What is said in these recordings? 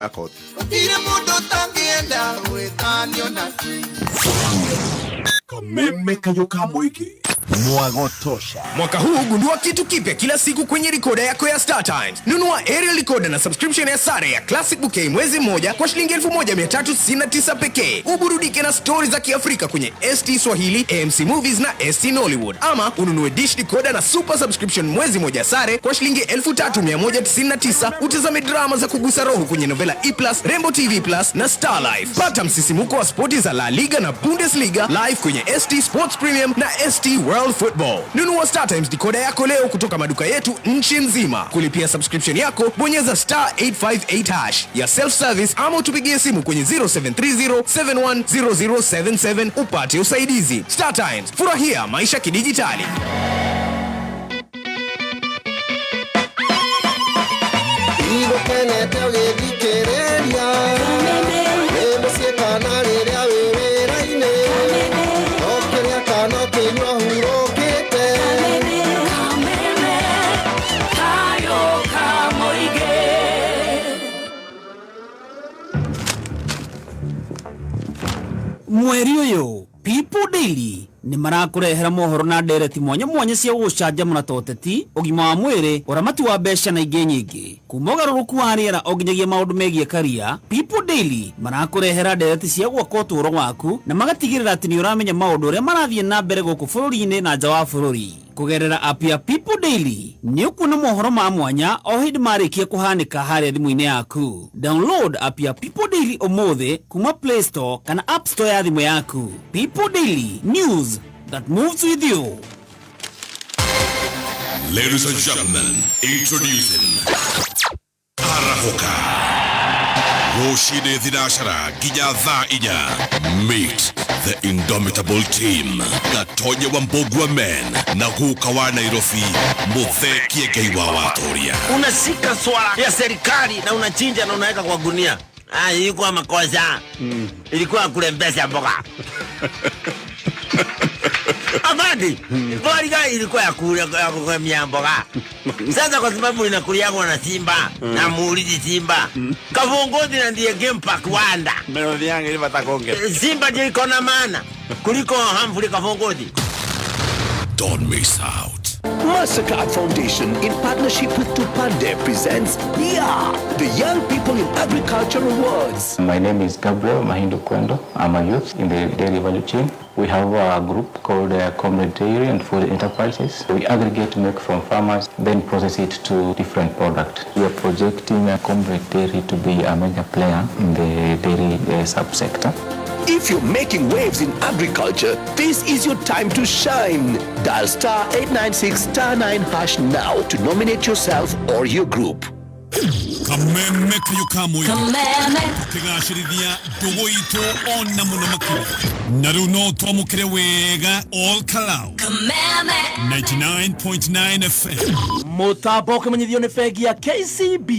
Koti. Gũtirĩ mũndũ ũtangĩenda gwĩtanio nake. Kameme kayo ka mwiki Mwago tosha. Mwaka huu gundua kitu kipya kila siku kwenye rikoda yako ya Star Times. Nunua aerial recorder na subscription ya sare ya Classic Bouquet mwezi mmoja kwa shilingi 1369 pekee. Uburudike na stori za Kiafrika kwenye ST Swahili, AMC Movies na ST Nollywood. Ama ununue dish decoder na super subscription mwezi mmoja sare kwa shilingi 3199, utazame drama za kugusa roho kwenye Novela E+, Rainbow TV Plus na Star Life. Pata msisimuko wa spoti za La Liga na Bundesliga live kwenye ST Sports Premium na ST World Football. Nunua Star Times decoder yako leo kutoka maduka yetu nchi nzima. Kulipia subscription yako, bonyeza star 858 hash ya self service ama utupigie simu kwenye 0730 710077 upate usaidizi. Star Times, furahia maisha kidijitali. Igũkenete ũgĩthikĩrĩria wĩ mũciĩ kana rĩrĩa wĩ wĩra-inĩ, ũkĩrĩa kana ũkĩnyua hurũkĩte. Kameme kayo kamoige. Mweri ũyũ People Daily nĩ marakũrehera mohoro na ndereti mwanya mwanya cia gũgũcanjamũra ta ũteti, ũgima wa mwĩrĩ, ũramati wa mbeca na ingĩ nyingĩ. Kuma ũgarũrũku wa rĩera o nginyagia maũndũ megiĩ karia, People Daily marakũrehera ndereti cia gwaka ũtũũro waku na magatigĩrĩra atĩ nĩ ũramenya maũndũ ũrĩa marathiĩ na mbere gũkũ bũrũri-inĩ na nja wa bũrũri. Kũgerera app ya People Daily nĩ ũkuona mohoro ma mwanya o hĩndĩ marĩkia kũhanĩka harĩa thimũ-inĩ yaku. Download app ya People Daily ũmũthĩ kuma Play Store kana App Store ya thimũ yaku. People Daily, news that moves with you. Ladies and gentlemen, introducing Arahoka Rũcinĩ thinacara nginya thaa 4. Meet the indomitable team, Gatonye wa Mbogua men na guka wa Nairobi Muthee Kiengei wa Watoria. Unashika swala ya serikali na unachinja na unaweka kwa gunia. Ah, ilikuwa makosa. Ilikuwa kulembesha mboga. Amadi, mboga ilikuwa ya kule ya kugemia mboga. Sasa kwa sababu inakuliagwa na simba na muulizi simba. Kavongozi na ndiye game park wanda. Melodi yangu ilipata konge. Simba ndio iko na maana kuliko Humphrey Kavongozi. Don't miss out. Mastercard Foundation, in partnership with Tupande, presents Yeah, the Young People in Agriculture Awards. My name is Gabriel Mahindo Kwendo. I'm a youth in the dairy value chain. We have a group called Comrade Dairy and Food Enterprises. We aggregate milk from farmers, then process it to different products. We are projecting Comrade Dairy to be a major player in the dairy subsector. If you're making waves in agriculture, this is your time to shine. Dial star 896 star 9 hash now to nominate yourself or your group. Kameme kayo ka mwiki Kameme tukigacĩrithia ndũgũ itũ ona mũno makĩria na rĩu no twamũkĩre wega all Kalau Kameme 99.9 FM. Mũtambo ũkĩmenyithio nĩ bengi ya KCB.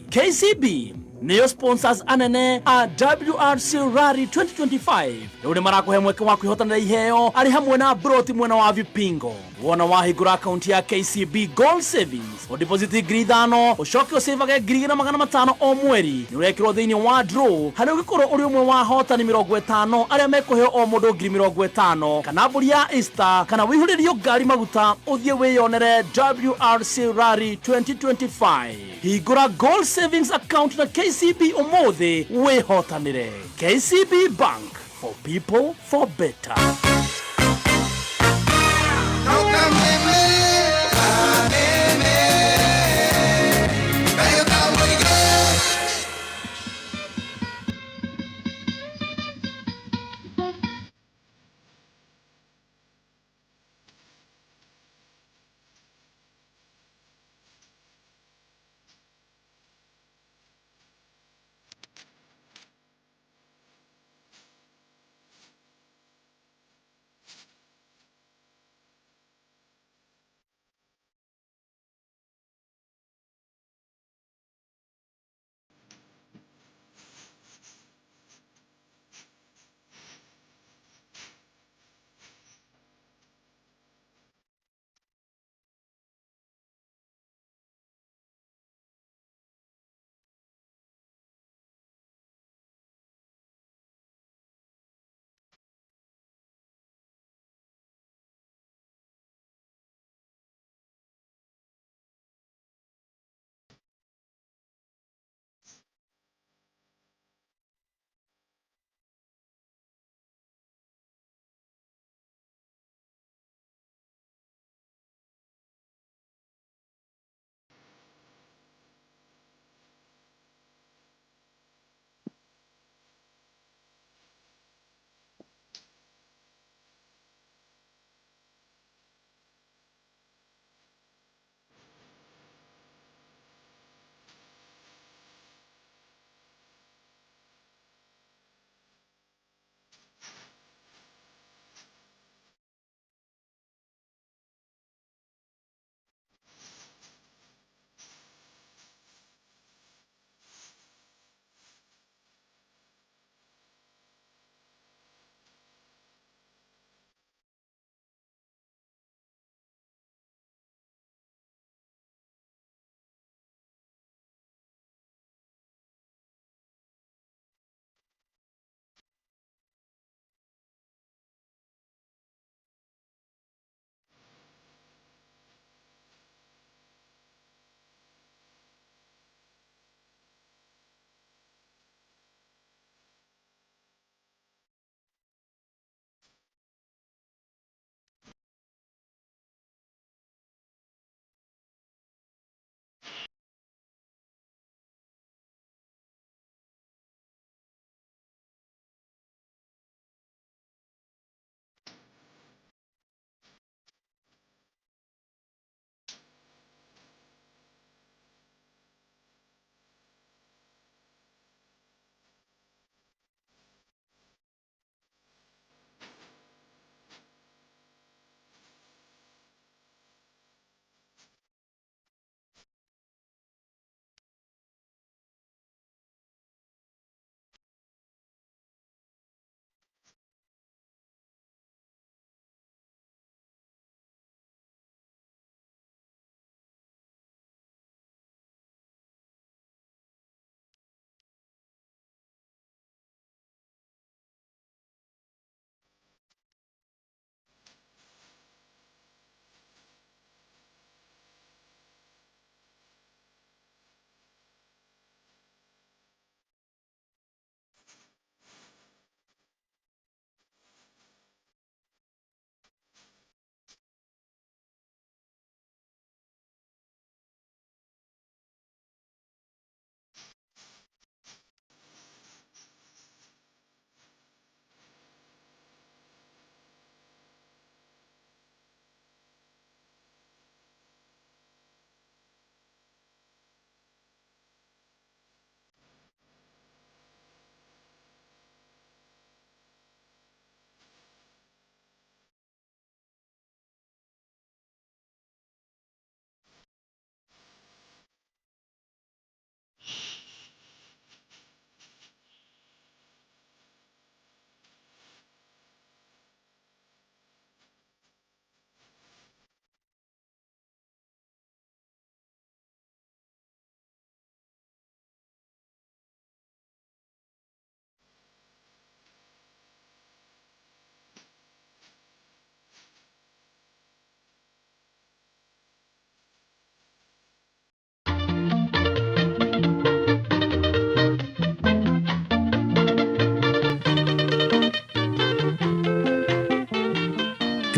KCB nĩyo sponsors anene a WRC Rally 2025. Rĩu nĩ marakũhe mweke wa kwĩhotanĩra iheo arĩ hamwe na broti mwena wa Vipingo. Wona wahingũra akaunti ya KCB Gold Savings, ũdeposit 5,000, ũcoke ũcĩvage 2,500 o mweri, nĩ ũrekĩrwo thĩinĩ wa draw harĩa ũngĩkorwo ũrĩ ũmwe wa ahotani 50 arĩa mekũheo o mũndũ 50,000 kana mbũri ya Easter kana wĩihũrĩrio ngari maguta ũthiĩ wĩyonere WRC Rally 2025. Hingũra Gold Savings account na KCB ũmũthĩ wĩhotanĩre. KCB Bank, for people for better. Kameme, kameme, kayo kamoige.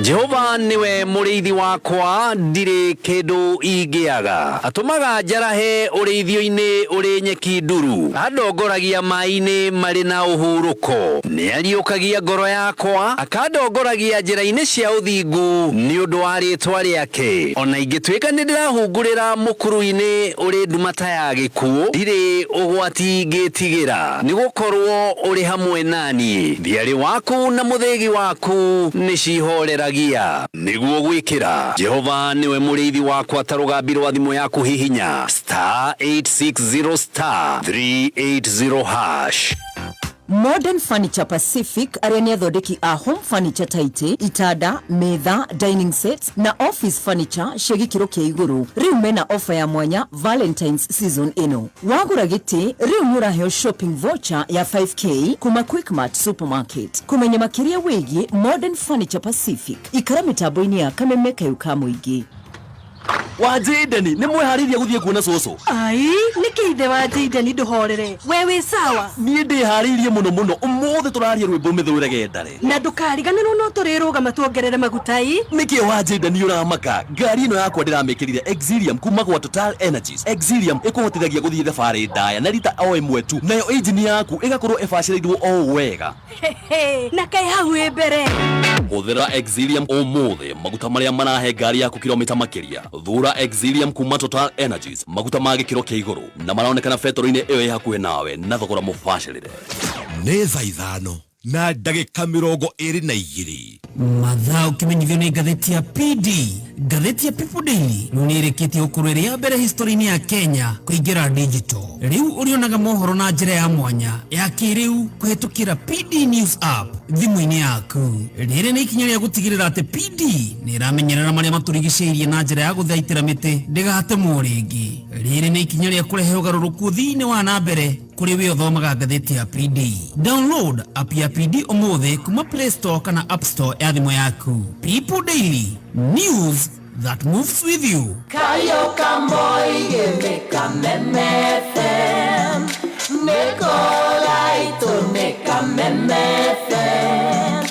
Jehova niwe mũrĩithi wakwa, ndirĩ kĩndũ ingĩaga. Atũmaga njarahe ũrĩithio-inĩ ũrĩ nyeki nduru, andongoragia maĩ-inĩ marĩ na ũhurũko. Nĩariũkagia ngoro yakwa, akandongoragia njĩra-inĩ cia ũthingu nĩ ũndũ wa rĩĩtwa rĩake. Ona ingĩtuĩka nĩndĩrahungurĩra mũkuru-inĩ ũrĩ nduma ta ya gĩkuũ, ndirĩ ũgwati ingĩtigĩra, nĩgũkorwo ũrĩ hamwe naniĩ. Thiarĩ waku na mũthĩgi waku nĩcihoreragia. Nĩguo gwĩkĩra Jehova nĩwe mũrĩithi wakwa ta rũgambi rwa thimũ yaku hihinya star 860 star 380 hash. Modern Furniture Pacific arĩa nĩ athondeki a home furniture ta itĩ, itanda, metha, dining sets na office furniture cia gĩkĩro kĩa igũrũ. Rĩu mena ofa ya mwanya Valentine's season ĩno. Wagũra gĩtĩ rĩu nĩ ũraheo shopping voucher ya 5K kuma Quickmart Supermarket. Kũmenya makĩria wĩgiĩ Modern Furniture Pacific, ikara mĩtambo-inĩ ya Kameme Kayũ ka Mũingĩ. Wa Jayden, nĩ mwĩharĩirie gũthiĩ kuona cũcũ? Ai, nĩkĩ ithe wa Jayden? Ndũhorere, we wĩ sawa? Niĩ ndĩharĩirie mũno mũno. Ũmũthĩ tũraria rwĩmbo mĩthũre gendare. Na ndũkariganĩrwo, no tũrĩrũgama tuongerere maguta i. Nĩkĩ wa Jayden ũramaka? Ngari ĩno yakwa ndĩramĩkĩrire Exilium kuma gwa Total Energies. Exilium ĩkũhotithagia gũthiĩ thabarĩ ndaya na rita o ĩmwe tu, nayo injini yaku ĩgakorwo ĩbacĩrĩirwo o wega. Hehe, na kaĩ hau ĩ mbere. Hũthĩra Exilium ũmũthĩ, maguta marĩa marahe ngari yaku kilomita makĩria. Thura Exilium kuma Total Energies, maguta ma gĩkĩro kĩa igũrũ na maronekana betũrũ-inĩ ĩyo ĩ hakuhĩ nawe na thogora mũbacĩrĩre. Nĩ thaa 5:22. Mathaa ũkĩmenyithio nĩ ngathĩti ya PD. Ngathĩti ya People Daily rĩu nĩ ĩrĩkĩtie gũkorwo ĩrĩ ya mbere history-inĩ ya Kenya kũingĩra digital. Rĩu ũrĩonaga mohoro na njĩra ya mwanya ya kĩrĩu kũhetũkĩra PD News app thimũ-inĩ yaku. Rĩrĩ nĩ ikinya rĩa gũtigĩrĩra atĩ PD nĩ ĩramenyerera marĩa matũrigicĩirie na njĩra ya gũthaitĩra mĩtĩ ndĩgatemwo rĩngĩ. Rĩrĩ nĩ ikinya rĩa kũrehe ũgarũrũku thĩinĩ wa na mbere kũrĩ we ũthomaga ngathĩti ya PD. Download app ya PD ũmũthĩ kuma Play Store kana App Store ya thimũ yaku. People Daily, news that moves with you. Kayo kamoige me Kameme FM, Nikolaito ne Kameme FM,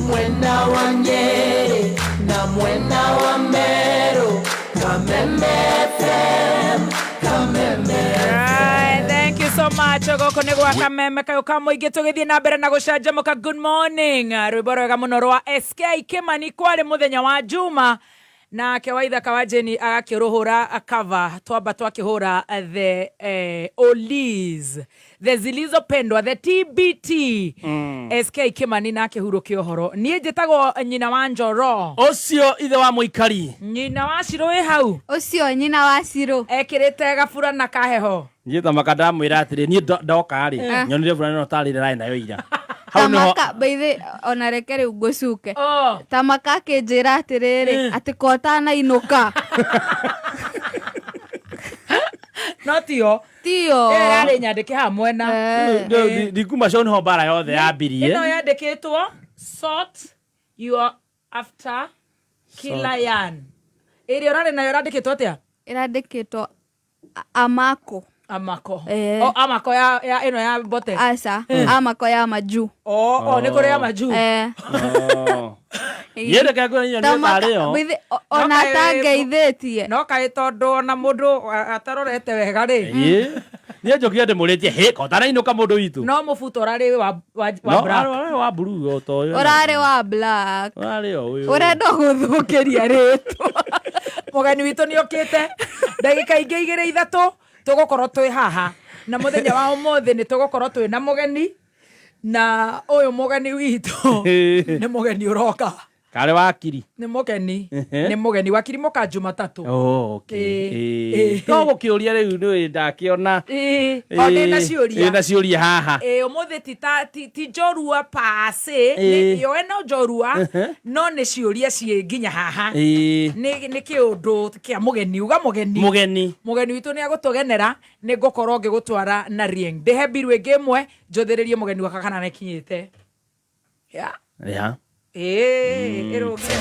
Mwena wa Nyeri na mwena wa Meru, Kameme FM, Kameme. Right, thank you so much. Gũkũ nĩ gwa Kameme Kayũ ka Mũingĩ, tũgĩthiĩ na mbere na gũcanjamũka. Good morning. Rwĩmbo rwega mũno rwa SK Kimani, kwarĩ mũthenya wa Juma, nake Waithaka wa Jeni agakĩrũhũra cover. Twamba twakĩhũra the Olis, the zilizopendwa, the TBT. SK Kimani nake hurũkia ũhoro. Niĩ njĩtagwo nyina wa Njoro. Ũcio ithe wa mũikari. Nyina wa Cirũ wĩ hau. Ũcio nyina wa Cirũ. Ekĩrĩte gabura na kaheho. Niĩ Tamaka ndamwĩra atĩrĩ, niĩ ndoka rĩ, nyonire burana ĩno tarĩ ĩrarĩ nayo ira hau nĩho. Tamaka baithe, ona reke rĩu ngũcuke. Tamaka akĩnjĩra atĩrĩrĩ, atĩ kotanainũka. No tio. Tio. Ĩyo yarĩ nyandĩke haha mwena. Ndikuma cio nĩho mbara yothe yambirie. Ĩno yandĩkĩtwo "Sort your after killer". Ĩrĩa ũrarĩ nayo ĩrandĩkĩtwo atĩa? Ĩrandĩkĩtwo Amako. Amako. Eh. O Amako ya ĩno ya bote? Aca. Amako ya majuu. O nĩ kũrĩ ya majuu. Eh. Niĩ reke ngwĩre nĩ tarĩ yo. Baithe, ona atangeithĩtie. No kaĩ tondũ ona mũndũ atarorete wega rĩ. Ĩĩ. Niĩ njũkire ndĩmũrĩtie, hĩ kotanainũka mũndũ witũ? No mũbuto ũrarĩ wa No, black. Ũrarĩ wa blue o ta ũyũ. Ũrarĩ wa black. Ũrarĩ o ũyũ. Ũrenda gũthũkĩria rĩtwa. Mũgeni witũ nĩ okĩte, ndagĩka ingĩ igĩrĩ ithatũ tũgũkorwo twĩ haha, na mũthenya wa ũmũthĩ nĩ tũgũkorwo twĩ na mũgeni, na ũyũ mũgeni witũ nĩ mũgeni ũroka. Karĩ wakiri. Nĩ mũgeni. Nĩ mũgeni wakiri mũka Jumatatũ. Oh, okay. Ĩĩ. Ĩĩ. No gũkĩũria rĩu nĩ ndakĩona. Ĩĩ, o ndĩ na ciũria. Ĩ na ciũria haha. Ĩĩ, ũmũthĩ ti ta ti njorua pase. Ĩĩ. Yo ĩno njorua, no nĩ ciũria ciĩ nginya haha. Ĩĩ. Nĩ kĩũndũ kĩa mũgeni, uga mũgeni. Mũgeni. Mũgeni witũ nĩ agũtũgenera, nĩ ngũkorwo ngĩgũtwara na rieng ndĩhe mbiru ĩngĩ ĩmwe njũthĩrĩrie mũgeni wakwa kana nĩkinyĩte. Ya. Ya. Ĩĩ, ĩrũgĩre.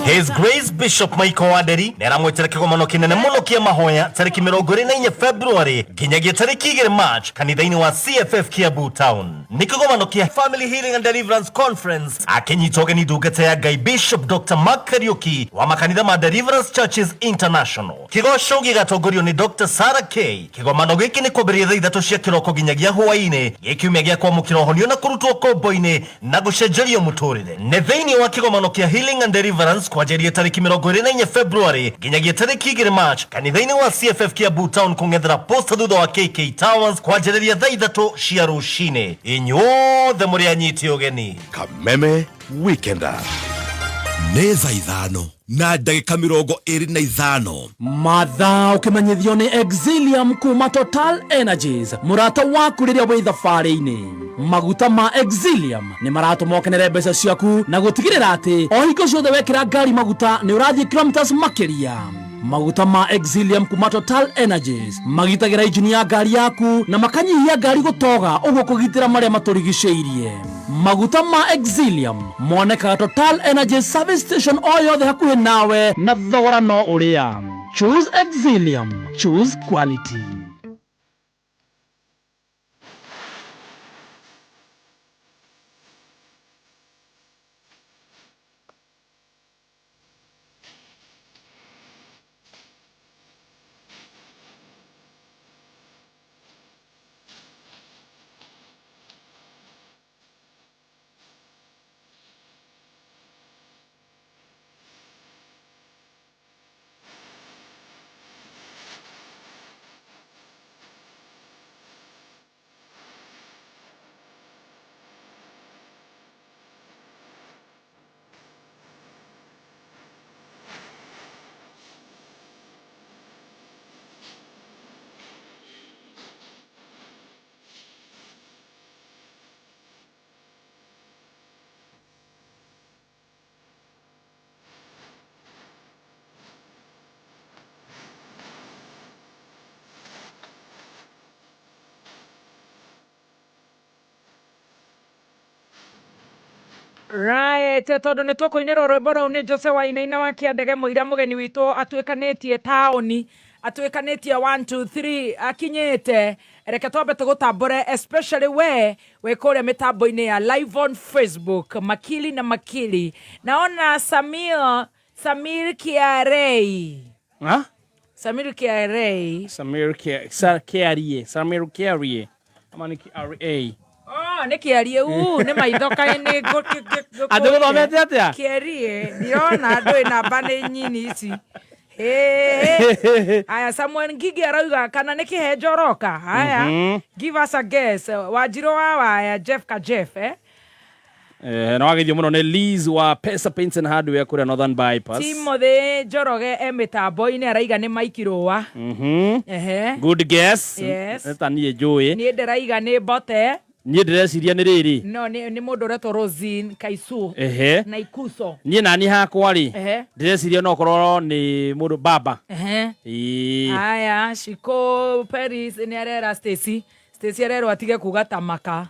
His Grace Bishop Michael Wanderi nĩ aramwĩtĩra kĩgomano kĩnene mũno kĩa mahoya tarĩki 24 February nginyagia tarĩki 2 March kanitha-inĩ wa CFF Kiambu Town. Nĩ kĩgomano kĩa Family Healing and Deliverance Conference akĩnyita ũgeni ndungata ya Ngai Bishop Dr. Mark Kariuki wa makanitha ma Deliverance Churches International. Kĩgoco gĩgatongorio nĩ Dr. Sarah K. Kĩgomano gĩkĩ nĩ kwambĩrĩria thaa 3 cia kĩroko nginyagia hwaĩ-inĩ, gĩ kiumia gĩa kwamũkĩra ũhonio na kũrutwo kombo-inĩ na gũcenjerio mũtũrĩre. Nĩ thĩinĩ wa kĩgomano kĩa Healing and Deliverance kwanjĩrĩria tarĩki 24 February nginyagia tarĩki 2 March kanitha-inĩ wa CFF Kiambu Town kũng'ethera Posta thutha wa KK Towers kwanjĩrĩria thaa 3 cia rũcinĩ. Inyuothe mũrĩ anyiti ũgeni. Kameme Weekender. Nĩ thaa 5 na ndagĩka 25. Mathaa ũkĩmenyithio nĩ Exilium kuma Total Energies, mũrata waku rĩrĩa wĩ thabarĩ-inĩ. Maguta ma Exilium nĩ maratũma ũkenere mbeca ciaku na gũtigĩrĩra atĩ o hingo ciothe wekĩra ngari maguta nĩ ũrathiĩ kilometers makĩria. Maguta ma Exilium kuma Total Energies magitagĩra injini ya ngari yaku na makanyihia ngari gũtoga, ũguo kũgitĩra marĩa matũrigicĩirie. Maguta ma Exilium monekaga Total Energies service station o yothe hakuhĩ nawe na thogora no ũrĩa. Choose Exilium, choose quality. Right, tondå nä tåkå rwä rwĩmbo rũu nĩ Jose Wainaina wa Kĩandege mũira mũgeni witũ atuĩkanĩtie taũni, atuĩkanĩtie 1 2 3 akinyĩte. Reke twambe tũgũtambũre, especially we wĩ kũrĩa mĩtambo-inĩ ya live on Facebook. Makili na Makili, naona Samir Kiarei. Ha? Samir Kiarei. Samir Kiarie. Samir Kiarie. Ama ni KRA. Oh, nä kä arie u nä maitho kaä nä Atĩ gũthomete atĩa? Kĩarie ndirona ndå namba nä nyini ici. Hey. Aya, Samuel Ngigi arauga kana nä kä henjo roka. Haya, give us a guess. Wanjirå wa waya Jeff ka Jeff, eh? Na wageithio mũno nĩ Liz wa Pesa Paints and Hardware kũrĩa Northern Bypass. Timothy Njoroge e mĩtambo-inĩ araiga nĩ Mike Rũa. Ehe. Good guess. Yes. Nĩ ta niĩ njũĩ. Niĩ ndĩraiga nĩ Mbote. Niĩ ndĩreciria nĩ rĩrĩ. No nĩ mũndũ ũretwo Rosin Kaisu. Ehe. Na Ikuso. Niĩ nani hakwa rĩ. Ehe. Ndĩreciria no korwo nĩ mũndũ baba. Ehe. Ĩĩ. Aya, Shiko Paris nĩ arera Stacy. Stacy arerwo atige kuga tamaka.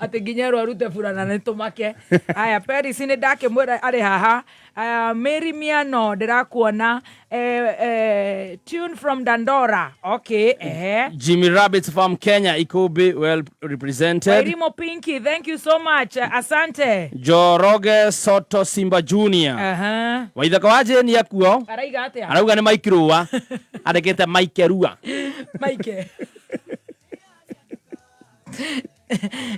Atĩ nginya erwo arute burana nĩ tũmake. Aya, Paris nĩ ndakĩmwĩra arĩ haha. Aya, Mary Miano ndĩrakuona, tune from Dandora. Okay, ehe. Jimmy Rabbit from Kenya, Ikobe, well represented. Wairimo Pinky, thank you so much. Asante. Joroge Soto Simba Junior. Aha. Waithaka wa Jane akuo. Araiga atĩa? Arauga nĩ Mike Rũa. Andĩkĩte Mike Rua. Mike.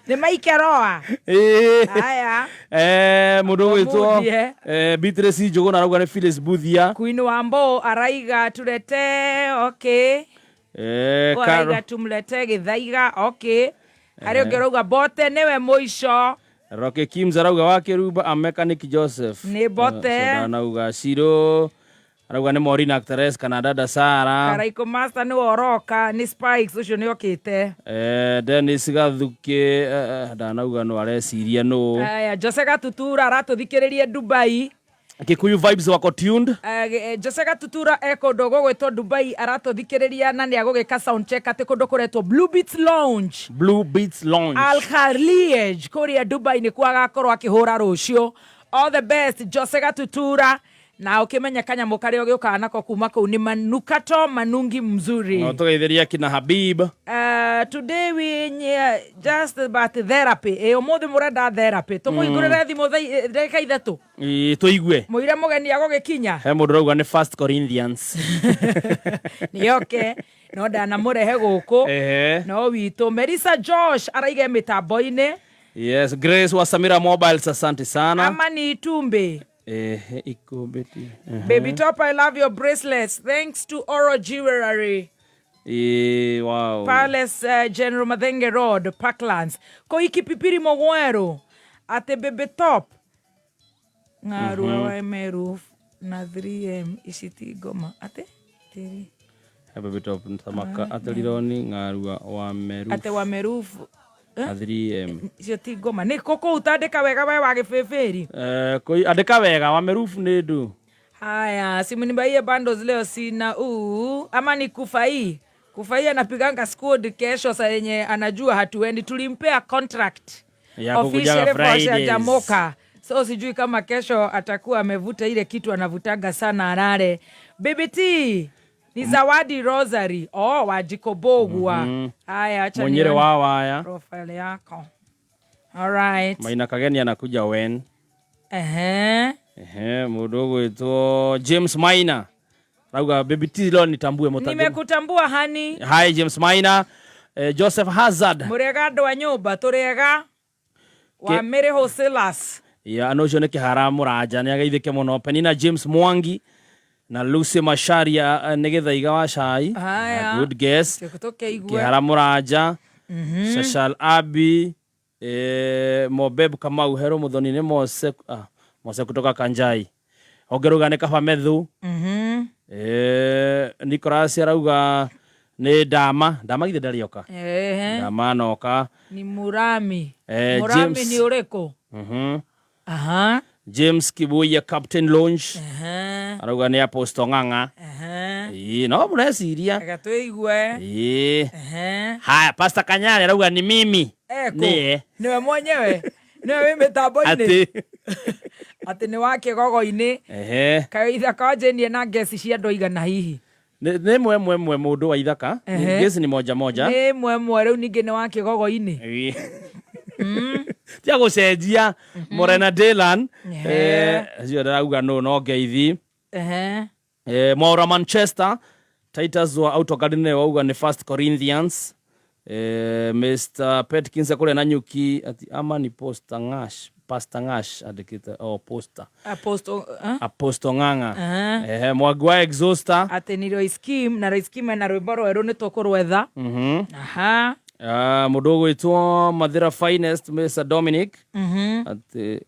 Nĩ Mike Roa. Ĩĩ. Aya. Mũndũ ũgwĩtwo Mũndie. Beatrice Njũgũna arauga nĩ Phyllis Buthia. Queen Wambo araiga tulete, okay. Araiga tumlete Gĩthaiga, okay. Harĩ ũngĩ ũrauga Bote nĩwe mũico. Rocky Kims arauga wa Kĩrumba, a mechanic Joseph. Nĩ Bote. Arauga Ciro. Arauga nĩ Maureen actress kana dada Sara. Karaiko Master nĩwe ũroka, nĩ Spikes ũcio nĩ okĩte. Dennis Gathuki ndanauga no areciria no. Aya, Jose Gatutura aratũthikĩrĩrie Dubai. Kikuyu vibes wako tuned. Jose Gatutura e kũndũ gũgwĩtwo Dubai aratũthikĩrĩria na nĩ agũgĩka sound check atĩ kũndũ kũretwo Blue Beats Lounge. Blue Beats Lounge. Al Khalij kũrĩa Dubai nĩkuo agakorwo akĩhũra rũciũ. All the best Jose Gatutura. Na ũkĩmenye kanyamũ karĩa ũgĩũkaga nako kuma kũu nĩ manukato manungi mzuri. No tũgeithĩria kina Habib. Today we just about therapy. Ĩ ũmũthĩ mũrenda therapy. Tũmũhingũrĩre thimũ ndagĩka 3. Ĩ, tũigue. Mũire mũgeni agũgĩkinya. He mũndũ ũrauga nĩ First Corinthians. Nĩoke no ndanamũrehe gũkũ. Ehe. No witũ Melissa Josh araige mĩtambo-inĩ. Yes, Grace wa Samira Mobiles, asante sana. Amani Itumbe. Ehe, ikumbeti. Ehe. Baby Top, I love your bracelets. Thanks to Oro Jewelry. Ĩ, wow. Palace General Mathenge Road, Parklands. Koikipipiri Mogwero. Ate Baby Top. Ng'arua wa Meru na 3M ici ti ngoma. Ate? Tiri. He Baby Top ntamaka aterironi ng'arua wa Meru. Ate wa Meru. Na 3M. Icio ti ngoma. Nĩ kũ kũu tandĩka wega we wa gĩbĩbĩri. Kũi andĩka wega wa Meru nĩ ndu. Haya, simu nibaie bundles leo sina ama ni Kufai. Kufai anapiganga squad kesho saa yenye anajua hatuendi. Tulimpea contract Ya kukujaga officially for Fridays. Jamoka. So sijui kama kesho atakuwa amevuta ile kitu anavutaga sana arare. BBT ni Zawadi Rosary. Oh, Wajikobogwa. Haya, acha Mwenyere nione wa waya. profile yako. All right. Maina Kageni anakuja when? Ehe. Ehe, mũndũ ũgwĩtwo James Maina. Rauga Baby T leo nitambue mũtambue. Nimekutambua hani. Hi James Maina. Joseph Hazard. Mũrĩega andũ a nyũmba, tũrĩega. Wa Mary Hosilas. Ya no ũcio nĩ kĩhara mũranja nĩ ageithĩke mũno. Penina James Mwangi na Lucy Macharia nĩ gĩthaiga wa cai. Haya. Good guess. Tũkĩigue. Kĩhara mũranja. Shashal Abi, Mobeb Kamau Hero Muthoni nĩ Mose, Mose kutoka Kanjai. Ongeruga nĩ Kaba Methu. Nicholas arauga nĩ Ndama. Ndama githĩ ndarĩ oka. Ehe. Ndama noka. Ni Murami. Murami James. ni ũrĩkũ? Aha. James Kibuya Captain Lounge. Aha. Arauga nĩ Apostle Ng'ang'a. Aha. Ĩĩ, no mũreciria. Reke tũigue. Ĩĩ. Ehe. Haya, Pastor Kanyari arauga ni mimi. Eko. Nĩye. Nĩwe mwenyewe. Nĩwe wĩ mĩtambo-inĩ. Atĩ. Atĩ nĩ wa kĩgogo-inĩ. Ehe. Kaĩ ithaka wanjĩnie na ngeci cia andũ aigana hihi. Nĩ mwe mwe mwe mũndũ wa ithaka. Ehe. Ngeci ni moja moja. Nĩ mwe mwe rĩu ningĩ nĩ wa kĩgogo-inĩ. Ĩĩ. Tia gũcenjia Morena Dylan. Ehe. Ũcio ndĩrauga nũ no ngeithi. Ehe. Mwaura Manchester Titus wa Auto Garden wauga nĩ First Corinthians. Mr Petkins kũrĩa na nyuki ati ama ni Posta Ngash, Pastor Ngash andĩkĩte oh Posta. Apostle, eh? Apostle Ng'ang'a. Ehe. Ehe, Mwangi wa Exhauster. Atĩ nĩ Royce Kim na Royce Kim ena rwĩmbo rwerũ nĩ tũkũrwetha. Aha. Mũndũ ũgwĩtwo Mathira Finest Mr Dominic. Atĩ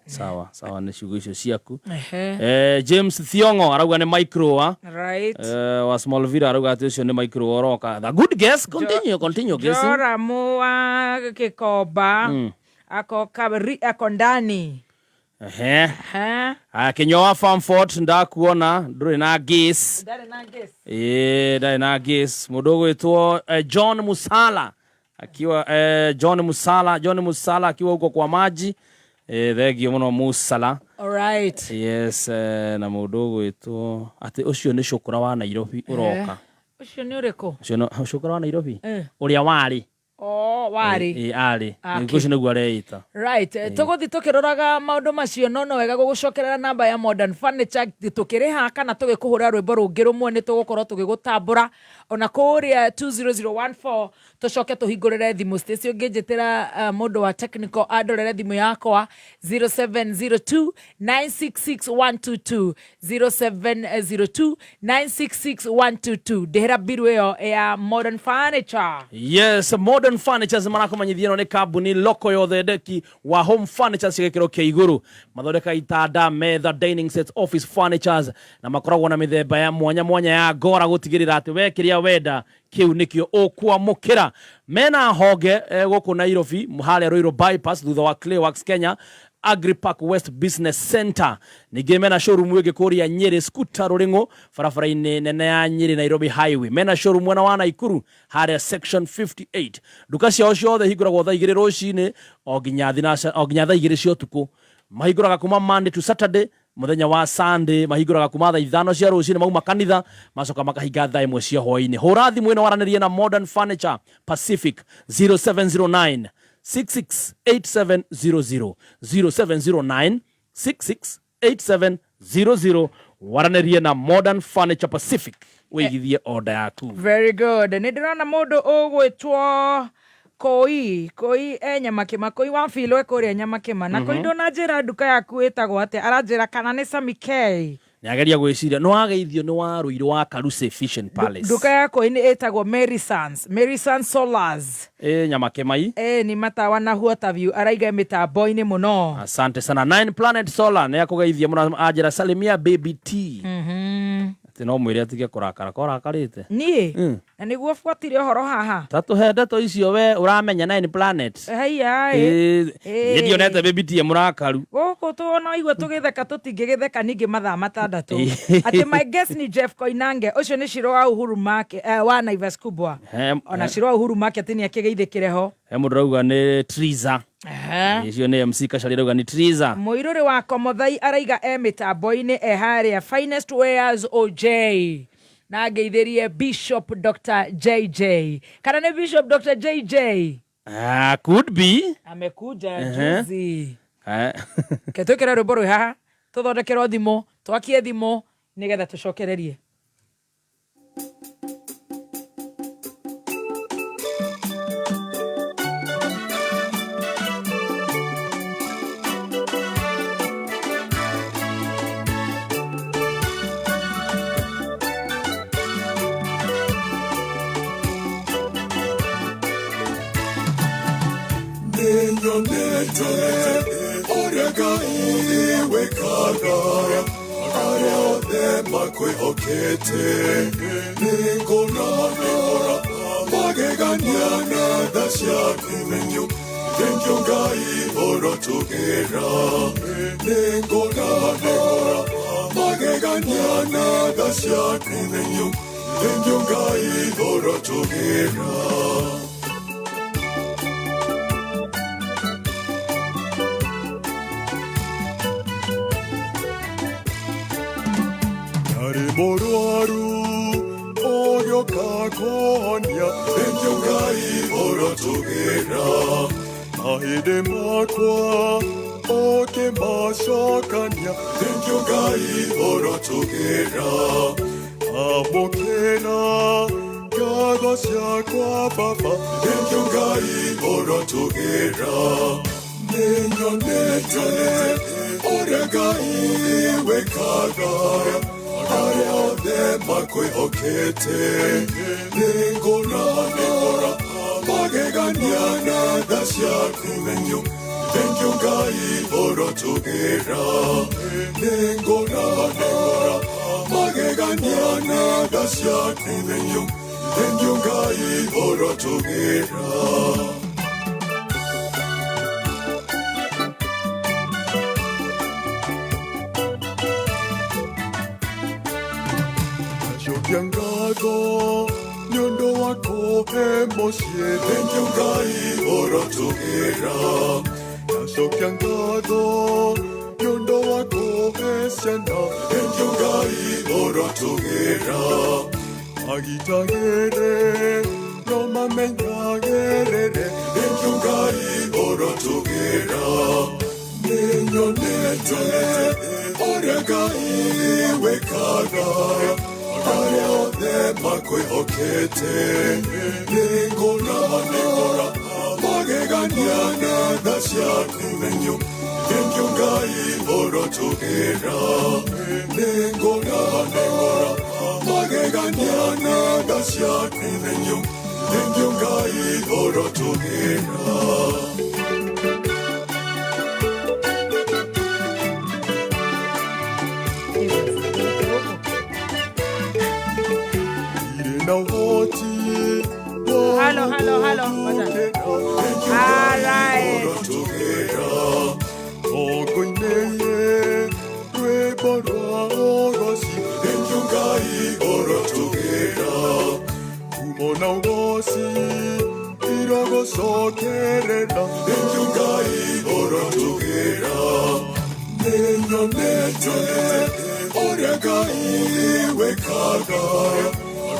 sawa sawa nĩ ciugo icio ciaku. Ehe. James Thiongo arauga nĩ micro Right. Wa Smallville arauga atĩ ũcio nĩ micro oroka. The good guess, continue, continue guessing. Joramu wa Gĩkomba. Ako kabri, ako ndani. Ehe. Ehe. Aya, Kinyua wa Farmfort ndakuona ndũrĩ na guess. Ndarĩ na guess. Ĩĩ, ndarĩ na guess. Mũndũ ũgwĩtwo John Musala akiwa John Musala, John Musala akiwa huko kwa maji. Thengio mũno Musala. All right. Yes, na mũndũ ũgwĩtwo atĩ ũcio nĩ cũkũra wa Nairobi ũroka. Ũcio nĩ ũrĩkũ? Ũcio no cũkũra wa Nairobi? Ũrĩa warĩ. Oh, warĩ. Ĩĩ, arĩ. Aki. Ũcio nĩguo areita. Right, tũgũthiĩ tũkĩroraga maũndũ macio no no wega gũgũcokerera namba ya Modern Furniture tũkĩrĩha kana tũgĩkũhũra rwĩmbo rũngĩ rũmwe nĩ tũgũkorwo tũgĩgũtambũra ona kũrĩa 20014 tũcoke tũhingũrĩre thimũ. Stacy ũngĩnjĩtĩra mũndũ wa technical andorere thimũ yakwa 0702 966 122 0702 966 122 ndĩhĩra mbiru ĩyo ya Modern Furniture. Yes, Modern Furnitures marakumanyithia ĩno nĩ kambuni loko ya ũthondeki wa home furniture cia gĩkĩro kĩa igũrũ. Mathondeka itanda, metha, dining sets, office furnitures na makoragwo na mĩthemba ya mwanya mwanya ya ngora gũtigĩrĩra atĩ we kĩrĩa wenda kĩu nĩkĩo ũkwamũkĩra. Mena honge gũkũ Nairobi harĩa Ruiru bypass thutha wa Clayworks Kenya Agripark West Business Center. Ningĩ mena showroom ĩngĩ kũrĩa Nyĩrĩ Scooter Rũrĩng'ũ barabara-inĩ nene ya Nyĩrĩ Nairobi Highway. Mena showroom mwena wa Naikuru harĩa section 58. Nduka ciao ciothe hingũragwo thaa 2 rũcinĩ o nginya thaa 2 cia ũtukũ. Mahingũraga kuma Monday to Saturday Muthenya wa Sunday mahingũraga kuma thaa 5 cia rũcinĩ, mauma kanitha macoka makahinga thaa 1 cia hwaĩ-inĩ. Hũra thimũ ĩno waranĩrie na Modern Furniture Pacific 0709 668700, 0709 668700, waranĩrie na Modern Furniture Pacific wĩigithie order yaku. Very good. Nä ndä rona må ndå å gwä two koi koi e Nyamakima, koi wa filwe kå rä a Nyamakima na koi ndånanjä ra nduka yaku ä tagwo atä, aranjä ra kana nä Sami K. Nĩ ageria gwĩciria nĩ wageithio nĩ wa Ruiru wa Karuse Fishing Palace. Nduka ya koi nä ä tagwo Mary Sans, Mary Sans Solars. Ĩ Nyamakima i. Ä ni matawa na Huota View araiga mä tambo-inä må no. Asante sana. Nine Planet Solar nĩ akũgeithia mũno, anjĩra salimia Baby T. Atĩ no mwĩre atige kũrakara korakarĩte. Niä na nä guo buatire å horo haha. Ta tũhe ndeto icio we ũramenya Nine Planet. Haiya. Ĩ, niĩ ndionete Baby T e mũrakaru. Gũkũ tuona igua tũgĩtheka, tũtingĩgĩtheka ningĩ mathaa 6. Atĩ my guest ni Jeff Koinange, ũcio nĩ Shiro wa Uhuru Market, wa Naivas Kubwa. Ona Shiro wa Uhuru Market nĩ akĩgeithĩkĩre ho. He mũndũ ũrauga nĩ Triza. Icio nĩ MC Kacari arauga nĩ Triza. Mũirũrĩ wa Komothai araiga e mĩtambo-inĩ e harĩa Finest Wares OJ, na ngeithĩrie Bishop Dr JJ, kana nĩ Bishop Dr JJ? Ah, could be. Amekuja juzi. Ke twĩkĩre rwĩmbo rwĩ haha, tũthondekerwo thimũ, twakie thimũ nĩgetha tũcokererie. Nĩnyonete ũrĩa Ngai wĩkaga arĩa othe makwĩhokete, nĩngona magegania na tha ciaku. Thengiũ Ngai ũrotũgĩra, nĩngona magegania na tha ciaku. Thengiũ Ngai ũrotũgĩra. Mũrwaru ũgĩũka kũhonia, thengiũ Ngai ũrotũgĩra. Mahĩndĩ makwa ũkĩmacokania, thengiũ Ngai ũrotũgĩra. Amũkĩra ngatho ciakwa Baba, thengiũ Ngai ũrotũgĩra. Nĩnyonete ũrĩa Ngai wĩkaga arĩa othe makwĩhokete, nĩngona magegania na tha ciaku. Thengiũ Ngai ũrotũgĩra, nĩngona magegania na tha ciaku. Thengiũ Ngai ũrotũgĩra. Cokia ngatho nĩ ũndũ wa kũhe mũciĩ, thengiũ Ngai ũrotũgĩra. Ndacokia ngatho nĩ ũndũ wa kũhe ciana, thengiũ Ngai ũrotũgĩra. Magitagĩre no mamenyagĩrĩre, thengiũ Ngai ũrotũgĩra. Nĩnyonete ũrĩa Ngai wĩkaga arĩa othe makwĩhokete, nĩngona magegania na tha ciaku. Thengiũ Ngai ũrotũgĩra, nĩngona magegania na tha ciaku. Thengiũ Ngai ũrotũgĩra. Halo, halo, halo. All right. Iragocokerera, thengiũ Ngai ũrotũgĩra. Nĩnyonete ũrĩa Ngai wĩkaga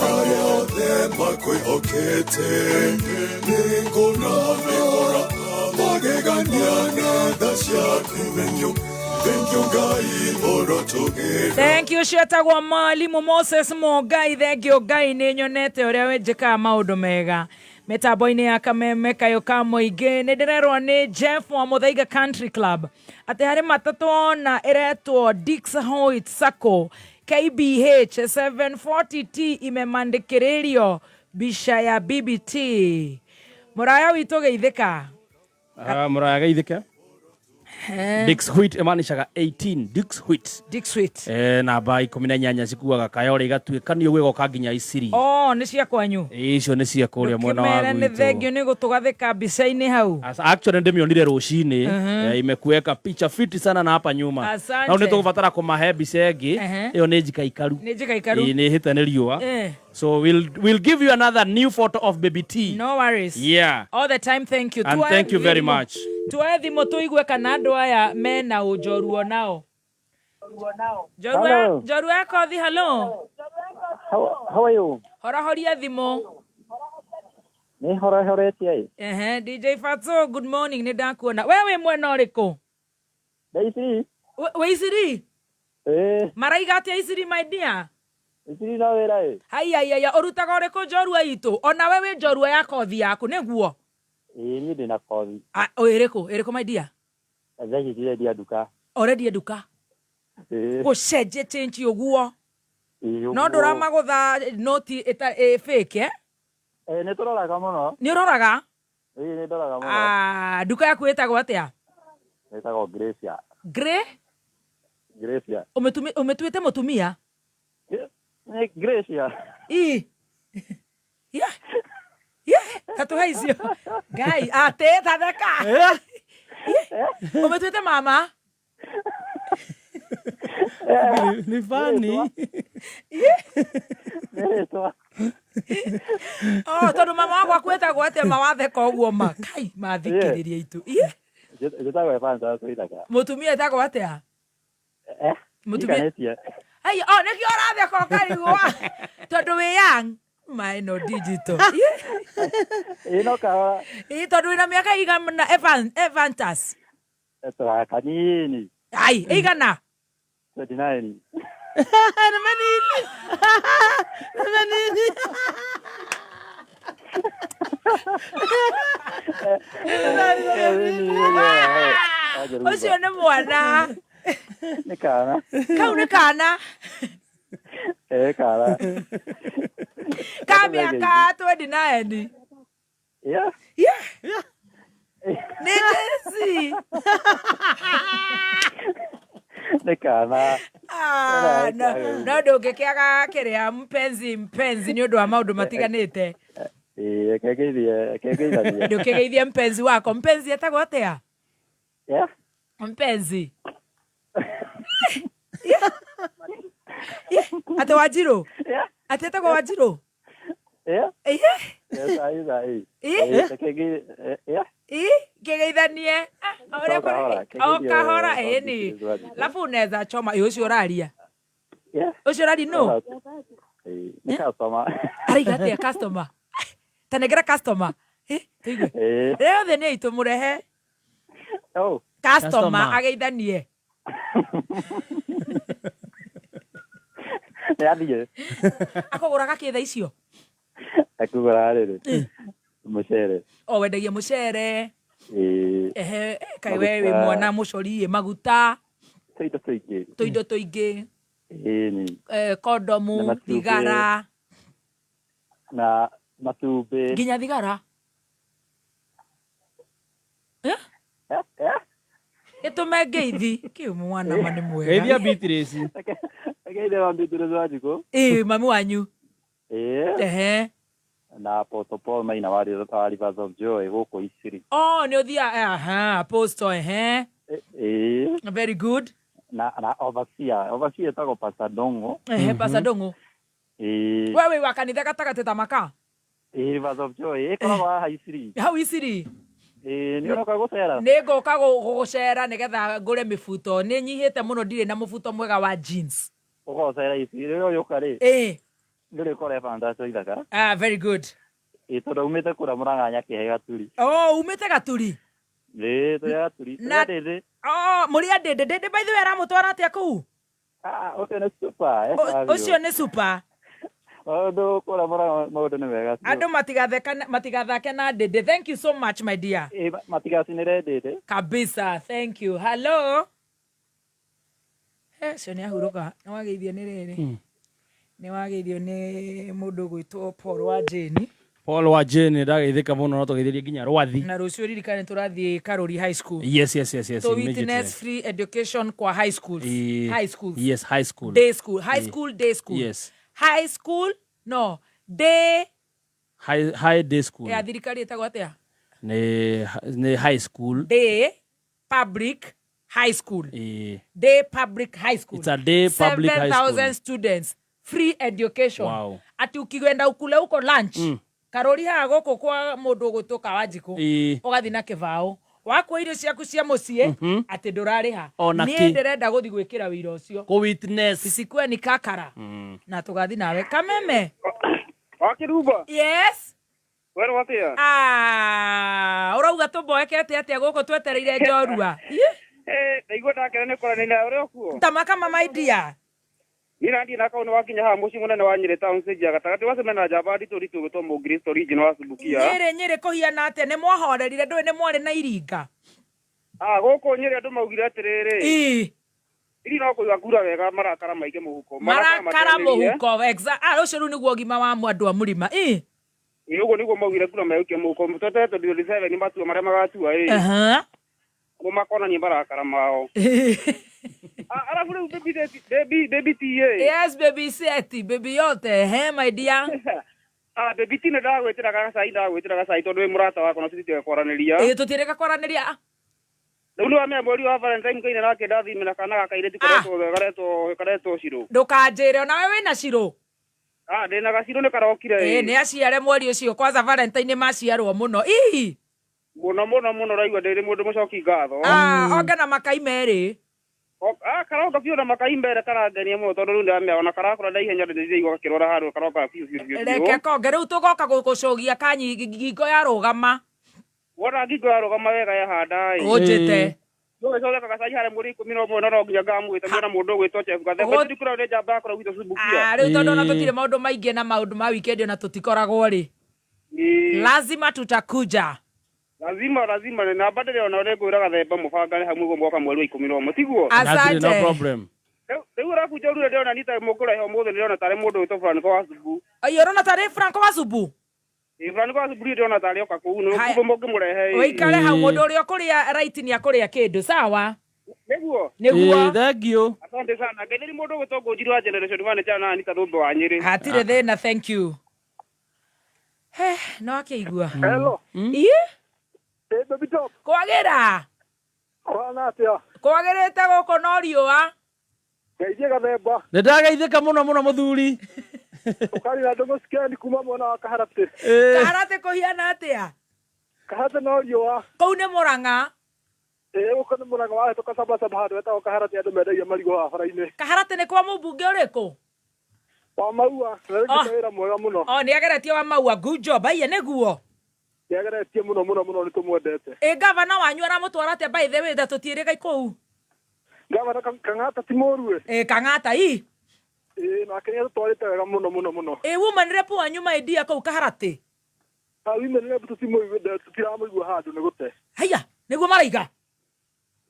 arĩa othe makwĩhokete. Nĩnguona magegania na tha ciaku. Thank you Ngai ũrotũgĩra. Thank you cietagwo mwalimu Moses Mũngai. Thank you Ngai, nĩ nyonete ũrĩa wĩnjĩkaga maũndũ mega. Mĩtambo-inĩ ya Kameme kayũ ka mũingĩ, nĩ ndĩrerwo nĩ Jeff wa Mũthaiga Country Club atĩ harĩ matatũ ona ĩretwo Dix Hoyt Sacco KBH 740T imemandĩkĩrĩrio mbica ya BBT. Mũraya witũ geithĩka. Ah, mũraya geithĩke. Dix Wheat ĩmaanishaga 18 Dix Wheat. Dix Wheat. Eh, namba 18 cikuaga kayore igatuĩkanio gwĩgoka nginya Isiri. Oh, nĩ cia kwanyu. Icio nĩ cia kũrĩa mwena wa Ndũkĩmere nĩ gwitũ. thengio nĩ gũtũgathĩka mbica-inĩ hau. Actually ndĩmĩonire rũcinĩ. Imekuweka picha fiti sana na hapa nyuma. Asante. Na nĩ tũgũbatara kũmahe mbica ĩngĩ. Ĩyo nĩ njika ikaru. Nĩ njika ikaru. Ĩĩ, nĩ ĩhĩte nĩ riũa. So we'll give you another new photo of Baby T. No worries. Yeah. All the time, thank you. And thank you very much. Tuoe thimũ tũigue kana andũ aya mena ũnjoruo nao. Njorua. Hello. Njorua ya kothi, hello. How are you? Horahoria thimũ. Nĩ horohoretie ĩ. Ehe, DJ Fatso, good morning, nĩ ndakuona. We wĩ mwena ũrĩkũ? Ndĩ Isiri. Wĩ Isiri? Ĩĩ. Maraiga atĩa Isiri, my dear? Isiri no wĩra ĩ. Haiya haiya, ũrutaga ũrĩkũ njorua itũ? Ona we wĩ njorua ya kothi yaku, nĩguo? Ĩĩ, niĩ ndĩna kothi. Ah, o ĩrĩkũ? Ĩrĩkũ, my dear? Thaa ici ndirendia nduka. Ũrendia nduka? Ĩĩ. Gũcenjia change ũguo. Ĩĩ, No ũguo. ndũramagũtha noti ĩta ĩ fake, eh? Ĩĩ, nĩ tũroraga mũno. Nĩ ũroraga? Ĩĩ, nĩ ndoraga mũno. Ah, nduka yaku ĩtagwo atĩa? Ĩtagwo Gracia. Grey? Gracia. Ũmĩtuĩte mũtumia? Nĩ Gracia. Ii. Yeah. Yeah, tatũhe icio. Ngai, atĩ tatheka. Ũmĩtuĩte mama? Ni funny. Nĩ rĩtwa. Oh, tondũ mama wakwa akwĩtagwo atĩa ma watheka ũguo ma. Kai, mathikĩrĩria itũ. Ie. Njĩtagwo Evans Waithaka. Mũtumia etagwo atĩa? Eh? Mũtumia. Njikanĩtie. Ai, oh, nĩkĩo ũratheka ũkarigwo. Tondũ wĩ young. Ma ĩno digital. Ie. Ĩĩ, no kahora. Ĩ, tondũ wĩna mĩaka igana Evantas. Tũraka kanini. Ai, ĩigana? 29. Nĩ manini. Nĩ manini. Ũcio nĩ mwana. Nĩ kana. Kau nĩ kana. Ĩĩ, kana. Ka mĩaka 29. Yeah. Yeah. Nĩ Jesi. Nĩ kana. Ah, no no ndũngĩkĩaga kĩrĩa mpenzi mpenzi nĩ ũndũ wa maũndũ matiganĩte. Ĩĩ, reke ngeithanie. Ndũkĩgeithie mpenzi wako. Mpenzi etagwo atĩa? Yeah. Mpenzi. Yeah. Yeah. Atĩ Wanjirũ? Atĩ etagwo Wanjirũ? Yeah. Yeah. Yes, ai, ai. Ĩ? Reke yeah. Ĩ, kĩgeithanie. Ah, ũrĩa O kahora, o kĩgeithie kahora kothi ĩni. Wanjirũ. Alafu unaweza choma. Ĩ, ũcio ũraria. Yeah. Ũcio ũraria nũ? Ĩĩ, nĩ customer. Araiga atĩa customer? Tanengera customer. Ĩ, tũigue. Ĩĩ. Rĩrĩa othe nĩ aitũ mũrehe. Oh. Customer Customer. ageithanie. Nĩ athiĩ. Akũgũraga kĩ thaa icio? Akũgũra rĩrĩ. Mũcere. O wendagia mũcere. Ĩĩ. Ehe, kaĩ we wĩ Maguta. mwana mũcori ĩ maguta, Tũindo tũingĩ. tũindo tũingĩ, Ĩĩ, ni. eh, kondomu, Na matumbĩ. thigara, Na matumbĩ. nginya thigara. Eh? Gĩtũme ngeithi. Kĩu mwana ma nĩ mwega. Geithia Beatrice. Geithia wa Beatrice Wanjikũ. Ĩ, mami wanyu. Ĩĩ. Ehe. Na Apostle Paul Maina wa Rivers of Joy gũkũ Isiri. Oh, nĩ ũthiaga, aha, apostle, ehe. Ĩĩ. Very good. Na overseer. Overseer etagwo Pastor Ndong'o. Ehe, Pastor Ndong'o. Ĩĩ. We wĩ wa kanitha gatagatĩ ta maka? Ĩĩ, Rivers of Joy. Ĩkoragwo haha Isiri. Hau Isiri? Ĩĩ nĩ ũroka gũcera. Nĩ ngũka gũgũcera nĩgetha ngũre mĩbuto. Nĩ nyihĩte mũno ndirĩ na mũbuto mwega wa jeans. Ũgocera ici rĩrĩa ũyũka rĩ. Ĩĩ. Nĩ ũrĩkora Evans ithaka. Ah, very good. Ĩĩ tondũ aumĩte kũrĩa Mũrang'a Nyakĩhe Gaturi. Oh, umĩte Gaturi. Ĩĩ tũrĩ a Gaturi. Na- Tũrĩ a Ndĩndĩ. Oh, mũrĩ a Ndĩndĩ. Ndĩndĩ by the way aramũtwara atĩa kũu? Ah, ũcio nĩ super. Ũcio nĩ super. Maũndũ kũrĩa Mũrang'a maũndũ nĩ mega. biũ. Andũ matigathake na Ndĩndĩ. Thank you so much my dear. Ĩĩ matigacinĩre Ndĩndĩ. Kabisa, thank you. Hello. Ũcio nĩ ahurũka. Nĩ wageithio nĩ rĩrĩ. Nĩ wageithio nĩ mũndũ ũgwĩtwo Paul wa Jane. Paul wa Jane ndageithĩka mũno no tũgeithĩrie nginya Rwathi. Na rũciũ ririkane tũrathiĩ Karori High School. Yes, To immediately. witness free education kwa high schools. High schools. Yes, high school. Day school. High school, day school. Yes. High school, no. Day High day school. ya thirikari ĩtagwo atĩa? Nĩ high school. Day public high school. Day public high school. It's a day public high school. 7,000 students free education. Wow. Ati ukienda ukule huko lunch. Karori haha gũkũ kwa mũndũ ũgwĩtwo Kawanjikũ ũgathiĩ na kĩbaũ wakua irio ciaku cia mũciĩ atĩ ndũrarĩha. Ona Niĩ kĩ. ndĩrenda gũthiĩ gwĩkĩra wĩra ũcio. Kũ witness. Isikue ni kakara. Na tũgathiĩ nawe Kameme. Wakĩrumba. Yes. Werwo atĩa? Ah, ũrauga tũmboekete atĩa gũkũ twetereire njorua? Eh, ndaigua ndakena nĩ kũranĩria nawe ũrĩ o kuo. Tamaka mama idea. Niĩ na ndiĩ na kau nĩ wakinya haha mũciĩ mũnene wa Nyĩrĩ town stage ya gatagatĩ wacemania na njamba nditũ nditũ ĩgwĩtwo Mũngristo region wa Subukia. Nyĩrĩ Nyĩrĩ kũhiana atĩa? Nĩ mwahorerire ndũĩ nĩ mwarĩ na iringa? Ah, gũkũ Nyĩrĩ andũ maugire atĩrĩrĩ. Ii. Iri no kũiga kura wega marakara maige mũhuko. Marakara mateanĩrie. mũhuko. Ah, ũcio rĩu nĩguo ũgima wa andũ a mũrima. Ii. Ĩ ũguo nĩguo maugire kura megũikia mũhuko. Tweterere 2027 matua marĩa magatua ĩ. Aha. Nĩguo makonania marakara mao. Ah, alafu rĩu baby baby T ĩ. Yes baby seti, baby yote. He my dear. Ah, baby T nĩ ndagwĩtĩra gacai ndagwĩtĩra gacai tondũ wĩ mũrata wakwa na tũtitiga kwaranĩria. Ĩ tũtirĩka kwaranĩria. Rĩu nĩ wamenya mweri wa Valentine kaine nake ndathimĩra kana ga kairĩtu karetwo Cirũ. Ndũkanjĩre onawe wĩna Cirũ. Ah, ndĩna gacirũ nĩ karokire Ĩ nĩ aciare mweri ũcio kwanza Valentine maciarwo mũno. Ii. Mũno mũno mũno ũraigua ndĩrĩ mũndũ mũcoki ngatho. Ah, onge na makai merĩ. Ah, karoka biũ na makai mbere karangenia mũno tondũ rĩu ndĩramenya ona karakũra na ihenya ndĩraigua gakĩrwara handũ karoka biũ biũ biũ. Reke konge rĩu tũgoka gũcũgia kanyi ngingo yarũgama. Wona ngingo yarũgama wega yahanda ĩ. Ũnjĩte. Tũgĩcoka gacai harĩa mweri 11 no nginya ngamwĩta mwena mũndũ ũgwĩtwo Jeff Gathemba tũtikũra nĩ njamba yakũra gwitũ Subukia. Ah, rĩu tondũ ona tũtirĩ maũndũ maingĩ na maũndũ ma weekend ona tũtikoragwo rĩ. Lazima tutakuja. Lazima lazima nĩ namba ndĩrona ũrĩa ngwĩra Gathemba mũbangane hamwe ũguo mwaka mweri wa 11 tiguo? Asante. No problem. Rĩu ũrakunja ũrĩa ndĩrona nita mũkũrehe ũmũthĩ ndĩrona tarĩ mũndũ wĩtwo Franco wa Subu. Oi ũrona tarĩ Franco wa Subu? Ĩ Franco wa Subu ndĩrona tarĩ oka kũu nĩ ũguo mũngĩmũrehe. Ũikare hau mũndũ ũrĩa ũkũrĩa right nĩ akũrĩa kĩndũ sawa? Nĩguo? Nĩguo. Thank you. Asante sana. Ngeithĩri mũndũ ũgwĩtwo Ngũnjiri wa Generation Manager na Anita Thũmbĩ wa Nyĩrĩ. Hatirĩ thĩna, thank you. He, no akĩigua. Hello. Ii? Baby top. Kwagĩra. Kwana atĩa? Kwagĩrĩte gũkũ no riũa. Ngeithie Gathemba. Nĩ ndageithĩka mũno mũno mũthuri. Ũkari na ndũng'ũ cikeni kuma mwena wa Kaharatĩ. Kaharatĩ kũhiana atĩa? Kaharatĩ no riũa. Kũu nĩ Mũrang'a. Ĩĩ gũkũ nĩ Mũrang'a wahĩtũka Sabasaba handũ hetagwo Kaharatĩ andũ mendagia marigũ haha bara-inĩ. Kaharatĩ nĩ kwa mũmbunge ũrĩkũ? Wa Maua, na rĩngĩ wĩra mwega mũno. Oh, nĩ ageretie wa Maua, good job. Aiya nĩguo. Nĩ ageretie mũno mũno mũno nĩ tũmwendete. Ĩ gavana wanyu aramũtwara atĩa by the way tha tũtiĩrĩga kũu? Gavana Kang'ata ti mũru ĩ. Ĩ Kang'ata ii. Ĩ nake nĩ atũtwarĩte wega mũno mũno mũno. Ĩ woman rep wanyu my dear kũu Kaharatĩ? Ah, women rep tũtiramũigua handũ nĩ gũte. Haiya, nĩguo maraiga?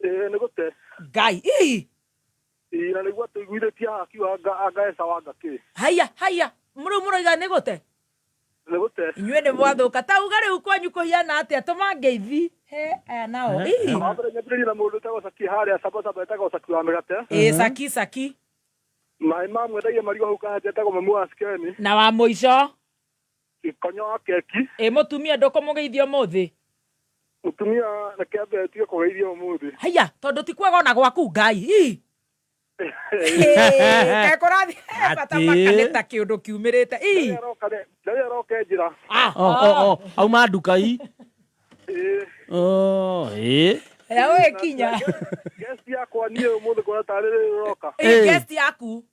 Ĩ nĩ gũte. Ngai ii. Ĩ na nĩguo tũiguithĩtie haha akiuga anga Esa wanga kĩ. Haiya, haiya, rĩu mũroiga nĩ gũte? Nĩ gũte. Inyuĩ nĩ mwathũka. Ta uga rĩu kwanyu kũhiana atĩa? Tũma ngeithi. He, aya nao. Ii. Wa mbere nyambĩrĩrie na mũndũ wĩtagwo Saki harĩa Sabasaba etagwo Saki wa mĩgate. Ĩ Saki Saki. Maĩ ma mwendagia marigũ hau Kaharatĩ etagwo mamu wa Skeni. Na wa mũico? Gĩkonyo wa keki. Ĩ mũtumia ndũkũmũgeithia ũmũthĩ? Mũtumia reke ambe tige kũgeithio ũmũthĩ. Haiya, tondũ ti kwega ona gwaku Ngai. Ii. Kaĩ kũrathiĩ bata maka nĩ ta kĩũndũ kiumĩrĩte. Ii. Rĩrĩa aroka njĩra. Oh, oh, oh. Auma nduka ii. Oh, ĩ. Ya we kinya. Guest yakwa niĩ ũmũthĩ kuona tarĩ rĩrĩ ũroka. Ĩ guest yaku.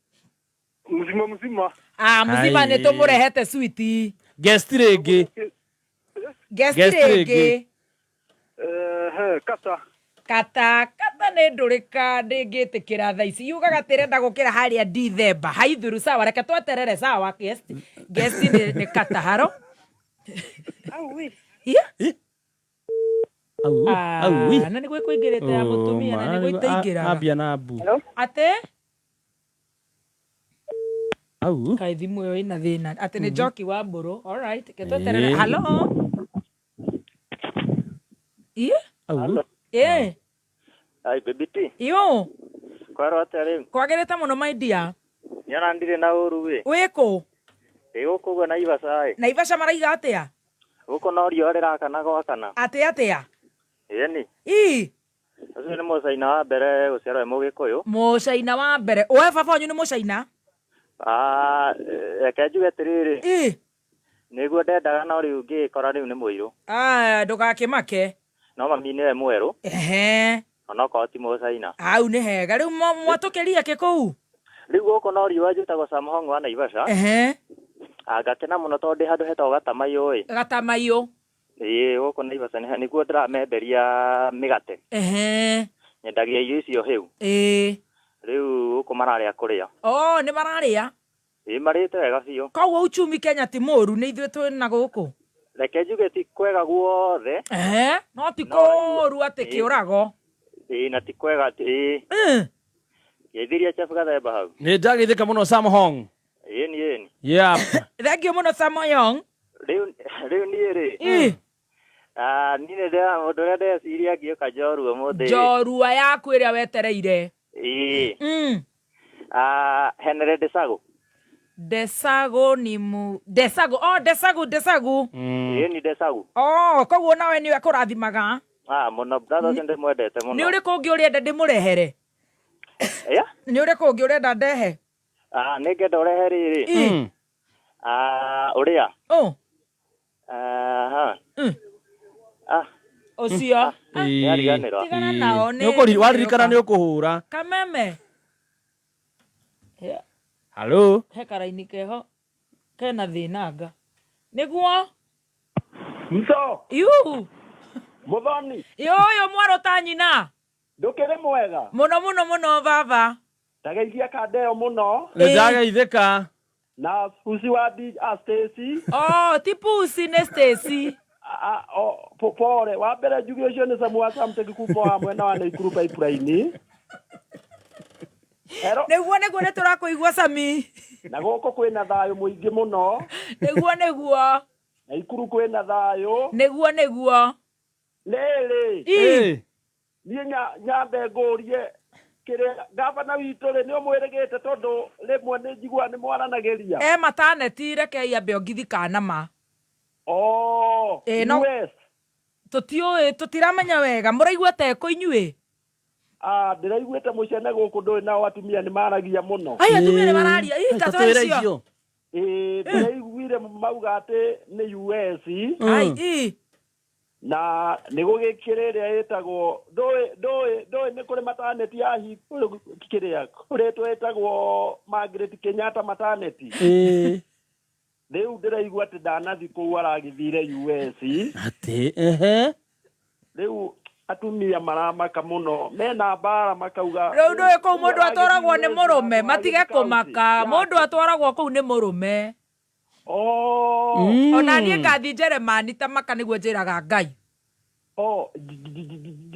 Mzima mzima. Ah, mzima Ai. nĩ tũmũrehete switi. Guest rĩngĩ. Guest Guest rĩngĩ. rĩngĩ. Ehe, kata. Kata kata nĩ ndũrĩka ndĩngĩtĩkĩra thaa ici yugaga atĩ ĩrenda gũkĩra harĩa Dithemba haithuru sawa reke tweterere sawa guest guest nĩ kata haro. Iya. Au, Ah, au, wi. na nĩguo ĩkũingĩrĩte ya mũtumia na nĩguo itaingĩraga. Ambia na mbu. Atĩ Au. Kaĩ thimũ ĩyo ĩna thĩna atĩ nĩ Njoki wa Mbũrũ. Alright, reke tweterere. Ĩĩ. Halo. Iya. Au. Ĩ. Ai baby T. Yo. Kwarwo atĩa rĩu? Kwagĩrĩte mũno my dear. Nĩona ndirĩ na ũru ĩ. Wĩ kũ? Ndĩ gũkũ ũguo Naivasha ĩ. Naivasha maraiga atĩa? Gũkũ no riũa rĩrakana gwakana. Atĩ atĩa? Ĩni. Ii. Ũcio nĩ mũcaina wa mbere gũciarwo e mũgĩkũyũ. Mũcaina wa mbere. We baba wanyu nĩ mũcaina? Ah, reke njuge atĩrĩrĩ. Ii. Nĩguo ndendaga no rĩu ngĩkora rĩu nĩ mũirũ. Ah, ndũgakĩmake. No mami nĩwe mwerũ. Ehe. Onokorwo ti mũcaina. Hau nĩ hega. Rĩu mwatũkĩria kĩ kũu? Rĩu gũkũ no riũa njĩtagwo Sam Hong wa Naivasha. Ehe. Ah, ngakena mũno tondũ ndĩ handũ hetagwo Gatamaiyũ ĩ. Gatamaiyũ. Ĩĩ gũkũ Naivasha nĩkuo ndĩramenderia mĩgate. Ehe. Nyendagia irio icio hĩu. Ĩĩ. Rĩu gũkũ mararĩa kũrĩa. Oh, nĩ mararĩa. Ĩĩ marĩte wega biũ. Koguo uchumi Kenya ti mũru nĩ ithuĩ twĩ na gũkũ. Reke njuge ti kwega guothe. Ehe. No ti kũũru atĩ kĩũrago. Ĩĩ na ti kwega ĩĩ. Geithiria Chef Gathemba hau. Nĩ ndageithĩka mũno Sam Hong. Ĩni ĩni. Yeah. Thank you mũno Sam Hong. Rĩu niĩ rĩ. Ĩ. Ah, niĩ nĩ ndĩra mũndũ ũrĩa ndeciria ngĩũka njorua ũmũthĩ. Njorua yaku ĩrĩa wetereire. Ĩĩ. Mm. Ah, Henry Desagu. Desagu ni mu Desagu. Oh, Desagu, Desagu. Ĩni Desagu. Oh, koguo nawe nĩwe kũrathimaga. Ah, mũno brother ũcio ndĩmwendete mũno. Nĩ ũrĩkũ ũngĩ ũrenda ndĩmũrehere? Yeah? Nĩ ũrĩkũ ũngĩ ũrenda ndehe? Ah, nĩ ngenda ũrehe rĩrĩ. Ĩ. Ah, ũrĩa. Oh. Aha. Ah. Ũcio. Nĩariganĩrwo. Tigana nao nĩ Waririkana nĩ ũkũhũra. Kameme. Halo. He karaini keho kena thĩna anga. Nĩguo. Mso. Yu. Muthoni. Yũyũ mwerũ ta nyina. Ndũkĩrĩ mwega. Mũno mũno mũno baba. Ndageithia kandeo mũno. Nĩ ndageithĩka. Na pusi wa D a Stacy. Oh, ti pusi nĩ Stacy. Ah, oh, pore. Wa mbere njuge ũcio nĩ Samu wa Samtech kuma wa mwena wa Naikuru pipeline. Hello. Nĩguo nĩguo nĩ tũrakũigua Sami. Na gũkũ kwĩna thayũ mũingĩ mũno. Nĩguo nĩguo. Naikuru kwĩna thayũ. Nĩguo nĩguo. Rĩrĩ. Ĩ. Niĩ nyambe ngũrie kĩrĩa gavana witũ rĩ nĩ ũmwĩrĩgĩte tondũ rĩmwe nĩ njiguaga nĩ mwaranagĩria. E mataneti rekei ambe ongithi kana ma. Oh, Ĩ no US. Tũtiũĩ tũtiramenya wega mũraigua ta ĩkũ inyuĩ. Ah, ndĩraiguĩte mũcene gũkũ ndũĩ nao atumia nĩ maragia mũno. Ai atumia nĩ mararia. Ĩ ta twĩre icio. Ĩ ndĩraiguire mauga atĩ nĩ US. Ai ĩ. Na nĩ gũgĩkĩrĩ ĩrĩa ĩtagwo ndũĩ nĩ kũrĩ mataneti ya kĩrĩa kũrĩtwo ĩtagwo Margaret Kenyatta mataneti. Ĩĩ. Rĩu ndĩraigua atĩ ndanathi kũu aragĩthire US. Atĩ ehe. Rĩu atumia maramaka mũno mena mbara makauga Rĩu ndũĩ kũu mũndũ atwaragwo nĩ mũrũme matige kũmaka mũndũ atwaragwo kũu nĩ mũrũme. Oh. Ona niĩ ngathi Jeremani ta maka nĩguo njĩraga Ngai. Oh,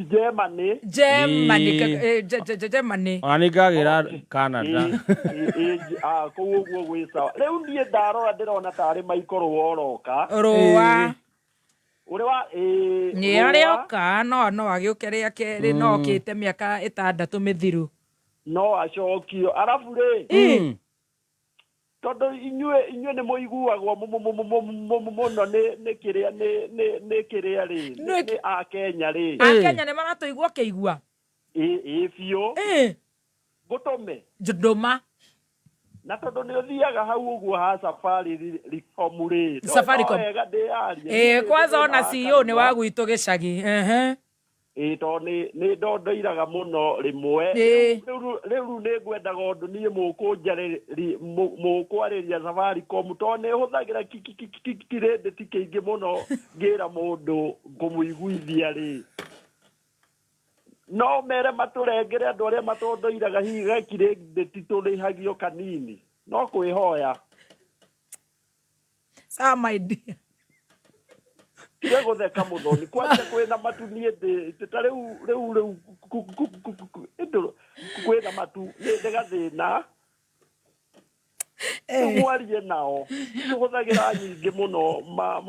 Germany. Germany, Germany. Ona nĩ ngagĩra Canada. Ah, kũu ũguo gwĩ sawa. Rĩu niĩ ndarora ndĩrona tarĩ Michael Rũa ũroka. Rũa. Ũrĩ wa ĩĩ. Nĩ arĩoka no agĩũke rĩa kerĩ no okĩte mĩaka 6 mĩthiru. No acokio. Arabu rĩ. Tondũ inyuĩ nĩ mũiguagwo mũno nĩ kĩrĩa nĩ kĩrĩa rĩ nĩ a Kenya rĩ. A Kenya nĩ maratũigua ũkĩigua. Ĩĩ biũ. Ngũtũme. Ndũma. Na tondũ nĩ ũthiaga hau ũguo ha Safaricom rĩ. Safaricom. No wega ndĩyarie. Ĩĩ, kwanza ona CEO nĩ wa gwitũ gĩcagi. Ehe. Ĩĩ, tondũ nĩ ndondoiraga mũno rĩmwe. Ĩĩ. Rĩu nĩ ngwendaga ũndũ niĩ mũkwarĩria Safaricom tondũ nĩ hũthagĩra kirĩndĩti kĩingĩ mũno ngĩra mũndũ kũmũiguithia rĩ. No mere matũrengere andũ arĩa matondoiraga hihi gakirĩndĩti tũrĩhagio kanini. No kwĩhoya. Sawa my dear. Tiga gũtheka mũthoni kwanja kwĩna matu niĩ ndĩ ta rĩu rĩu rĩu ĩndũ kwĩna matu nĩ ndĩ gathĩna. Rĩu mwarie nao tũhũthagĩra nyingĩ mũno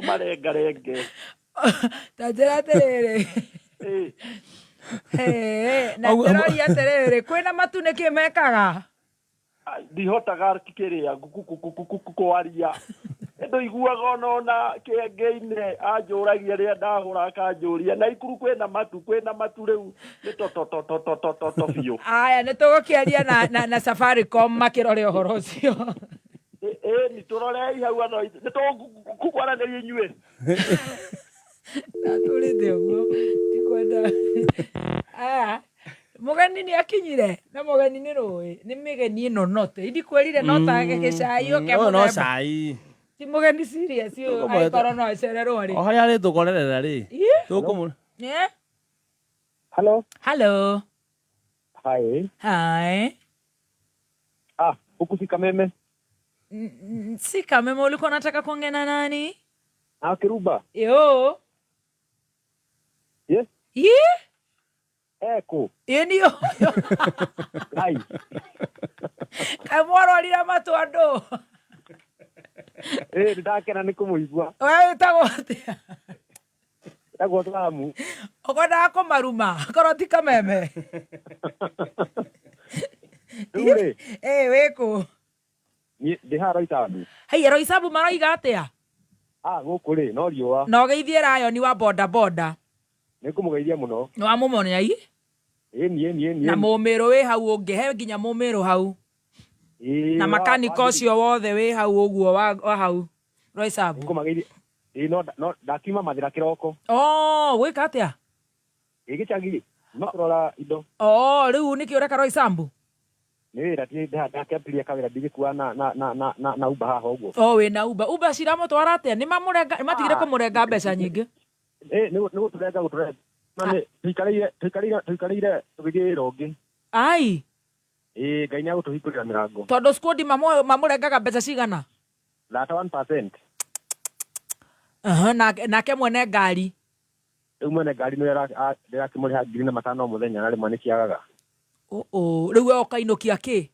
marengarenge. Ta njĩra atĩrĩrĩ. Na ndĩroria atĩrĩrĩ, kwĩna matu nĩkĩ mekaga? Ndihotaga kĩrĩa kwaria. Ĩndũ iguaga ona kĩengeinĩ anjũragia rĩrĩa ndahũra akanjũria na ikuru kwĩna matu kwĩna matu rĩu nĩ tototototototo biũ. Aya, nĩ tũgũkĩaria na Safaricom makĩrore ũhoro ũcio. Ĩĩ nĩ tũrorei hau andũ aitũ nĩ tũkwaranĩria inyuĩ. Ndatũrĩte ũguo ndikwenda. Aya, mũgeni nĩ akinyire na mũgeni nĩ rũĩ nĩ mĩgeni ĩno note indikwĩrire no tage gĩcai ũke Ũyũ no mũthemba. cai. Ti mũgeni serious ũyũ Tũkũmũhe- angĩkorwo no acererwo rĩ. O harĩa arĩtũkorerera rĩ. Ĩ? Tũkũmũ. Eh? Hello. Hello. Hi. Hi. Ah, huku si Kameme. Si Kameme, ulikuwa unataka kuongea na nani? Ah, Kiruba. Yo. Yes. Ye? Eko. Ĩ ndio. Ai. Kaĩ mwarwarire matũ andũ? Eh, ndakena nĩ kũmũigua. We wĩtagwo atĩa? Ndagwo Salamu. Ũkwendaga kũmaruma korwo ti Kameme. Rĩu rĩ, Ĩ wĩkũ? niĩ ndĩ haha Roysambu. Haiya Roysambu maroiga atĩa? Ah, gũkũ rĩ, no riũa. Na ũgeithie Rayoni wa boda boda. Nĩ ngũmũgeithia mũno. Nĩ wamũmenya i? Ĩni, ĩni, ĩni. Na mũmĩrũ wĩ hau ũngĩ, he nginya mũmĩrũ hau. Ĩĩ, Na makanika ũcio wothe wĩ hau ũguo wa hau Roysambu. Nĩngũmageithia. Ĩĩ, no ndakiuma Mathĩra kĩroko. Oh, gwĩka atĩa? Ĩ gĩcagi, no kũrora indo. Oh, rĩu nĩkĩ ũreka Roysambu? Nĩ wĩra ndakĩambĩrĩria kawĩra ndigĩkua na Uber haha ũguo. Oh, wĩna Uber. Uber ciramũtwara atĩa? Nĩ mamũrenga, nĩ matigire kũmũrenga mbeca nyingĩ? Ĩ, nĩ gũtũrenga gũtũrenga. Na nĩ tũikarĩire tũgĩthiĩ wĩra ũngĩ. Ai. Ĩĩ, Ngai nĩ agũtũhingũrĩra mĩrango. Tondũ squad mamũrengaga mbeca cigana? 31%. Aha, nake mwene ngari. Rĩu mwene ngari nĩwe ndĩrakĩmũrĩha 5,000 o mũthenya na rĩmwe nĩkĩagaga. Oo, rĩu we ũkainũkia kĩ?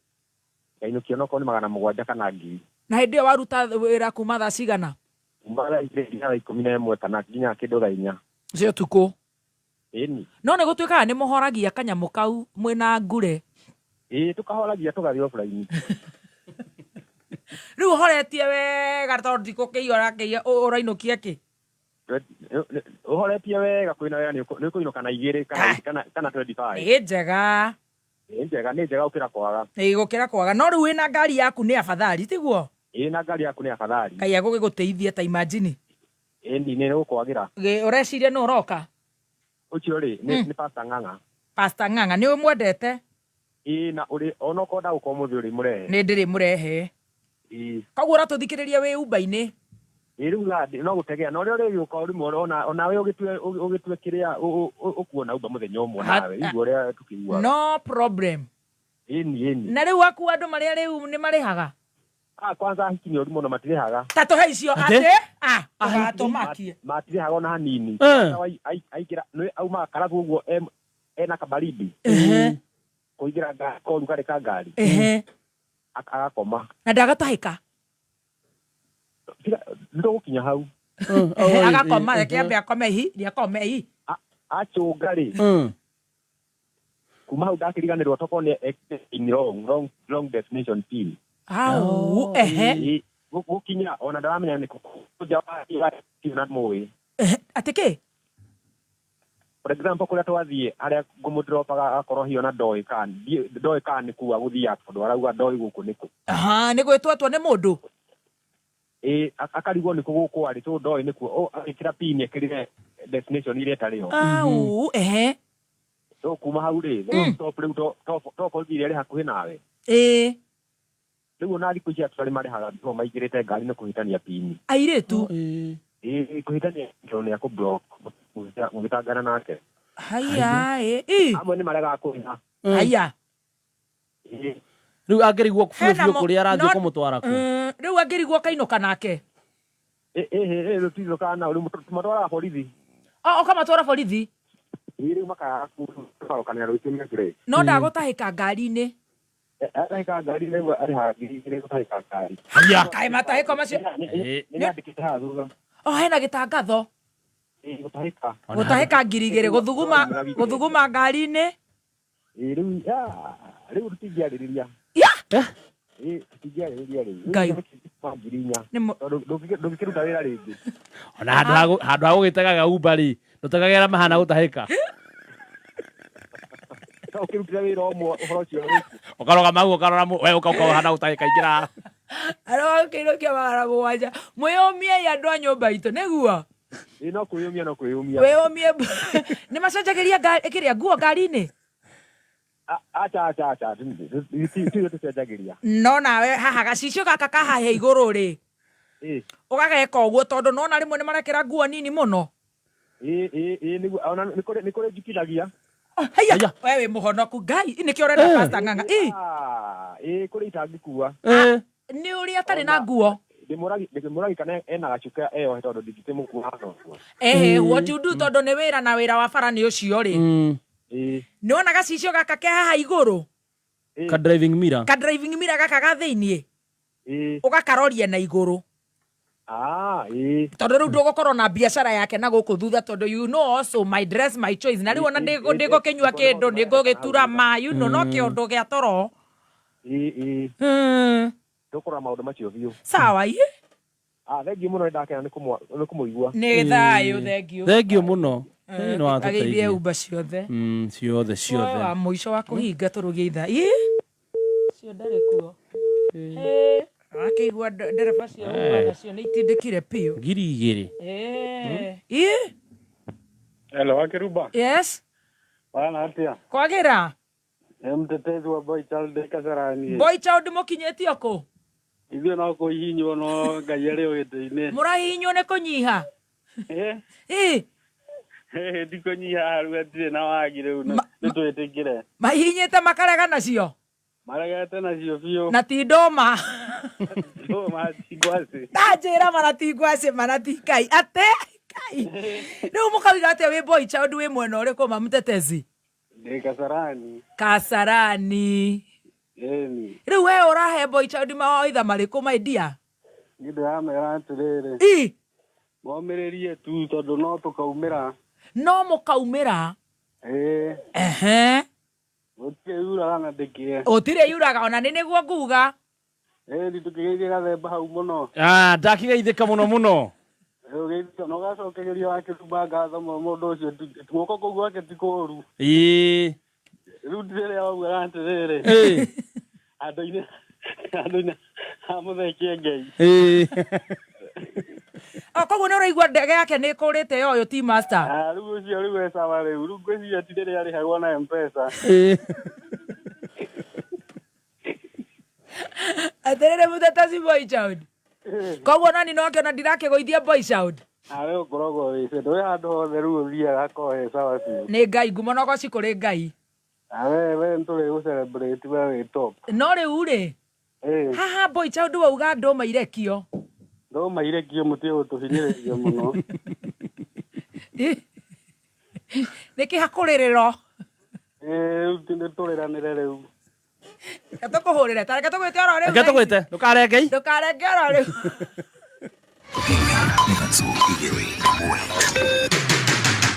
Ngainũkia onokorwo nĩ 700 kana 1,000. Na hĩndĩ ĩyo waruta wĩra kuma thaa cigana? Kuma thaa igĩrĩ nginya thaa 11 kana nginya kĩndũ thaa 4. Cia ũtukũ. Ĩni. No nĩ gũtuĩkaga nĩ mũhoragia kanyamũ kau mwĩna ngure. Ĩĩ, tũkahoragia tũgathiĩ offline. Rĩu ũhoretie wega tondũ ndikũkĩiya ũrakĩiya ũrainũkia kĩ? Ũhoretie wega kwĩna wega nĩ ũkũinũka na 2 kana 25. Nĩ njega. Nĩ njega, nĩ njega gũkĩra kwaga. Ĩĩ, gũkĩra kwaga. No rĩu wĩna ngari yaku nĩ afadhali, tiguo? Ĩĩ, na ngari yaku nĩ afadhali. Ngai agũgĩgũteithia ta imagine. Ĩni, nĩ gũkwagĩra. Ũreciria nũ ũroka? Ũcio rĩ, nĩ Pastor Ng'ang'a. Pastor Ng'ang'a, nĩ ũmwendete? Ĩĩ, na ũrĩ onokorwo ndagũka ũmũthĩ ũrĩ mũrehe. Nĩ ndĩrĩ mũrehe. Ĩĩ. Koguo ũratũthikĩrĩria wĩ Uber-inĩ? Ĩĩ, rĩu thaa no gũtegea, na ũrĩa ũrĩgĩũka rĩmwe onawe ũgĩtue kĩrĩa ũkuona Uber mũthenya ũmwe nawe, igua ũrĩa tũkĩiguaga. No problem. Ĩni, ĩni. Na rĩu aku andũ marĩa rĩu nĩ marĩhaga? Ah, kwanza ahiki nĩ ũru mũno matirĩhaga. Ta tũhe icio atĩ? Ah, ũgatũmakie. Matirĩhaga ona hanini. Aingĩra, nĩ aumaga karabu ũguo ena kabaridi. Kũingĩra korugarĩ ka ngari. Agakoma. Na ndagatahĩka? Nĩtũgũkinya hau. Agakoma, reke ambe akome ihi, nĩakome ihi. Acũnga rĩ. Kuma hau ndakĩriganĩrwo tokorwo nĩ wrong destination team. Au, ehe. Gũkinya ona ndaramenya nĩ kũ nja wa na mũĩ. Atĩ kĩ? For example kũrĩa twathiĩ harĩa ngũmũdropaga agakorwo hiyo na ndoĩ kana ndoĩ kana nĩ kũ agũthiaga tondũ arauga ndoĩ gũkũ nĩkũ. Aha, nĩ gwĩtwo atwo nĩ mũndũ. Ĩ akarigwo nĩkũ gũkũ arĩ tondũ ndoĩ nĩkuo. O agĩkĩra pin ekĩrire destination iria ĩtarĩ yo. Au, ehe. So kuma hau rĩ, stop rĩu to borithi ĩrĩa ĩrĩ hakuhĩ nawe. Ĩ. Rĩu ona thikũ ici andũ nĩ marĩhaga before maingĩrĩte ngari nĩ kũhĩtania pin. Airĩtu. Ĩ kũhĩtania tondũ nĩ akũ block mũgĩtangana nake. Haya, ĩ. Amwe nĩ maregaga kũrĩha. Haya. Rĩu angĩrigwo biũ Hena biũ mo- kũrĩa arathiĩ no- kũmũtwara kũ. Rĩu angĩrigwo kainũka nake. Ĩ ĩ rũtirũkaga nao rĩu tũmatwaraga borithi. O ũkamatwara borithi. Ĩ rĩu makaga kũrokanĩra rũciũ mekũrĩ. No ndagũtahĩka ngari-inĩ. Atahĩka ngari rĩu arĩhaga 2,000 gũtahĩka ngari. Haya. Kaĩ matahĩko macio. Nĩ nyandĩkĩte haha thutha. O hena gĩtangatho. Ĩ gũtahĩka. Gũtahĩka 2,000 gũthuguma gũthuguma ngari-inĩ. Ĩ rĩu rĩu tũtingĩarĩrĩria. Ya. Ĩ tũtingĩarĩrĩria rĩu. Ngai. Nginya. Tondũ ndũngĩkĩruta wĩra rĩngĩ. Ona handũ ha handũ ha gũgĩtegaga Uber rĩ, ndũtegagĩra mahana gũtahĩka. No ũkĩrutire wĩra ũmwe ũhoro ũcio wĩkwo. Ũkarũgama hau ũkarora we ũka ũkahana gũtahĩka ingĩra. Arokĩinũkia 700. Mwĩyũmiei andũ a nyũmba itũ nĩguo. Ĩ no kwĩyũmia no kwĩyũmia. Wĩyũmie. Nĩ macenjagĩria ngari kĩrĩa nguo ngari-inĩ. Acha acha acha tithuĩ tũcenjagĩria. No nawe haha gacicio gaka ka haha igũrũ rĩ. Ĩ. Ũgageka ũguo tondũ nona rĩmwe nĩ marekĩra nguo nini mũno. Ĩ ĩ ĩ nĩguo ona nĩ kũrĩ nĩ kũrĩ njikithagia. Haya, we wĩ mũhonoku Ngai, nĩkĩo ũrenda Pastor Ng'ang'a. Ĩ. Ĩ kũrĩ itangĩkua. Nĩ ũrĩa atarĩ na nguo. Ndĩmũragi kana ena gacuka eyohe tondũ ndingĩkĩmũkua hana ũguo. Ehe, what you do tondũ nĩ wĩra na wĩra wa bara nĩ ũcio rĩ. Ĩ. Nĩ wona gacicio gaka ke haha igũrũ. Ka driving mirror. Ka driving mirror gaka ga thĩiniĩ. Ĩ. Ũgakaroria na igũrũ. Ah, ĩ. Tondũ rĩu ndũgũkorwo na biacara yake na gũkũ thutha tondũ you know also my dress my choice na rĩu ona ndĩgũkĩnyua kĩndũ ndĩgũgĩtura ma you know no kĩũndũ gĩa toro. Ĩ ĩ. Tũkũrora maũndũ macio biũ. Sawa ĩ. Ah, thengiũ mũno nĩndakena nĩ kũmũigua. Nĩ thayũ, thengiũ. Thengiũ mũno. Nĩ watũteithia. Ageithie Uber ciothe. Ciothe ciothe. Wa mũico wa kũhinga tũrũgie ithaa. Ĩ. Cio ndarĩ kuo. Akĩigua ndereba cia Uber nacio nĩ itindĩkire biũ. 2,000. Ĩ. Hello, Akiruba. Yes. Bana atia. Kwagĩra. Nĩ mtetezi wa Boy Child Kasarani. Boy Child mũkinyĩtio kũ? Ithuĩ no kũhihinywo no Ngai arĩ o gĩtĩ-inĩ. Mũrahihinywo nĩ kũnyiha? Ĩ. Ti kũnyiha rĩu hatirĩ na wagi rĩu nĩ twĩtĩkĩre. Mahihinyĩte makarega nacio? Maregete nacio biũ. Na ti ndũma. Ndũma ti ngwacĩ. Ndanjĩra mana ti ngwacĩ mana ti Ngai. Atĩ Ngai. Rĩu mũkauga atĩa wĩ Boy Child wĩ mwena ũrĩkũ ma mtetezi? Ndĩ Kasarani. Kasarani. Ĩni. Rĩu we ũrahe Boy Child mawaitha marĩkũ my dear? Niĩ ndĩramera atĩrĩrĩ. Ĩ. Momĩrĩrie tu tondũ no tũkaumĩra. No mũkaumĩra. Ĩĩ. Ehe. Gũtirĩ yuraga na ndĩkĩe. Gũtirĩ yuraga ona nĩ nĩguo nguga. Ĩni tũkĩgeithie gathemba hau mũno. Ah, ndakĩgeithĩka mũno mũno. Ũgeithio na ũgacokeria Wakĩrumba ngatho mũno mũndũ ũcio guoko kũu gwake ti kũũru. Ĩĩ. Rĩu rĩrĩa waugaga atĩrĩrĩ. Ĩĩ. Andũ-inĩ andũ-inĩ a mũthekie Ngai. Ĩĩ. O koguo nĩ ũraigua ndege yake nĩ ĩkũrĩte yoyo ti master. Ah, rĩu ũcio rĩu e sawa rĩu. Rĩu ngwĩciria ti rĩrĩa arĩhagwo na M-Pesa. Ĩĩ. Atĩrĩrĩ mũtetezi Boy Child. Koguo nani no akĩona ndirakĩgũithia Boy Child. Nawe ũkoragwo wĩ wĩ handũ hothe rĩu ũthiaga hakoragwo he sawa biũ. Nĩ Ngai ngumo na ũgoci kũrĩ Ngai. Na we we nĩtũrĩ gũ celebrate we wĩ top. No rĩu rĩ haha Boy Child wauga ndũma irekio. Ndũma irekio mũtige gũtũhinyĩrĩria mũno. Nĩkĩ hakũrĩrĩro? Ĩĩ rĩu nĩtũrĩranĩre rĩu. Reke tũkũhũrĩre ta reke tũgwĩte oro rĩu. Reke tũgwĩte ndũkarenge. Ndũkarenge oro rĩu.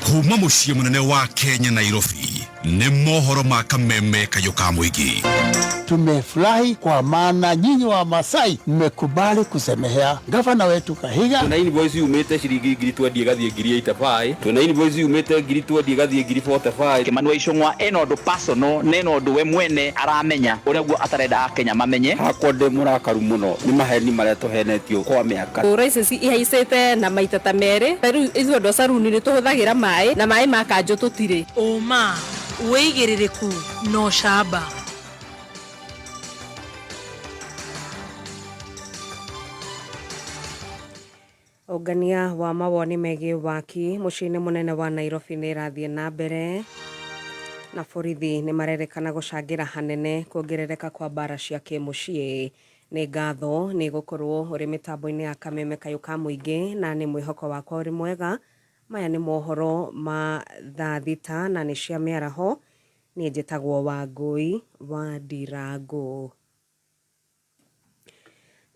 Kuma mũciĩ mũnene wa Kenya Nairobi Nĩ mohoro ma kameme kayũ ka mũingĩ. Tumefurahi kwa maana nyinyi wa Masai mmekubali kusemehea gavana wetu Kahiga. Twina invoice yumite ciringi ngiri twendi ĩgathiĩ ngiri 85, twina invoice yumite ngiri twendi ĩgathiĩ ngiri 45. Kimani wa Ichung'wa ena ũndũ personal na ena ũndũ we mwene aramenya ũrĩa guo atarenda akenya mamenye. Hakwa ndĩ mũrakaru mũno nĩ maheni marĩa tũhenetio kwa mĩaka. Prices ihaicĩte na maita ta merĩ. Rĩu ithuĩ andũ a caruni nĩ tũhũthagĩra maĩ na maĩ ma kanjũ tũtirĩ. Ũma, wĩigĩrĩrĩku na ũcamba. Ũngania wa mawoni megiĩ waki mũciĩ-inĩ mũnene wa Nairobi nĩ ĩrathiĩ na mbere na borithi nĩ marerĩkana gũcangĩra hanene kuongerereka kwa mbara cia kĩmũciĩ. Nĩ ngatho nĩ gũkorwo ũrĩ mĩtambo-inĩ ya kameme kayũ ka mũingĩ na nĩ mwĩhoko wakwa ũrĩ mwega. Maya nĩ mohoro ma thaa thita na nĩ cia mĩaraho. Niĩ njĩtagwo Wangũi wa Ndirango.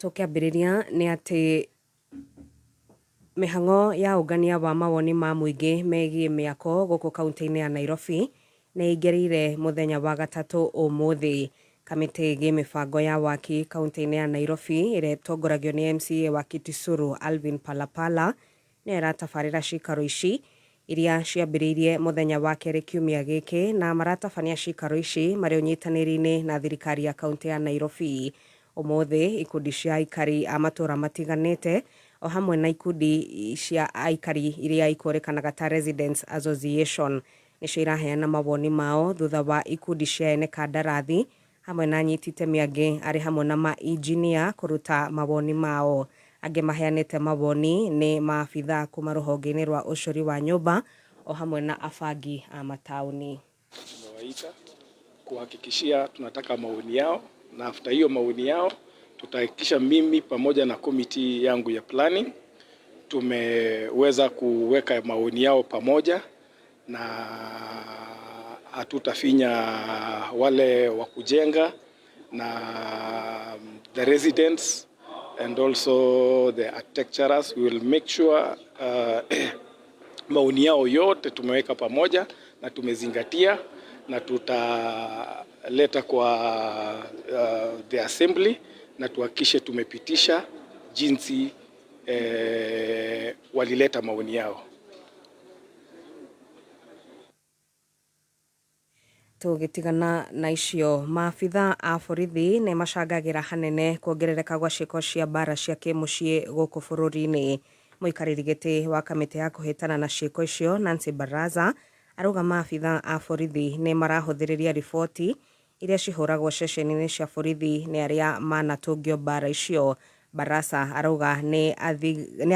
Tũkĩambĩrĩria nĩ atĩ mĩhang'o ya ũngania wa mawoni ma mũingĩ megiĩ mĩako gũkũ kaunti-inĩ ya Nairobi nĩ ĩingĩrĩire mũthenya wa gatatũ ũmũthĩ. Kamĩtĩ ĩgiĩ mĩbango ya waki kaunti-inĩ ya Nairobi ĩrĩa ĩtongoragio nĩ MCA wa Kitisuru Alvin Palapala nĩyo ĩratabarĩra cikaro ici iria ciambĩrĩirie mũthenya wa kerĩ kiumia gĩkĩ, na maratabania cikaro ici marĩ ũnyitanĩri-inĩ na thirikari ya kaunti ya Nairobi. Ũmũthĩ ikundi cia aikari a matũũra matiganĩte o hamwe na ikundi cia aikari iria ikũrĩkanaga ta Residents Association nĩcio iraheana mawoni mao thutha wa ikundi cia ene kandarathi hamwe na anyiti itemi angĩ arĩ hamwe na ma-engineer kũruta mawoni mao. Angĩ maheanĩte mawoni nĩ maabithaa kuma rũhonge-inĩ rwa ũcori wa nyũmba o hamwe na abangi a mataũni. Tumewaita kuhakikishia tunataka maoni yao, na after hiyo maoni yao tutahakikisha mimi pamoja na komiti yangu ya planning tumeweza kuweka maoni yao pamoja, na hatutafinya wale wa kujenga na the residents and also the architecturers. We will make sure maoni yao yote tumeweka pamoja na tumezingatia, na tutaleta kwa the assembly na tuhakikishe tumepitisha jinsi walileta maoni yao. Tũgĩtigana na icio, maabitha a borithi nĩ macangagĩra hanene kuongerereka gwa ciĩko cia mbara cia kĩmũciĩ gũkũ bũrũri-inĩ. Mũikarĩri gĩtĩ wa kamĩtĩ ya kũhĩtana na ciĩko icio Nancy Baraza arauga maabitha a borithi nĩ marahũthĩrĩria riboti iria cihũragwo ceceni-inĩ cia borithi nĩ arĩa manatũngio mbara icio. Barasa arauga nĩ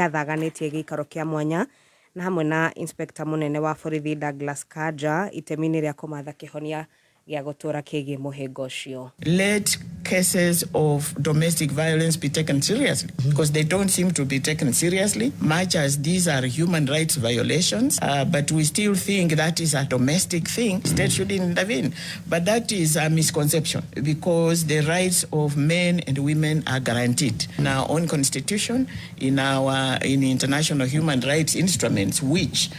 athaganĩtie gĩikaro kĩa mwanya na hamwe na inspector mũnene wa borithi Douglas Kanja itemi-inĩ rĩa kũmatha kĩhonia gĩa gũtũra kĩgiĩ mũhĩnga ũcio. Let cases of domestic violence be taken seriously, because they don't seem to be taken seriously, much as these are human rights violations, but we still think that is a domestic thing. State should intervene. But that is a misconception, because the rights of men and women are guaranteed in our own constitution, in our in international human rights instruments, which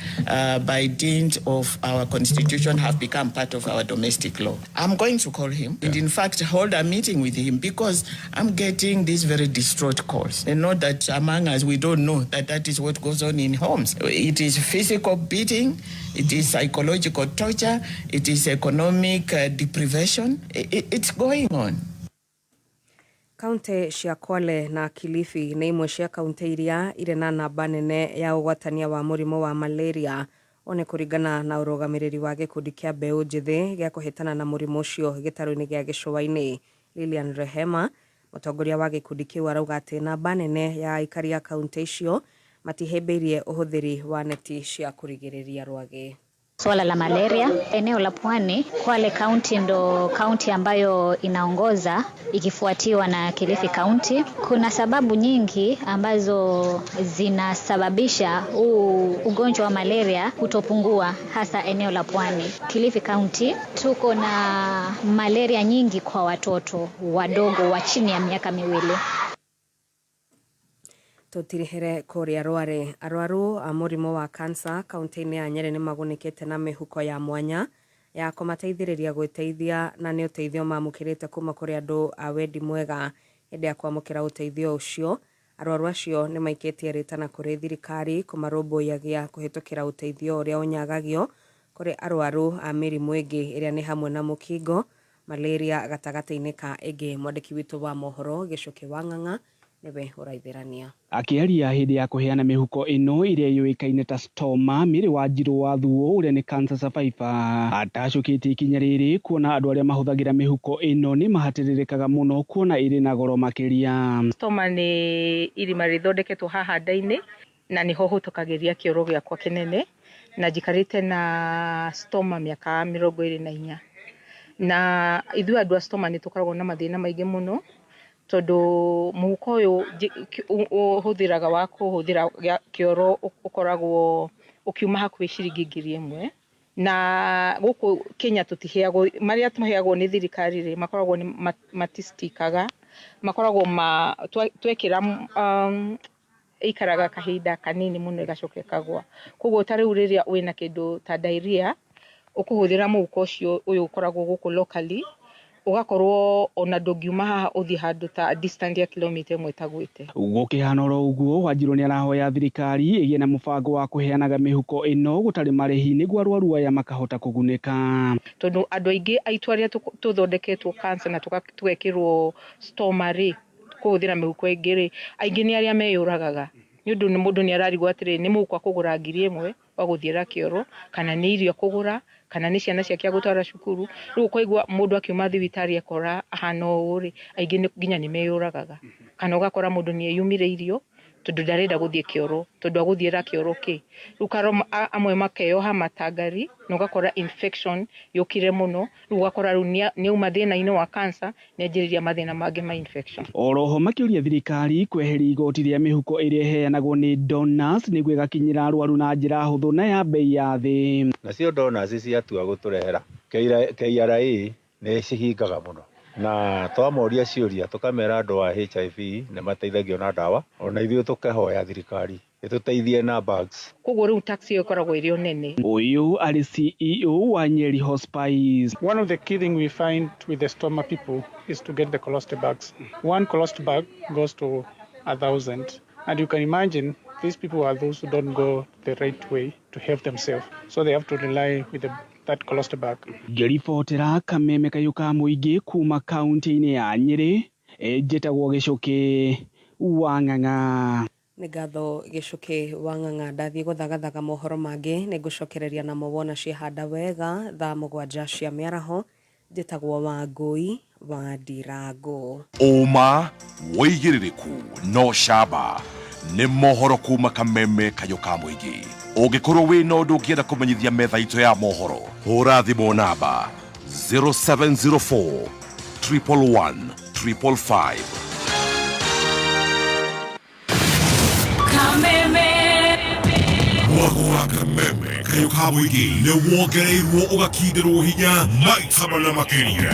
by dint of our constitution have become part of our domestic law. I'm going to call him and in fact hold a meeting with him, because I'm getting these very distraught calls. And not that among us we don't know that that is what goes on in homes. It is physical beating, it is psychological torture, it is economic deprivation. It's going on. Kaunti cia Kwale na Kilifi nĩ imwe cia kaunti iria irĩ na namba nene ya ũgwatania wa mũrimũ wa malaria. One kũringana na ũrũgamĩrĩri wa gĩkundi kĩa mbeũ njĩthĩ gĩa kũhĩtana na mũrimũ ũcio gĩtarũ-inĩ gĩa gĩcũa-inĩ. Lilian Rehema, mũtongoria wa gĩkundi kĩu, arauga atĩ namba nene ya aikari a kaunti icio matihĩmbĩirie ũhũthĩri wa neti cia kũrigĩrĩria rwagĩ. Swala la malaria eneo la Pwani, Kwale County ndo kaunti ambayo inaongoza ikifuatiwa na Kilifi County. Kuna sababu nyingi ambazo zinasababisha huu ugonjwa wa malaria kutopungua hasa eneo la Pwani. Kilifi County tuko na malaria nyingi kwa watoto wadogo wa chini ya miaka 2. Tũtirihere kũrĩa Rware. Arwaru a mũrimũ wa kansa kaunti-inĩ ya Nyeri nĩ magunĩkĩte na mĩhuko ya mwanya Ya kũmateithĩrĩria gwĩteithia na nĩ ũteithio mamũkĩrĩte kuma kũrĩ andũ a wendi mwega. Hĩndĩ ya kwamũkĩra ũteithio ũcio, arwaru acio nĩ maikĩtie rĩtana kũrĩ thirikari kũmarũmbũyagia kũhĩtũkĩra ũteithio ũrĩa ũnyagagio kũrĩ arwaru a mĩrimũ ĩngĩ ĩrĩa nĩ hamwe na mũkingo, malaria gatagatĩ-inĩ ka ĩngĩ. Mwandĩki witũ wa mohoro Gĩcũkĩ wa Ng'ang'a nĩwe ũraithĩrania. Akĩaria hĩndĩ ya kũheana mĩhuko ĩno ĩrĩa yũĩkaine ta stoma, Mary Wanjiru wa Thuo ũrĩa nĩ cancer survivor atacũkĩtie ikinya rĩrĩ kuona andũ arĩa mahũthagĩra mĩhuko ĩno nĩ mahatĩrĩrĩkaga mũno kuona ĩrĩ na goro makĩria. Stoma nĩ irima rĩthondeketwo haha nda-inĩ na nĩho hũtũkagĩria kĩoro gĩakwa kĩnene na njikarĩte na stoma mĩaka 24 na ithuĩ andũ a stoma nĩ tũkoragwo na mathĩna maingĩ mũno tondũ mũhuko ũyũ ũhũthĩraga wa kũhũthĩra kĩoro ũkoragwo ũkiuma hakuhĩ ciringi 1000 na gũkũ Kenya tũtiheagwo marĩa tũheagwo nĩ thirikari rĩ makoragwo nĩ matistikaga makoragwo ma twekĩra ĩikaraga kahinda kanini mũno ĩgacoka ĩkagwa. Koguo ta rĩu rĩrĩa wĩna kĩndũ ta diarrhea ũkũhũthĩra mũhuko ũcio ũyũ ũkoragwo gũkũ locally ũgakorwo ona ndũngiuma haha ũthiĩ handũ ta distance ya kilomita 1 ĩtagwĩte. Gũkĩhana oro ũguo, Wanjiru nĩarahoya thirikari ĩgĩe na mũbango wa kũheanaga mĩhuko ĩno gũtarĩ marĩhi nĩguo arwaru aya makahota kũgunĩka. Tondũ andũ aingĩ aitũ arĩa tũthondeketwo cancer na tũgekĩrwo stoma rĩ kũhũthĩra mĩhuko ĩngĩ rĩ aingĩ nĩ arĩa meyũragaga nĩ ũndũ mũndũ nĩ ararigwo atĩrĩ nĩ mũhuko akũgũra 1000 wa gũthiĩra kĩoro kana nĩ irio akũgũra kana nĩ ciana ciake agũtwara cukuru rĩu ũkaigua mũndũ akiuma thibitarĩ akora ahana ũũ rĩ aingĩ nginya nĩ meyũragaga kana ũgakora mũndũ nĩ eyumire irio tondũ ndarenda gũthiĩ kĩoro tondũ agũthiĩra kĩoro kĩ rĩu amwe makeyoha matangari na ũgakora infection yũkire mũno rĩu ũgakora rĩu nĩauma thĩna-inĩ wa cancer nĩanjĩrĩria mathĩna mangĩ ma infection. Oroho makĩũria thirikari kweheria igoti rĩa mĩhuko ĩrĩa ĩheanagwo nĩ donors nĩguo ĩgakinyĩra arwaru na njĩra hũthũ na ya bei ya thĩ. Nacio donors ciatua gũtũrehera KRA nĩ cihingaga mũno na twamoria ciũria tũkamera andũ a HIV nĩ mateithagio na ndawa ona ithuĩ tũkahoya thirikari ĩtũteithie na bags. Koguo rĩu tax ĩyo ĩkoragwo ĩrĩ o nene. Ũyũ arĩ CEO wa Nyeri Hospice. One of the key things we find with the stoma people is to get the colostomy bags. One colostomy bag goes to 1,000. And you can imagine these people are those who don't go the right way to help themselves. So they have to rely with that colostomy bag. Ngĩribotera kameme kayũ ka mũingĩ kuma kaunti-inĩ ya Nyĩrĩ, njĩtagwo Gĩcũkĩ wa Ng'ang'a. Nĩ ngatho Gĩcũkĩ wa Ng'ang'a. Ndathiĩ gũthagathaga mohoro mangĩ nĩ ngũcokereria namo wona ciehanda wega thaa 7 cia mĩaraho. Njĩtagwo Wangũi wa Ndirango. Ũma wĩigĩrĩrĩku no camba nĩ mohoro kuma kameme kayũ ka mũingĩ. Ũngĩkorwo wĩna ũndũ ũngĩenda kũmenyithia metha itũ ya mohoro, hũra thimũ namba 0704 111 555. Kameme. Mwago wa kameme kayũ ka mũingĩ nĩ wongereirwo ũgakindĩrwo hinya maita mana makĩria.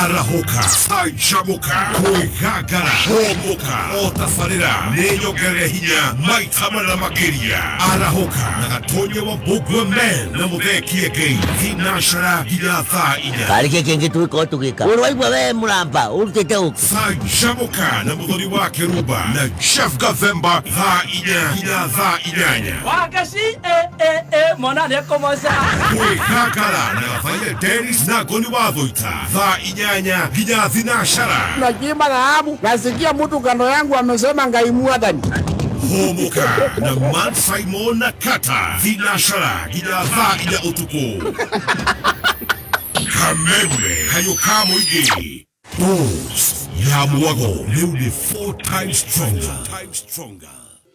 Arahũka, canjamũka, kwĩgangara, hũmũka, o tabarĩra nĩ nyongerere hinya maita mana makĩria. Arahũka na Gatonye wa Mbũgua Men na Mũthee Kĩengei thinacara nginya thaa 4. Karĩ kĩ kĩngĩ tũgĩkorwo tũgĩka ũrĩ waigua we mũramba ũrutĩte ũkĩ. Canjamũka na Mũthoni wa Kĩrumba na Jeff Gathemba thaa 4 nginya thaa 8. Wagaci mwana nĩekũmoca. Kwĩgangara na Gathaia Dennis na Ngoni wa Thũita thaa 8 nginya thinacara. Nakiimba dhahabu, nasikia mtu kando yangu amesema Ngai mwathani. Hũmũka na Man Simon na Kata thinacara nginya thaa 4 ũtukũ. Kameme kayũ ka mũingĩ. Boost ya mwago rĩu nĩ 4 times stronger.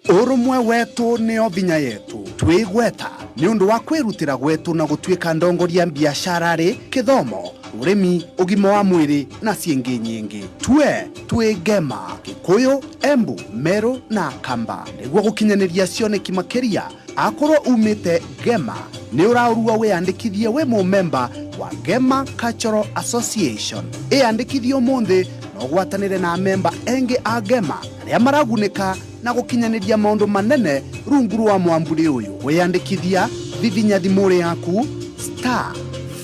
Ũrũmwe wetu nĩo vinya yetu twĩgweta nĩ ũndũ wa kwĩrutĩra gwetu na gũtuĩka ndongoria biacara rĩ kĩthomo ũrĩmi ũgima wa mwĩrĩ na ciĩngĩ nyingĩ twe twĩ Ngema Gĩkũyũ Embu Meru na Kamba nĩguo gũkinyanĩria cioneki makĩria akorwo umĩte Ngema nĩ ũraũrua wĩyandĩkithie wĩ mũmemba wa Ngema Cultural Association ĩyandĩkithie ũmũthĩ na ũgwatanĩre na memba engĩ a Ngema arĩa maragunĩka na gũkinyanĩria maũndũ manene rungu rwa mwamburi ũyũ. Wĩyandĩkithia vivinya thimũ yaku star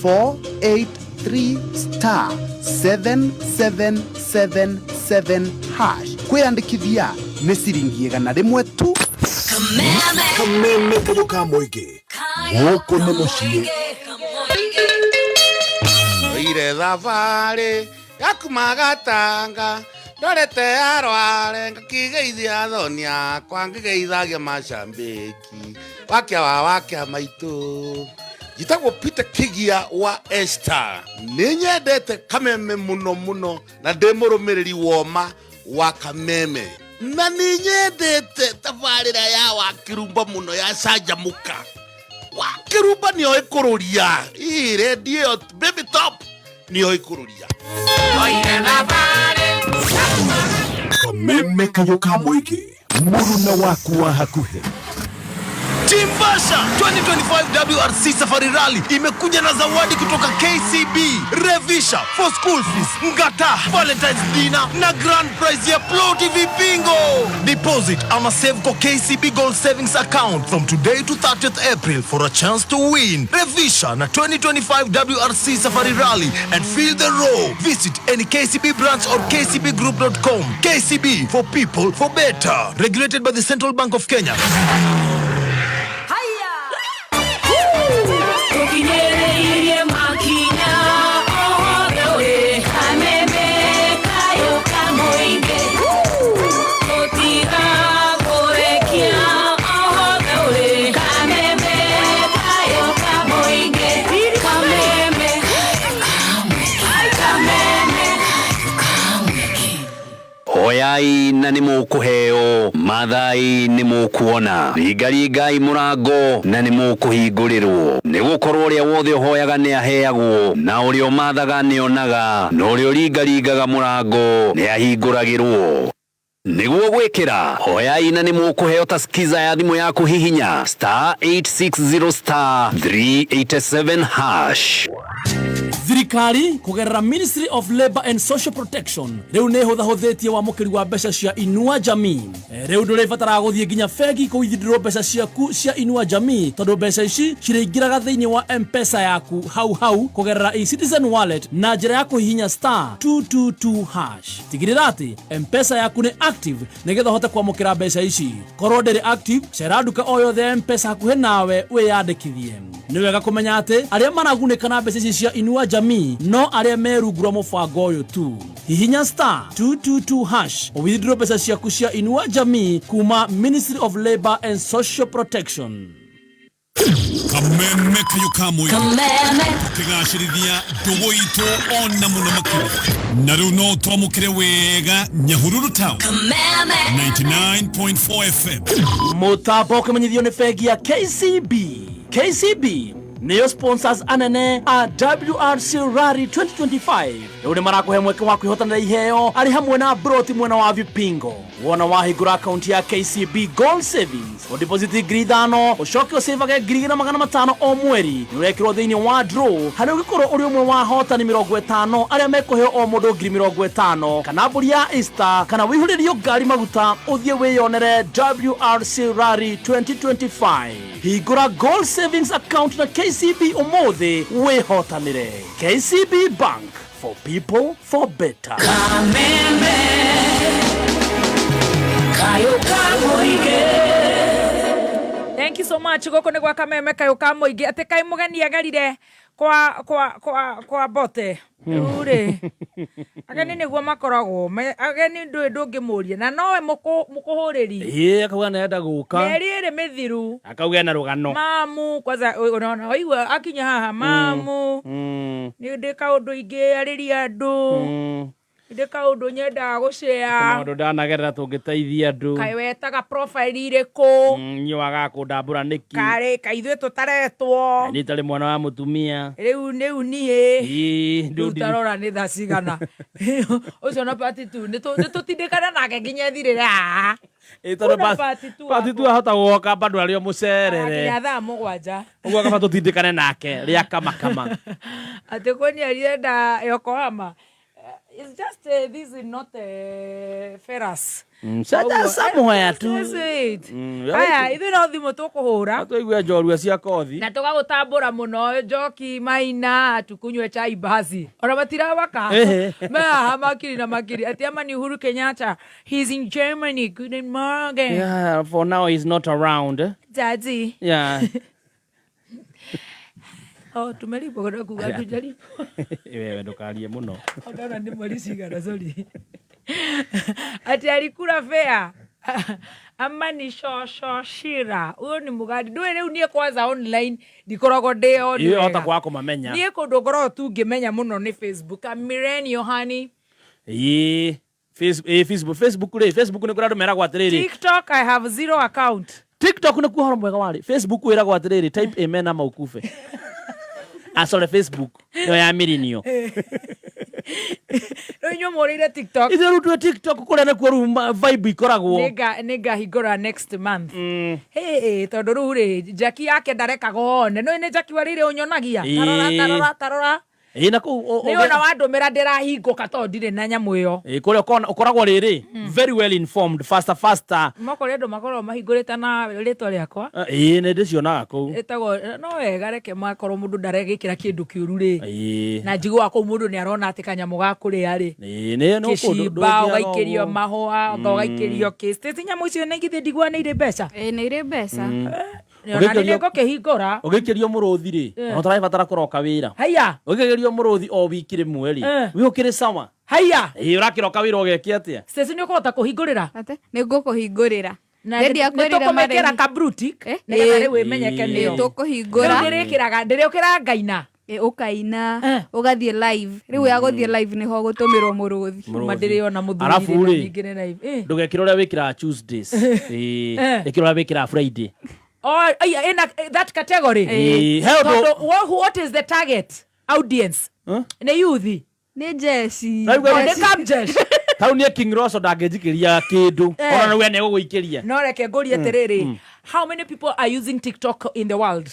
483 star 7777 hash kwĩyandĩkithia nĩ ciringi 100 tu. Kameme kayũ ka mũingĩ gũkũ nĩ mũciĩ. Oire thabarĩ ya kuma Gatanga ndorete arware ngakigeithia athoni akwa ngĩgeithagia macambĩki wakia wa wakia maitũ. Njĩtagwo Peter Kigia wa Esther. Nĩ nyendete Kameme mũno mũno na ndĩ mũrũmĩrĩri woma wa Kameme, na nĩ nyendete tabarĩra ya Wakĩrumba mũno ya Canjamũka. Wakĩrumba nĩoĩ kũrũria ii redio ĩyo Baby Top nĩoĩ kũrũria. Kameme kayũ ka mũingĩ, mũruna waku wa hakuhĩ. Timbasha 2025 WRC Safari Rally imekuja na zawadi kutoka KCB, Revisha for school fees, Ngata, Valentine's dinner na grand prize ya Plo TV Bingo. Deposit ama save kwa KCB Gold Savings Account from today to 30th April for a chance to win. Revisha na 2025 WRC Safari Rally and feel the roar. Visit any KCB branch or kcbgroup.com. KCB, for people, for better. Regulated by the Central Bank of Kenya. Tũkinyĩrĩirie makinya o hothe wĩ Kameme kayũ ka mũingĩ tũtigakũrekia o hothe wĩ Kameme kayũ ka mũingĩ Kameme Kameme. Hoyai na nĩ mũkũheo, mathai nĩ mũkuona, ringaringai mũrango na nĩ mũkũhingũrĩrwo, nĩ gũkorwo ũrĩa wothe ũhoyaga nĩ aheagwo, na ũrĩa ũmathaga nĩ onaga, na ũrĩa ũringaringaga mũrango nĩ ahingũragĩrwo. Nĩguo gwĩkĩra hoyai na nĩ mũkũheo ta skiza ya thimũ yaku, hihinya star 860 star 387 hash. Thirikari kũgerera Ministry of Labor and Social Protection rĩu nĩ ĩhũthahũthĩtie wamũkĩri wa mbeca cia Inua Jamii. Rĩu ndũrĩbataraga gũthiĩ nginya bengi kũithindĩrwo mbeca ciaku cia Inua Jamii, tondũ mbeca ici cirĩingĩraga thĩinĩ wa M-Pesa yaku hau hau kũgerera eCitizen wallet na njĩra ya kũhihinya star 222 hash. Tigĩrĩra atĩ M-Pesa yaku nĩ active nĩgetha ũhote kwamũkĩra mbeca ici. Korwo ndĩrĩ active, cera nduka o yothe ya M-Pesa hakuhĩ nawe wĩyandĩkithie. Nĩ wega kũmenya atĩ arĩa maragunĩka na mbeca ici cia Inua Jamii no arĩa me rungu rwa mũbango ũyũ tu. Hihinya star 222 hash ũwithdraw mbeca ciaku cia Inua Jamii kuma Ministry of Labor and Social Protection. Kameme kayũ ka mũingĩ Kameme. Tũkĩgacĩrithia ndũgũ itũ ona mũno makĩria, na rĩu no twamũkĩre wega Nyahururu town. Kameme. 99.4 FM. Mũtambo ũkĩmenyithio nĩ bengi ya KCB. KCB nĩyo sponsors anene a WRC Rally 2025. Rĩu nĩ marakũhe mweke wa kwĩhotanĩra iheo arĩ hamwe na broti mwena wa Vipingo. Wona wahingũra akaunti ya KCB Gold Savings, ũdeposit 5,000, ũcoke ũcĩvage 2,500 o mweri, nĩ ũrekĩrwo thĩinĩ wa draw harĩa ũngĩkorwo ũrĩ ũmwe wa ahotani 50 arĩa mekũheo o mũndũ 50,000, kana mbũri ya Easter, kana wĩihũrĩrio ngari maguta ũthiĩ wĩyonere WRC Rally 2025. Hingũra Gold Savings Account na KCB ũmũthĩ wĩhotanĩre. KCB Bank, for people, for better. Kameme kayũ ka mũingĩ. Thank you so much. Gũkũ nĩ gwa Kameme kayũ ka mũingĩ. Atĩ kaĩ mũgeni agerire kwa kwa kwa kwa bote rĩu rĩ, ageni nĩguo makoragwo ageni ndũĩ ndũngĩmũria na nowe mũkũhũrĩri. Ĩĩ, akauga nĩarenda gũka. Mĩeri ĩrĩ mĩthiru. Akauga ena rũgano. Mamu kwanza unaona waigua akinya haha mamu nĩ ndĩ kaũndũ ingĩarĩria andũ, ndĩ kaũndũ nyendaga gũcea. Maũndũ ndanagerera tũngĩteithia andũ. Kaĩ wetaga profile irĩkũ? Niĩ wagaga kũndambũra nĩkĩ? Karĩ kaĩ ithuĩ tũtaretwo? Niĩ itarĩ mwana wa mũtumia. Rĩu rĩu niĩ. Ĩĩ, rĩu tarora nĩ thaa cigana ũcio na part two nĩ tũtindĩkana nake nginya ethirĩre haha. Ĩĩ, tondũ Kuna part two part two ahota gũgoka bado arĩ o mũcerere. Akinya thaa 7. Ũguo kaba tũtindĩkane nake rĩa kamakama. Atĩ kwani alienda Yokohama. It's just this is not ferrous. Sasa somewhere tu. Is it? Aya, Aya, ithuĩ no thimũ tũkũhũra tũigue njorua cia kothi. Na tũgagũtambũra mũno njoki maina tukunywe chai basi ona matirawaka. Ehe. Mehaha makiri na makiri ati ama ni Uhuru Kenyatta, he's in Germany. Guten Morgen. Yeah, for now he's not around. Daddy. Yeah. Oh, tumelipwa kwa kuga tujalipwa. Wewe ndukarie muno. Ndona nĩ mweri cigana, sorry, ati alikula fea ama ni shoshira uyu ni mugandi ndũĩ rĩu niĩ kwanza online ndikoragwo ndĩ on Iyo wega. hota kwaga kũmamenya. Niĩ kũndũ ngoragwo tu ngĩmenya mũno nĩ Facebook, a millennial honey. Ĩĩ. Facebook Facebook rĩ, Facebook nĩ kũrĩa andũ meragwo atĩrĩrĩ. TikTok I have zero account. TikTok nĩ kuo ũhoro mwega warĩ. Facebook wĩragwo atĩrĩrĩ, type amen ama ukufe. Ah, sorry, Facebook ĩyo ya millennial. Rĩu inyuĩ mũrĩire TikTok. Ithuĩ rĩu twĩ TikTok kũrĩa nĩkuo rĩu vibe ikoragwo. Nĩngahingũra next month. Hey, tondũ rĩu rĩ Jackie yake ndarekaga one no nĩ Jackie warĩire ũnyonagia. Tarora, tarora, tarora. Ĩĩ, na kũu Nĩ ona wandũmĩra ndĩrahingũka tondũ ndirĩ na nyamũ ĩyo. Ĩĩ, kũrĩa ũkoragwo rĩrĩ very well informed, faster faster. Mokorwo andũ makoragwo mahingũrĩte na rĩtwa rĩakwa. Ĩĩ, nĩ ndĩcionaga kũu. Ĩtagwo no wega reke makorwo mũndũ ndaregĩkĩra kĩndũ kĩũru rĩ. Na njiguaga kũu mũndũ nĩ arona atĩ kanyamũ ga kũrĩa rĩ Ĩĩ, nĩ no kũndũ kĩcimba ndũngĩaga ũgaikĩrio ũguo. mahũa ũgaikĩrio kĩ Stacy, nyamũ icio nĩ githĩ ndigua nĩ irĩ mbeca. Ĩĩ, nĩ irĩ mbeca. Ona nĩ ngũkĩhingũra. Ũgĩikĩrio mũrũthi rĩ, ona ũtarabatara kũroka wĩra. Haiya. Ũgĩikĩrio mũrũthi o wiki rĩmwe rĩ, wĩ ũkĩrĩ sawa. Haiya. Ĩĩ, ũrakĩroka wĩra ũgeke atĩa? Stacy, nĩ ũkũhota kũhingũrĩra? Nĩ ngũkũhingũrĩra. Na Ndendia nĩ kwĩrire tũkũmĩkĩra marĩhi. ka blue tick nĩgetha rĩu ĩmenyeke nĩyo. Ĩĩ, tũkũhingũra. Rĩu ndĩrĩkĩraga ndĩrĩũkĩra ngaina. Ĩ, ũkaina ũgathiĩ live rĩu ya gũthiĩ live nĩho gũtũmĩrwo mũrũthi. Mũrũthi. Ndĩrĩona mũthuri Arabu rĩ, rĩ, na nyingĩ nĩ live. Ndũgekĩre ũrĩa wĩkĩraga Tuesdays. Ĩĩ, ĩkĩra ũrĩa wĩkĩraga Friday. Oh, aya, ina that category. Ĩĩ, he ũndũ- Tondũ what is the target audience? Nĩ youth. Nĩ jeshi. Nĩ kamjeshi. Tau niĩ King Rosso ndangĩnjikĩria kĩndũ. Ona we nĩegũgũikĩria. No reke ngũrie atĩrĩrĩ, how many people are using TikTok in the world?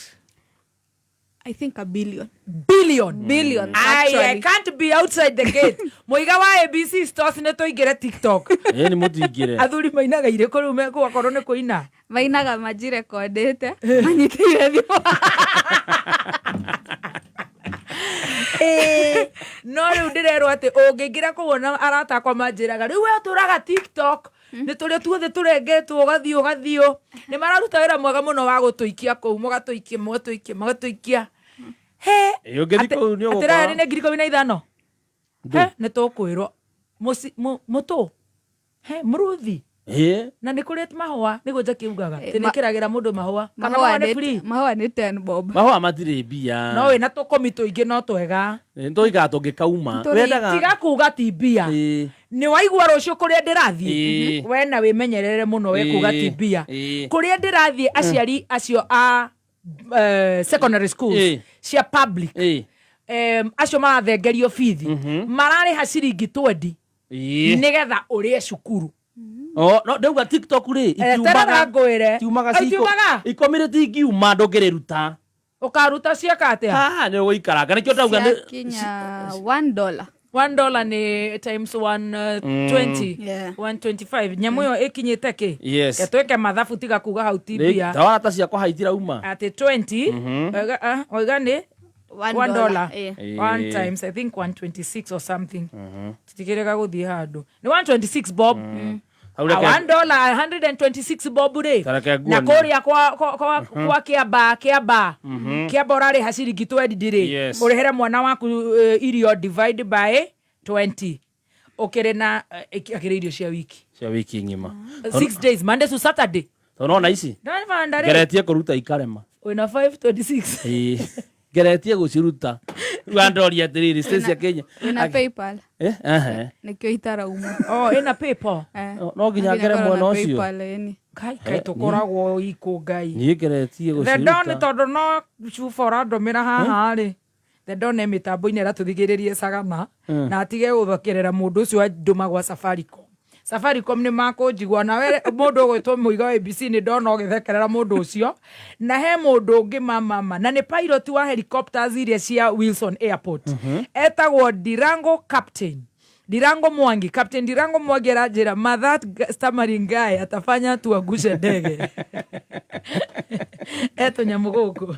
I think a billion. Billion. Billion, I actually. can't be outside the gate. Mũiga wa ABC stores nĩ tũingĩre TikTok. Ĩĩ, nĩ mũtingĩre. Athuri mainaga irĩkũ rĩu mekũgakorwo nĩ kũina? Mainaga manjirekondĩte manyitĩire thimũ. Ĩĩ, no rĩu ndĩrerwo atĩ ũngĩingĩra kũu ona arata akwa manjĩraga rĩu we ũtũraga TikTok nĩ tũrĩa tuothe tũrengetwo ũgathiĩ ũgathiĩ nĩ mararuta wĩra mwega mũno wa gũtũikia kũu mũgatũikia mũgatũikia mũgatũikia he. Ĩĩ, ũngĩthiĩ kũu nĩ ũgũkora. Atĩrĩrĩ, nĩ 15,000. He, nĩ tũkwĩrwo mũtũ he mũrũthi. Ĩĩ. Na nĩ kũrĩ mahũa nĩguo Jackie ugaga atĩ nĩ kĩragĩra mũndũ mahũa kana Mahũa mahũa nĩ nĩ free. Mahũa nĩ 10 bob. Mahũa matirĩ mbia. No wĩna tũkomi tũingĩ no twega. Nĩ tũikaga tũngĩkauma. Wendaga Tiga kuga ti mbia. Nĩ waigua rũciũ kũrĩa ndĩrathiĩ we na wĩmenyerere mũno we kuga ti mbia. Kũrĩa ndĩrathiĩ aciari acio a secondary schools cia public acio marathengerio bithi mararĩha ciringi 20 nĩgetha ũrĩe cukuru. Oh, no ndauga TikTok rĩ Eterera ngwĩre. itiumaga Oh, ciko itiumaga? ikũmi rĩtingiuma ndũngĩrĩruta. Ũkaruta ciaka atĩa? Haha nĩ ũgũikaranga nĩkĩo ndauga nĩ Ciakinya $1. $1 nĩ times 120. Yeah. 125 nyamũ ĩyo ĩkinyĩte kĩ? Yes. Twĩke mathabu tiga kuga hau ti mbia. Tawara ta ciakwa ha itirauma. Atĩ 20 oiga nĩ One $1. dollar, eh. One times I think 126 or something. Titikĩrĩga gũthiĩ handũ nĩ 126 bob. Hau A reke- $1 126 bob rĩ Ta reke na nguone. kũrĩa kwa kĩamba kĩamba kĩamba ũrarĩha ciringi 20 rĩ Yes. ũrĩhĩre mwana waku irio divide by 20 ũkĩrĩ na akĩrĩ irio cia wiki Cia wiki ng'ima. 6 days, Monday to Saturday. Tondũ nona ici Ndabanda rĩ ngeretie kũruta ikarema. Wĩna 526. Ĩĩ. Ngeretie gũciruta rĩu andoria atĩrĩrĩ Stacy Akenya Wĩna PayPal Eh, ehe. nĩkĩo itarauma. Oh, ĩna PayPal. No nginya ngere Nginya mwena ngorwo na ũcio. PayPal, ĩni. Kai kai tũkoragwo ikũ ngai. Niĩ ngeretie The Don gũciruta. tondũ no cuba ũrandũmĩra haha rĩ The Don e mĩtambo-inĩ ĩratũthikĩrĩrie Sagana na atige gũthekerera mũndũ ũcio andũma gwa Safaricom. Safaricom nĩ makũnjigua nawe mũndũ ũgwĩtwo mũiga wa ABC nĩ ndona ũgĩthekerera mũndũ ũcio na he mũndũ ũngĩ mamama na nĩ pilot wa helicopters iria cia Wilson Airport etagwo Dirango Captain. Ndirango Mwangi, Captain Ndirango Mwangi aranjĩra ma that stammering guy atafanya tuangushe ndege. Etũnyamũ gũkũ.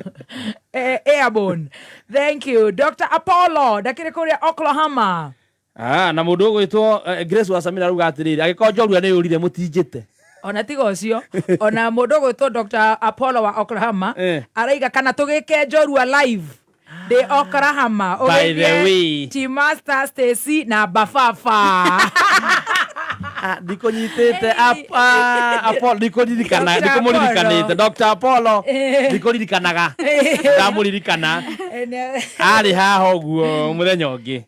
Airborne. Thank you. Dr. Apollo, ndakĩrĩ kũrĩa Oklahoma. Ah, na mũndũ ũgwĩtwo Grace wa Samira aruga atĩrĩrĩ, angĩkorwo njorua nĩ yũrire mũtinjĩte. Ona tiga ũcio, ona mũndũ ũgwĩtwo Dr. Apollo wa Oklahoma araiga kana tũgĩke njorua live ndĩ Oklahoma. By the Ũgeithie way. Team Master Stacy na Bafafa. Ndikũnyitĩte Apollo, ndikũririkana, Dr. ndikũmũririkanĩte. Apollo. Dr. Apollo, ndikũririkanaga. Ndamũririkana. Arĩ haha ũguo mũthenya ũngĩ.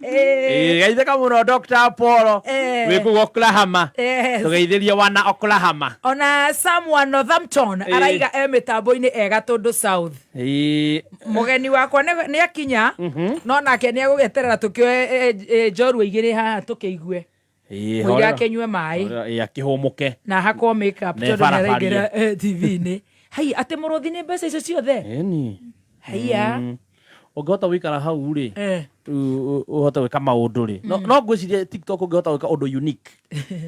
Geithĩka mũno Dr. Apollo. Wĩ kũu Oklahoma. Yes. Tũgeithĩrie wana Oklahoma. Ona Sam wa Northampton araiga e mĩtambo-inĩ ega tũndũ South. Mũgeni wakwa nĩ akinya, no nake nĩ egũgĩeterera tũkĩoe njorua igĩrĩ haha tũkĩigue. Mũira akĩnyue maĩ. Akĩhũmũke. Na hakwo makeup Ne tondũ nĩ barabarie. araingĩra TV-inĩ. Hai, atĩ mũrũthi nĩ mbeca icio ciothe? Ĩni. Haiya. Ũngĩhota gũikara hau rĩ, ũhote gwĩka maũndũ rĩ, no ngwĩciria TikTok ũngĩhota gwĩka ũndũ unique,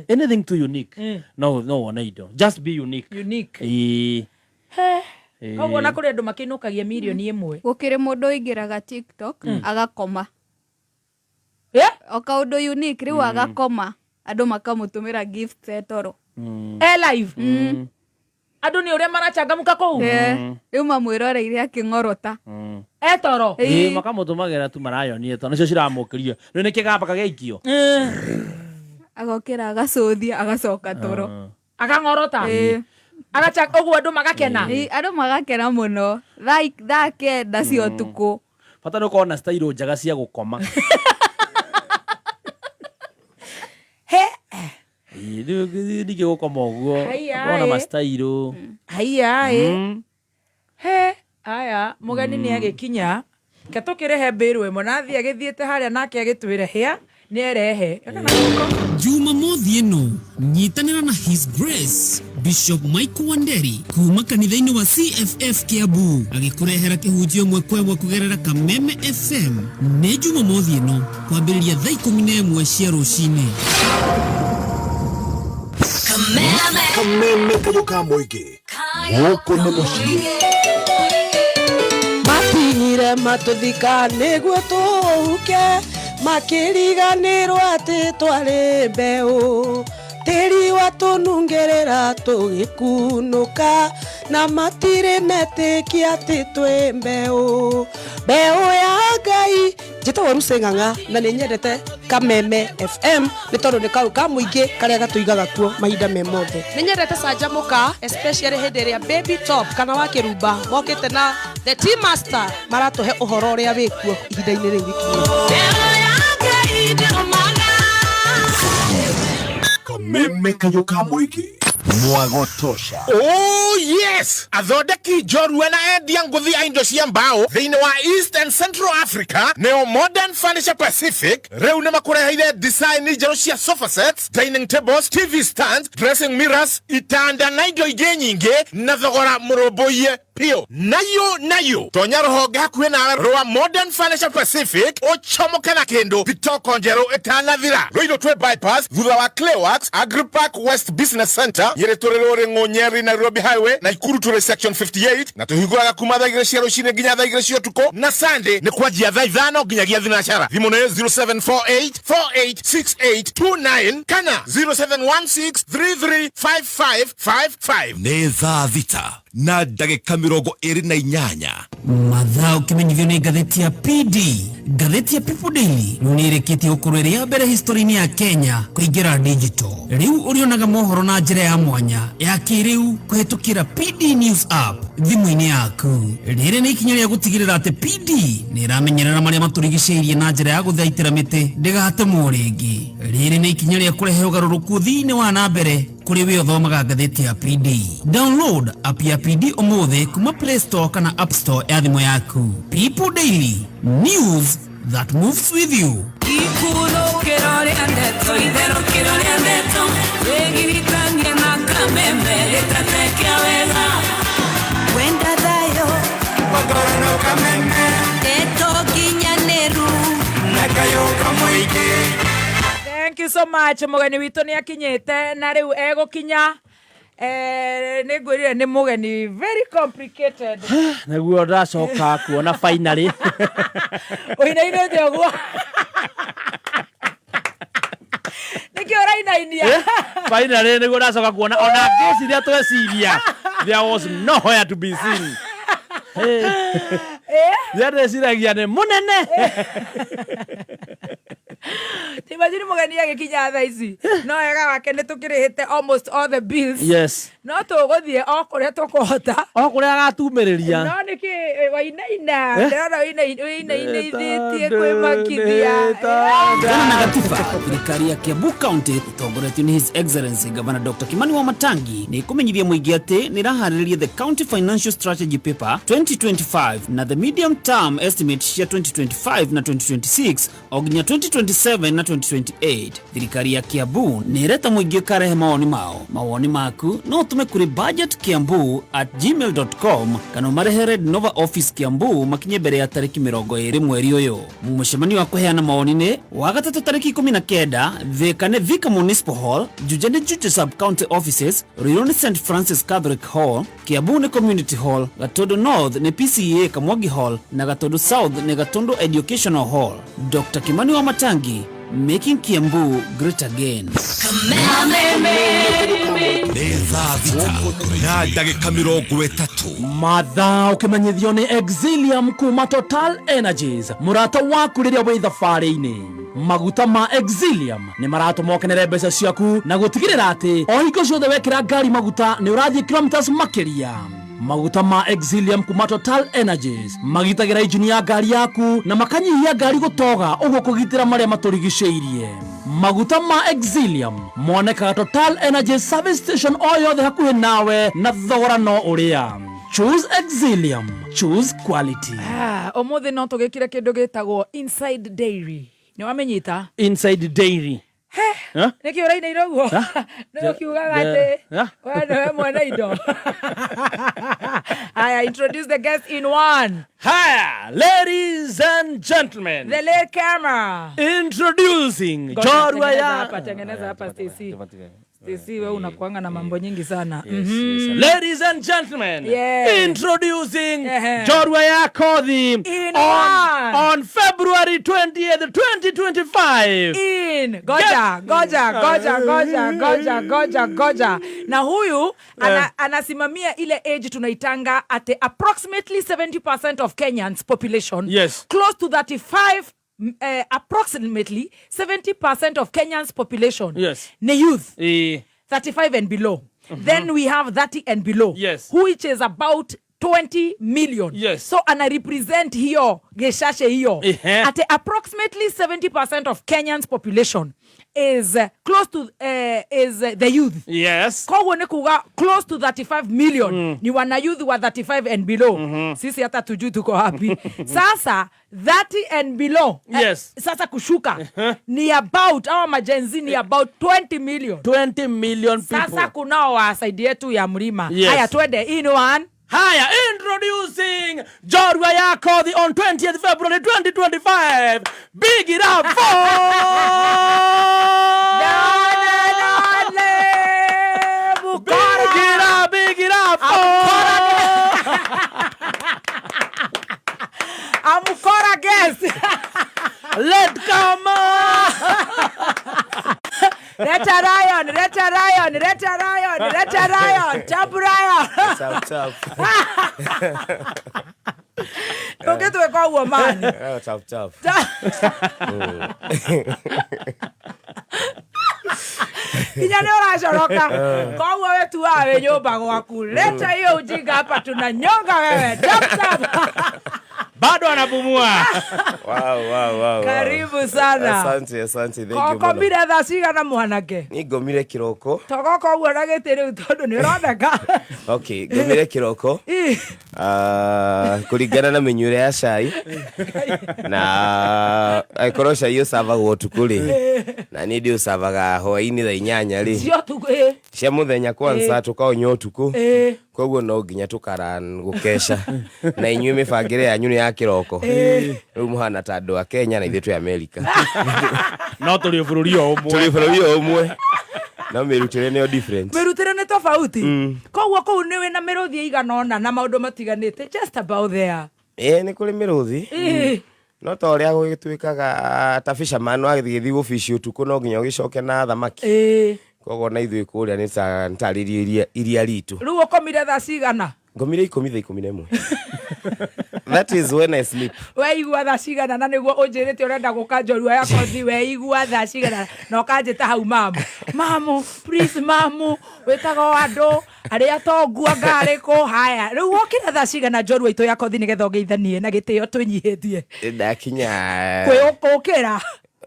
anything too unique, no wone indo. Just be unique. Unique. Ĩĩ. He. Ĩĩ. Koguo ona kũrĩ andũ makĩinũkagia mirioni 1. Gũkĩrĩ mũndũ ũingĩraga TikTok agakoma. O kaũndũ unique rĩu agakoma, andũ makamũtũmĩra gifts e toro. E live. Andũ nĩ ũrĩa marachangamka kũu. Rĩu mamwĩroreire akĩng'orota. E toro. Ĩĩ, makamũtũmagĩra tu marayonie to nĩcio ciramũkĩria rĩu nĩ kĩgamba kagĩaikio. Agokĩra agacũthia agacoka toro. Akang'orota. Agacha ũguo andũ magakena. Ĩĩ, andũ magakena mũno thaa 9 cia ũtukũ. Bata nĩ ũkorwo na style njega cia gũkoma. He. Ĩĩ, rĩu ningĩ gũkoma ũguo Haiya, ũkorwo na ĩ. mastairo. Haiya ĩ. He, aya mũgeni nĩ agĩkinya. Ke tũkĩrehe mbĩrũ ĩmwe na athiĩ agĩthiĩte harĩa nake agĩtwĩre hĩa nĩ erehe. Jumamothi ĩno nyitanĩra na His Grace Bishop Michael Wanderi kuma kanitha-inĩ wa CFF Kiambu agĩkũrehera kĩhunjio ĩmwe kwa ĩmwe kũgerera Kameme FM. Nĩ Jumamothi ĩno kwambĩrĩria thaa 11 cia rũcinĩ. Kameme kayũ ka mũingĩ gũkũ nĩ mũciĩ. Makinyire matũthika nĩguo tũhuke, makĩriganĩrwo atĩ twarĩ mbeũ, tĩri watũnungĩrĩra tũgĩkunũka, na matirĩ metĩkia atĩ twĩ mbeũ, mbeũ ya Ngai. Njĩtagwo Lucy Ng'ang'a na nĩ nyendete Kameme FM nĩ tondũ nĩ kau ka mũingĩ karĩa gatũigaga kuo mahinda me mothe. Nĩ nyendete Canjamũka especially hĩndĩ ĩrĩa Baby Top kana wa Kĩrumba mokĩte na The Tea Master maratũhe ũhoro ũrĩa wĩkuo ihinda-inĩ rĩu gĩkinyĩte. Kameme kayũ ka mũingĩ mwago tosha. Oh yes! Athondeki njorua na endia ngũthi a indo cia mbao thĩinĩ wa East and Central Africa nĩo Modern Furniture Pacific rĩu nĩ makũreheire design njerũ cia sofa sets, dining tables, TV stands, dressing mirrors, itanda na indo ingĩ nyingĩ na thogora mũrũmbũiye piũ. Nayo nayo tonya rũhonge hakuhĩ nawe rwa Modern Furniture Pacific ũcomoke na kĩndũ bitoko njerũ ĩtanathira. Rũirũ twĩ bypass thutha wa Clayworks Agripark West Business Center, Nyĩrĩ tũrĩ Rũrĩng'ũ Nyeri Nairobi Highway, na Ikuru tũrĩ section 58, na tũhingũraga kuma thaa 2 cia rũcinĩ nginya thaa 2 cia ũtukũ, na Sunday nĩ kwanjia thaa 5 nginyagia thinacara. Thimũ nĩ 0748 486829 kana 0716 335555. Nĩ thaa 6:28. Mathaa ũkĩmenyithio nĩ ngathĩti ya PD. Ngathĩti ya People Daily rĩu nĩ ĩrĩkĩtie gũkorwo ĩrĩ ya mbere history-inĩ ya Kenya kũingĩra digital. Rĩu ũrĩonaga mohoro na njĩra ya mwanya ya kĩrĩu kũhetũkĩra PD News app thimũ-inĩ yaku. Rĩrĩ nĩ ikinya rĩa gũtigĩrĩra atĩ PD nĩ ĩramenyerera marĩa matũrigicĩirie na njĩra ya gũthaitĩra mĩtĩ ndĩgatemwo rĩngĩ. Rĩrĩ nĩ ikinya rĩa kũrehe ũgarũrũku ũthii-inĩ wa na mbere kũrĩ we ũthomaga ngathĩti ya PD. Download app ya PD ũmũthĩ kuma Play Store kana App Store ya thimũ yaku. People Daily, news that moves with you. Ikurũkĩro rĩa ndeto, itherũkĩro rĩa ndeto, wĩgiritanie na Kameme gĩtate kĩa wega. Wenda thayũ, Magorano Kameme, ndeto nginyanĩru, na kayũ ka mũingĩ. Thank you so much. Mũgeni witũ nĩ akinyĩte na rĩu egũkinya. Nĩ ngwĩrire nĩ mũgeni very complicated. Nĩguo ndacoka kuona finally. Ũinainĩte ũguo. Nĩkĩ ũrainainia? Finally nĩguo ndacoka kuona ona ngĩciria tweciria. There was nowhere to be seen. Rĩrĩa ndeciragia nĩ mũnene. Imagine mũgeni agĩkinya thaa ici no wega wake nĩ tũkĩrĩhĩte almost all the bills. Yes. No tũgũthiĩ o kũrĩa tũkũhota. O kũrĩa agatumĩrĩria. No nĩkĩ wainaina ndĩrona ũinainĩithĩtie kwĩmakithia. Kũringana na gatiba, thirikari ya Kiambu County ĩtongoretio nĩ His Excellency Governor Dr. Kimani Wamatangi nĩ ĩkũmenyithia mũingĩ atĩ nĩ ĩraharĩrĩria the County Financial Strategy Paper 2025 na the Medium Term Estimate cia 2025 na 2026 o nginya 2027 na 2028. Thirikari ya Kiambu nĩ ĩreta mũingĩ ũkarehe mawoni mao. Mawoni maku no ũtũme kũrĩ budgetkiambu@gmail.com kana ũmarehe Red Nova Office Kiambu makinye mbere ya tarĩki 20 mweri ũyũ. Mũcemanio wa kũheana mawoni nĩ wa gatatũ tarĩki 19 Thika nĩ Thika Municipal Hall, Juja nĩ Juja Sub County Offices, Ruiru nĩ St Francis Catholic Hall, Kiambu nĩ Community Hall, Gatundu North nĩ PCEA Kamwangi Hall na Gatundu South nĩ Gatundu Educational Hall. Dr. Kimani Wamatangi, making Kiambu great again. Nĩ thaa 6 na ndagĩka 30. Mathaa ũkĩmenyithio nĩ Exilium kuma Total Energies, mũrata waku rĩrĩa wĩ thabarĩ-inĩ. Maguta ma Exilium nĩ maratũma ũkenere mbeca ciaku na gũtigĩrĩra atĩ o hingo ciothe wekĩra ngari maguta nĩ ũrathiĩ kilometers makĩria. Maguta ma Exilium kuma Total Energies magitagĩra injini ya ngari yaku na makanyihia ngari gũtoga ũguo kũgitĩra marĩa matũrigicĩirie. Maguta ma Exilium monekaga Total Energies service station o yothe hakuhĩ nawe na thogora no ũrĩa. Choose Exilium, choose quality. Ũmũthĩ no tũgĩkire kĩndũ gĩtagwo Inside Dairy. Nĩ wamenyita? Inside Dairy. Nĩkĩ ũrainaina ũguo? Nĩ ũkiugaga atĩ we nĩwe mwene indo. Haya, introduce the guest in one. Haya, ladies and gentlemen. The late camera. Introducing Jorwa ya. Tengeneza hapa Stacy. Stacy, wewe unakuanga na mambo nyingi sana. Yes, yes. Ladies and gentlemen, yes. Introducing Jorwa ya Kodhi on February 20th, 2025. In goja, goja, goja, goja, goja, goja, goja. Na huyu anasimamia ile age tunaitanga at approximately 70% of Kenyans population. Yes. Close to 35. Approximately 70% of Kenyans population. Yes. Ni youth. 35 and below. Then we have 30 and below. Yes. Which is about 20 million. Yes. So ana represent hiyo geshashe hiyo. At approximately 70% of Kenyans population is close to is the youth. Yes. Koguo ni kuga close to 35 million. Ni wana youth wa 35 and below. Sisi hata tujui tuko wapi. Sasa 30 and below. Yes. Sasa kushuka ni about our majenzi ni about 20 million. 20 million people. Sasa kunao wa side yetu ya mlima. Yes. Haya twende in one. Haya, introducing Jorwa ya Kodhi on 20th February 2025. Big it up for Big it up, big it up for Amukora guest. Let come on. Reta Ryan, Reta Ryan, Reta Ryan, Reta Ryan, Tap Ryan. Tap, tap. Tũngĩtuĩka ũguo man. Tap, tap. Kinya nĩ ũracoroka. Koguo we tuaga wĩ nyũmba gwaku. Leta hiyo ujinga hapa tunanyonga wewe. Tap, tap. Bado anapumua. Wow, wow, wow. Karibu sana. Asante, asante. Thank you. Ngomire thaa cigana mwanake? Ni ngomire kiroko. Togoko ũguo na gĩtĩ rĩu tondũ nĩ ũroneka. Okay, ngomire kiroko. Kũringana na mĩnyuĩre ya cai. Na angĩkorwo cai ũcabagwo ũtukũ rĩ. Na niĩ ndĩũcavaga hwaĩ-inĩ thaa 8 rĩ. Cia ũtukũ ĩ. Cia mũthenya kwanza tũkaũnyua ũtukũ. Koguo no nginya tũkaran gũkeca na inyuĩ mĩbangĩre yanyu nĩ ya kĩroko. Rĩu mũhana ta andũ a Kenya na ithuĩ twĩ Amerika. No tũrĩ bũrũri o ũmwe. Tũrĩ bũrũri o ũmwe. No mĩrutĩre nĩyo different. Mĩrutĩre nĩ tofauti. Koguo kũu nĩ wĩna mĩrũthi ĩigana ũna na maũndũ matiganĩte just about there. Ĩĩ nĩ kũrĩ mĩrũthi. No ta ũrĩa gũgĩtuĩkaga ta fisherman wagĩthiĩ gũbici ũtukũ no nginya ũgĩcoke na thamaki. Koguo na ithuĩ kũrĩa nĩ ta nĩ tarĩrie iria ritũ. Rĩu ũkomire thaa cigana? Ngomire 10 thaa 11. That is when I sleep. Weigua thaa cigana na nĩguo ũnjĩrĩte ũrenda gũka njorua ya kothi weigua thaa cigana na ũkanjĩta hau mamu mamu please mamu wĩtaga o andũ arĩa tongu anga arĩkũ haya rĩu wokĩra thaa cigana njorua itũ ya kothi nĩgetha ũgeithanie na gĩtĩo twĩnyihĩtie? Ndakinya Kwĩũkũkĩra.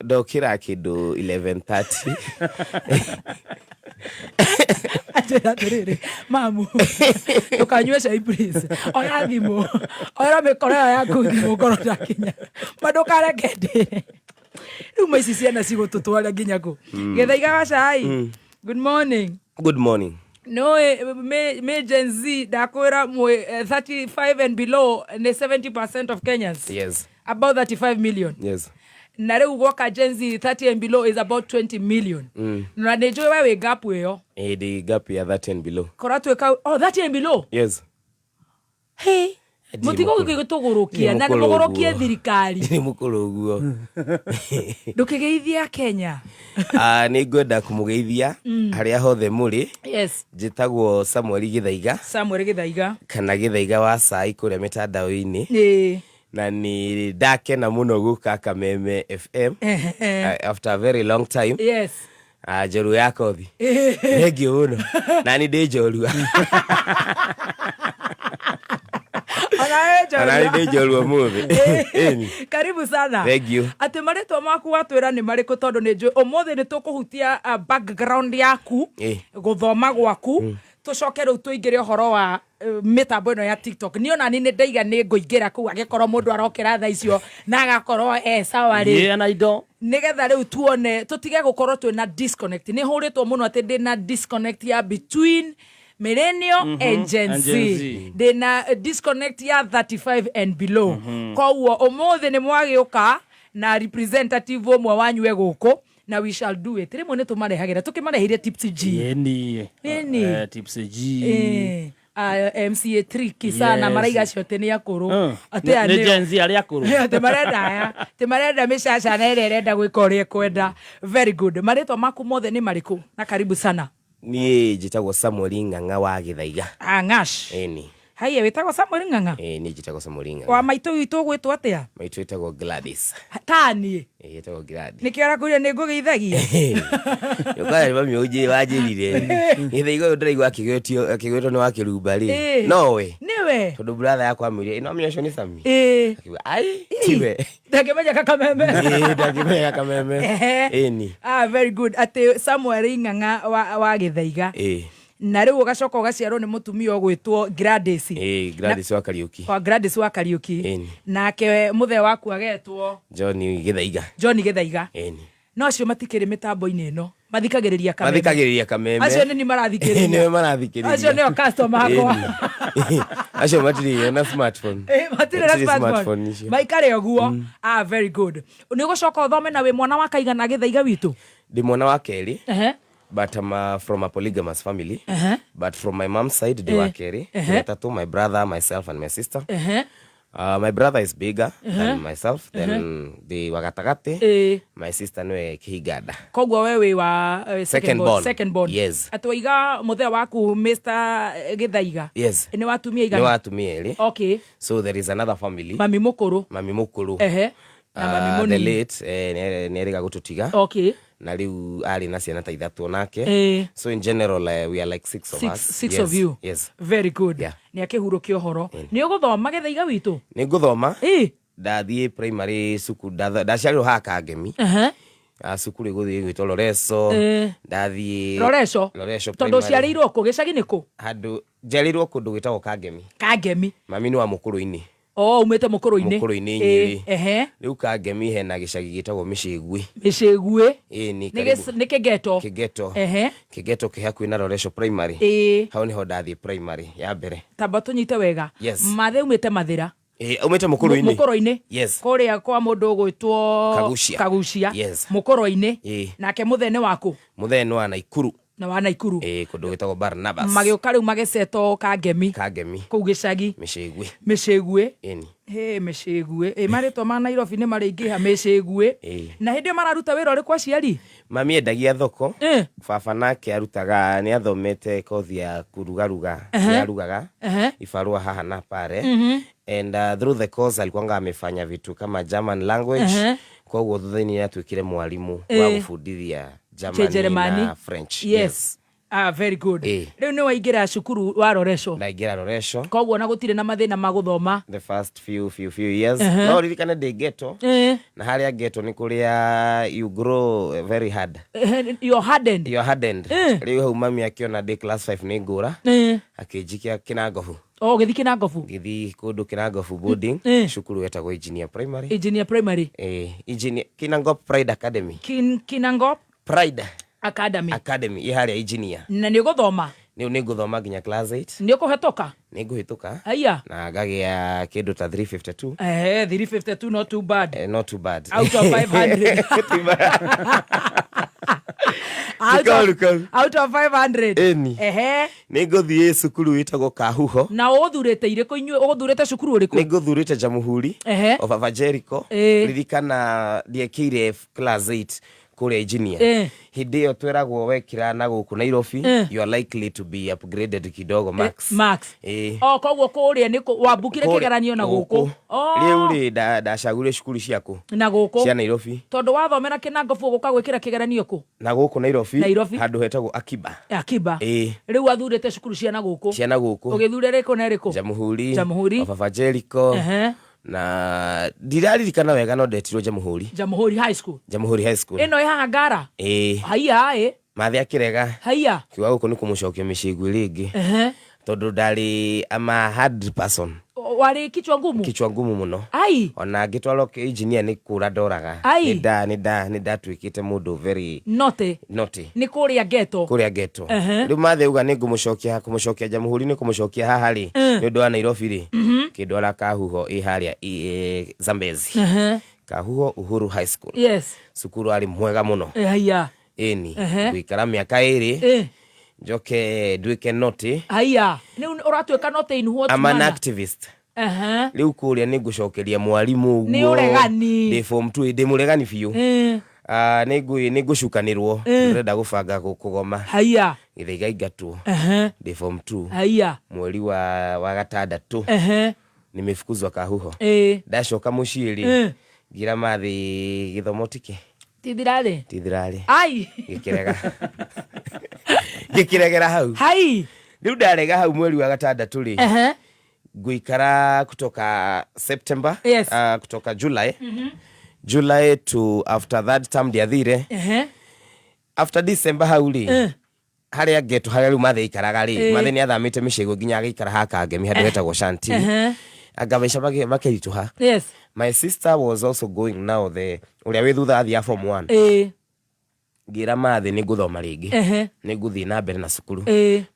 Ndokĩra kĩndũ 11:30. Anjĩra atĩrĩrĩ, mamu ndũkanyue cai please, oya thimũ, oera mĩkoro ĩyo yaku thimũ ngorwo ndakinya ma ndũkareke ndĩre. Rĩu ma ici ciana cigũtũtwara nginya kũ? Gĩthaiga wa cai. Good morning. Good morning. No me Gen Z ndakwĩra mwĩ 35 and below nĩ 70% of Kenyans. About 35 million. Na rĩu gwoka Gen Z 30 and below is about 20 million. Na nĩ njũĩ we wĩ gap ĩyo. Eh, the gap ya 30 and below. Koratuĩka oh 30 and below. Yes. Hey. Ndirĩ Mũtigo mũkũrũ. gũgĩtũgũrũkia Ndirĩ na nĩ mũkũrũ mũgũrũkie ũguo. thirikari. Ndirĩ mũkũrũ ũguo. Ndũkĩgeithia Kenya. Ah, nĩ ngwenda kũmũgeithia harĩa hothe mũrĩ. Njĩtagwo Samuel Gĩthaiga. Samuel Gĩthaiga. Kana Gĩthaiga wa Cai kũrĩa mĩtandao-inĩ. Na nĩ ndakena mũno gũka Kameme FM after a very long time. Ah, njorua ya kothi. Thengiũ mũno. Na nĩ ndĩ njorua. Ona we Ona nĩ njorua. ndĩ njorua ũmũthĩ. Ĩni. Karibu sana. Thank you. Atĩ marĩtwa maku watwĩra nĩ marĩkũ tondũ nĩ njũĩ ũmũthĩ nĩ tũkũhutia background yaku, gũthoma gwaku, tũcoke rĩu tũingĩre ũhoro wa mĩtambo ĩno ya TikTok. Niĩ ona niĩ nĩ ndaiga nĩ ngũingĩra kũu angĩkorwo mũndũ arokĩra thaa icio na agakorwo e sawa rĩ. Yeah, na indo. Nĩgetha rĩu tuone tũtige gũkorwo twĩna disconnect. Nĩ hũrĩtwo mũno atĩ ndĩna disconnect ya between millennial and Gen And Z. Gen Z. Ndĩna disconnect ya 35 and below. Koguo ũmũthĩ nĩ mwagĩũka na representative ũmwe wanyu e gũkũ na we shall do it. Rĩmwe nĩ tũmarehagĩra tũkĩmareheire Tipsy G. Yeni. Yeni. Tipsy G. MCA tricky sana. Maraiga acio atĩ nĩ akũrũ. Atĩ aya Nĩ nĩo. Gen Z arĩa akũrũ. Atĩ marenda aya atĩ marenda mĩcaca na ĩrĩa ĩrenda gwĩka ũrĩa ĩkwenda. Very good. Marĩtwa maku mothe nĩ marĩkũ na karibu sana? Niĩ njĩtagwo Samuel Ng'ang'a wa Gĩthaiga. Ah, Ng'ash. Ĩni. Haiya, wĩtagwo Samuel Ng'ang'a? Ĩĩ, niĩ njĩtagwo Samuel Ng'ang'a. Wa maitũ witũ ũgwĩtwo atĩa? Maitũ ĩtagwo Gladys. Taniĩ? Ĩĩ, ĩtagwo Gladys. Nĩkĩo arakwĩrire nĩ ngũgeithagia. Ũkaya nĩ mami wanjĩrire. Gĩthaiga ũyũ ndĩraigua akĩgwĩtwo nĩ wa Kĩrumba rĩ. Nowe. Nĩwe. Tondũ brother yakwa amwĩrire, ĩno amenya ũcio nĩ Sami. Akiuga, ai, tiwe. Ndangĩmenya Kakameme. Ĩĩ, ndangĩmenya Kakameme. Ĩni. Ah, very good. Atĩ Samuel Ng'ang'a wa Gĩthaiga. Ĩĩ. Na rĩu ũgacoka ũgaciarwo nĩ mũtumia ũgwĩtwo Gladys. Ĩĩ, Gladys wa Kariũki. Wa Gladys wa Kariũki. Ĩni. Nake mũthee waku agetwo John Gĩthaiga. John Gĩthaiga. Ĩni. No acio matikĩrĩ mĩtambo-inĩ ĩno. Mathikagĩrĩria Kameme. Mathikagĩrĩria Kameme. Acio nĩ ni marathikĩrĩria. Nĩwe marathikĩrĩria. Acio nĩo customer akwa. Ĩni. Acio matirĩ na smartphone. Matirĩ na smartphone. icio. Maikare ũguo. Ah, very good. Nĩ ũgũcoka ũthome na wĩ mwana wa kaigana Gĩthaiga witũ? Ndĩ mwana wa kerĩ. But I'm from a polygamous family. But from my mom's side, they were kerĩ. Tatu, my brother, myself, and my sister. My brother is bigger than myself. Then the wagatakate. My sister niwe kihigada. Koguo we wĩ wa Second born. Second born. Yes. Atĩ waiga mũthee waku Mr Gĩthaiga. Yes. Nĩ watumia igana? Nĩ watumia erĩ. Okay. So there is another family. Mami mũkũrũ. Mami mũkũrũ. Na mami The mũnini. late nĩ erĩga gũtũtiga. Okay. Na rĩu arĩ na ciana ta ithatũ nake. So in general we are like six of Six, us. six Yes. of you. Yes. Very good. Yeah. Nĩ akĩhurũkia ũhoro. Nĩ ũgũthoma Gĩthaiga witũ? Nĩ ngũthoma. Ndathiĩ primary cukuru ndaciarirwo haha Kangemi. Cukuru ĩgũthiĩ ĩgwĩtwo Loreso. Ndathiĩ Loreso? Loreso Tondũ primary. ũciarĩirwo kũ? Gĩcagi nĩ kũ? Handũ njiarĩirwo kũndũ gwĩtagwo Kangemi. Kangemi. Mami nĩ wa Mũkũrũ-inĩ. O umĩte mũkũrũ-inĩ. Mũkũrũ-inĩ. Ĩ, Nyĩrĩ. Rĩu Kangemi hena gĩcagi gĩtagwo Mĩcĩgui. Mĩcĩguĩ. Ĩ, nĩ Nĩ karibu. nĩ kĩgeto. Kĩgeto. Kĩgeto kĩ hakuhĩ na Loresho Primary. Hau nĩho ndathiĩ primary ya mbere. Tamba tũnyite wega. Yes. Mathe umĩte Mathĩra. Ĩ, aumĩte mũkũrũ-inĩ. Mũkũrũ-inĩ. Yes. Kũrĩa kwa mũndũ ũgwĩtwo Kagucia. Kagucia. Yes. Mũkũrũ-inĩ. Nake mũthee nĩ waku? Mũthee nĩ wa Naikuru. Na wa Naikuru. Ĩ, kũndũ gwĩtagwo Barnabas. Magĩũka rĩu magĩcetwo Kangemi. Kangemi. Kũu gĩcagi. Mĩcĩgui. Mĩcĩguĩ. Ĩni. Hĩ, mĩcĩguĩ. Ĩ, marĩtwa ma Nairobi nĩ marĩingĩha, mĩcĩguĩ. Na hĩndĩ ĩyo mararuta wĩra ũrĩkũ aciari? Mami endagia thoko. Baba nake arutaga, nĩ athomete kothi ya kũrugaruga. Nĩ arugaga ibarũa haha na pare. And through the course alikuwanga amefanya vitu kama German language. Koguo thutha-inĩ nĩ atuĩkire mwalimu wa gũbundithia Germany Kĩnjeremani. na French. Yes. Ah, very good. Rĩu nĩ waingĩra cukuru wa Loresho? Ndaingĩra Loresho. Koguo na gũtirĩ na mathĩna ma gũthoma? The first few years. No ririkane ndĩ ghetto. Na harĩa ghetto nĩ kũrĩa you grow very hard. You're hardened. You're hardened. Rĩu hau mami akĩona ndĩ class 5 nĩ ngũra. Akĩnjikia Kĩnangobu. O ũgĩthiĩ Kĩnangobu? Ngĩthiĩ kũndũ Kĩnangobu boarding. Cukuru wetagwo Engineer Primary. Engineer Primary. Engineer Kinangop Pride Academy. Kinangop Pride Academy. Academy ĩ harĩa Engineer. Na nĩ ũgũthoma? Rĩu nĩ ngũthoma nginya class 8. Nĩ ũkũhetũka? Nĩ ngũhĩtũka. Aya. Na ngagĩa kĩndũ ta 352. 352, not too bad. Not too bad. Out of 500. Kikaru kau. Out of 500. Ĩni. Nĩ ngũthiĩ cukuru wĩtagwo Kahuho. Na ũthurĩte irĩkũ inyuĩ? Ũthurĩte cukuru ũrĩkũ? Nĩ ngũthurĩte Jamhuri. O Baba Jericho. Ririkana ndiekĩire class 8 kũrĩa Engineer. Hĩndĩ ĩyo tweragwo wekĩra na gũkũ Nairobi, you are likely to be upgraded kidogo max. Max. O koguo kũrĩa nĩ wambukire kĩgeranio na gũkũ? Rĩu rĩ, ndacagũrire cukuru ciakũ? Na gũkũ. Cia Nairobi. Tondũ wathomera Kĩnangobu ũgũka gwĩkĩra kĩgeranio kũ? Na gũkũ Nairobi. Nairobi. Handũ hetagwo Akiba. Akiba. Rĩu wathurĩte cukuru cia na gũkũ? Cia na gũkũ. Ũgĩthura ĩrĩkũ na ĩrĩkũ? Jamhuri. Jamhuri. O Baba Jericho. Na ndiraririkana wega no ndetirwo Jamhuri. Jamhuri High School. Jamhuri High School. Ĩno ĩ haha Ngara? Ĩ. Haiya ĩ. Mathe akĩrega. Haiya. Kiuga gũkũ nĩ kũmũcokia mĩcĩgui rĩngĩ. Tondũ ndarĩ, I'm a hard person. Warĩ kichwa ngumu? Kichwa ngumu mũno. Ai. Ona ngĩtwarwo engineer nĩ kũra ndoraga. Ai. Nĩ ndatuĩkĩte mũndũ very Naughty. naughty. Nĩ kũrĩa ghetto. Kũrĩa ghetto. Rĩu mathe uga nĩ ngũmũcokia, kũmũcokia Jamhuri nĩ kũmũcokia haha rĩ. Nĩ ũndũ wa Nairobi rĩ. Kĩndwara Kahuho ĩ harĩa Zambezi. Kahuho Uhuru High School. Cukuru arĩ mwega mũno. Haiya. Ĩni. Ngũikara mĩaka 2. Njoke nduĩke naughty. Haiya. Rĩu ũratuĩka naughty in what I'm an manner? activist. Rĩu kũrĩa nĩ ngũcokeria mwarimũ Nĩ ũguo. ũregani. Ndĩ form 2, ndĩ mũregani biũ. Nĩ ngũcukanĩrwo. Ndĩrenda gũbanga kũgoma. Haiya. Gĩthaiga ingatwo. Ndĩ form 2. Haiya. Mweri wa gatandatũ. Nimefukuzwa Kahuho. Ndacoka mũciĩ rĩ, ngira mathi gĩthomo tike. Tithirarĩ? Tithirarĩ. Ai. Gĩkĩrega. Gĩkĩregera hau. Hai. Rĩu ndarega hau mweri wa gatandatũ rĩ. Ngũikara kutoka September, kutoka July. July to after that term ndiathire. After December hau rĩ. Harĩa ghetto harĩa rĩu mathe aikaraga rĩ. Mathe nĩ athamĩte mĩciĩ nginya agĩikara haha Kangemi handũ hetagwo Shanti. Anga maica makĩritũha. My sister was also going now, the ũrĩa wĩ thutha athiaga form 1. Ngĩra mathe nĩ ngũthoma rĩngĩ. Nĩ ngũthiĩ na mbere na cukuru.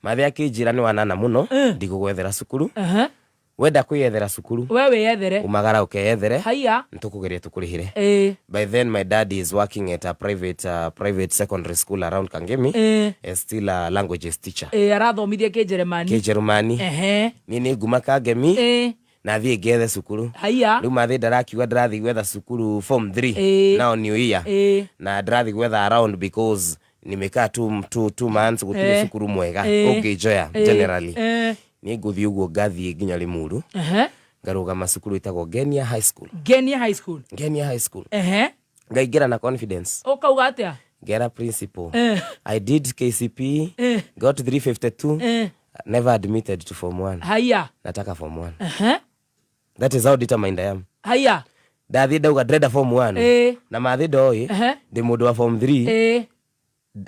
Mathe akĩnjĩra nĩ wanana mũno, ndigũgwethera cukuru. Wenda kwĩyethera cukuru. We wĩyethere. Umagara ũkeyethere. Haiya. Nĩtũkũgeria tũkũrĩhĩre. By then my dad is working at a private secondary school around Kangemi. As still a languages teacher. Arathomithia Kĩnjeremani. Kĩnjerumani. Niĩ nĩ nguma Kangemi. Na thiĩ ngethe cukuru. Haiya. Rĩu mathe ndarakiuga ndĩrathiĩ gwetha cukuru form 3. Now new year. Na ndĩrathiĩ gwetha around because nimekaa 2 months gũtirĩ cukuru mwega ũngĩnjoya generally. Niĩ ngũthiĩ ũguo ngathiĩ nginya Limuru. Ngarũgama cukuru ĩtagwo Ngenia High School. Ngenia High School. Ngenia High School. Ngaingĩra na confidence. Ũkauga atĩa? Ngera principal. I did KCPE. Got 352. Never admitted to form 1. Haiya. Nataka form 1. That is how determined I am. Haiya. Ndathiĩ ndauga ndĩrenda form 1. Na mathe ndoĩ. Ndĩ mũndũ wa form 3.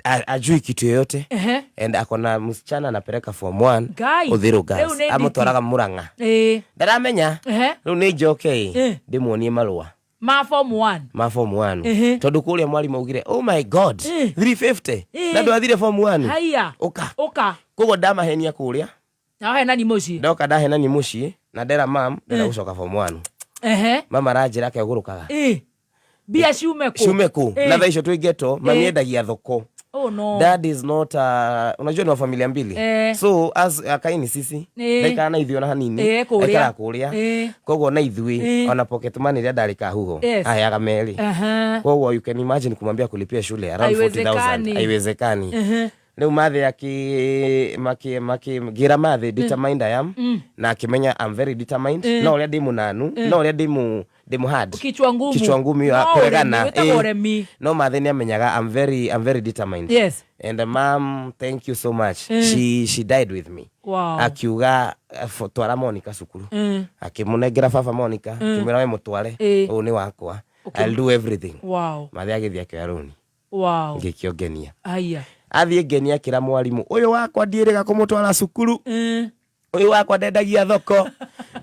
Ajui kitu yoyote. And akona msichana anapeleka form 1. Ngai. Uthiru Rĩu Girls. nĩ nditi. Amutwaraga Murang'a. Ndaramenya. Rĩu nĩ njoke ndĩmuonie marũa Ma form 1. Ma form 1. Tondũ kũrĩa mwarimũ augire, "Oh my God, 350 na ndwathire form 1." Haiya. Ũka. Ũka. Koguo ndamahenia kũrĩa. Na wahenani mũciĩ. Ndoka ndahenani mũciĩ na ndera mam ndera gũcoka form 1. Mama aranjĩra kegũrũkaga. Mbia ciume kũ? Ciume kũ? Na thaa icio twĩ ghetto, mami endagia thoko. Oh no. Dad is not unajua ni wa familia mbili. So as akaini sisi ndaikara na ithuĩ ona hanini. Kũrĩa. Aikaraga kũrĩa. Koguo na ithuĩ ona pocket money rĩrĩa ndarĩ kahuho aheaga merĩ. Koguo you can imagine kumwambia kulipia shule around 40,000. Haiwezekani. Haiwezekani. Rĩu mathe aki maki maki ngira mathe determined I am na akĩmenya I'm very determined. No ũrĩa ndĩ mũnanu, no ũrĩa ndĩ hard. Kichwa ngumu. Kichwa ngumu ya No kũregana. ũremi, wĩtagwo ũremi. No mathe nĩ amenyaga I'm very determined. And mom, thank you so much. She died with me. Akiuga, "Twara Monica cukuru." Akĩmũnengera baba Monica, akĩmwĩra, "We mũtware. Ũyũ nĩ wakwa. I'll do everything." Mathe agĩthiĩ akĩoya rũni. Ngĩkio ngenia. Haiya. Athiĩ ngenia akĩra mwarimũ, "Ũyũ wakwa ndiĩrĩga kũmũtwara cukuru. Ũyũ wakwa ndendagia thoko.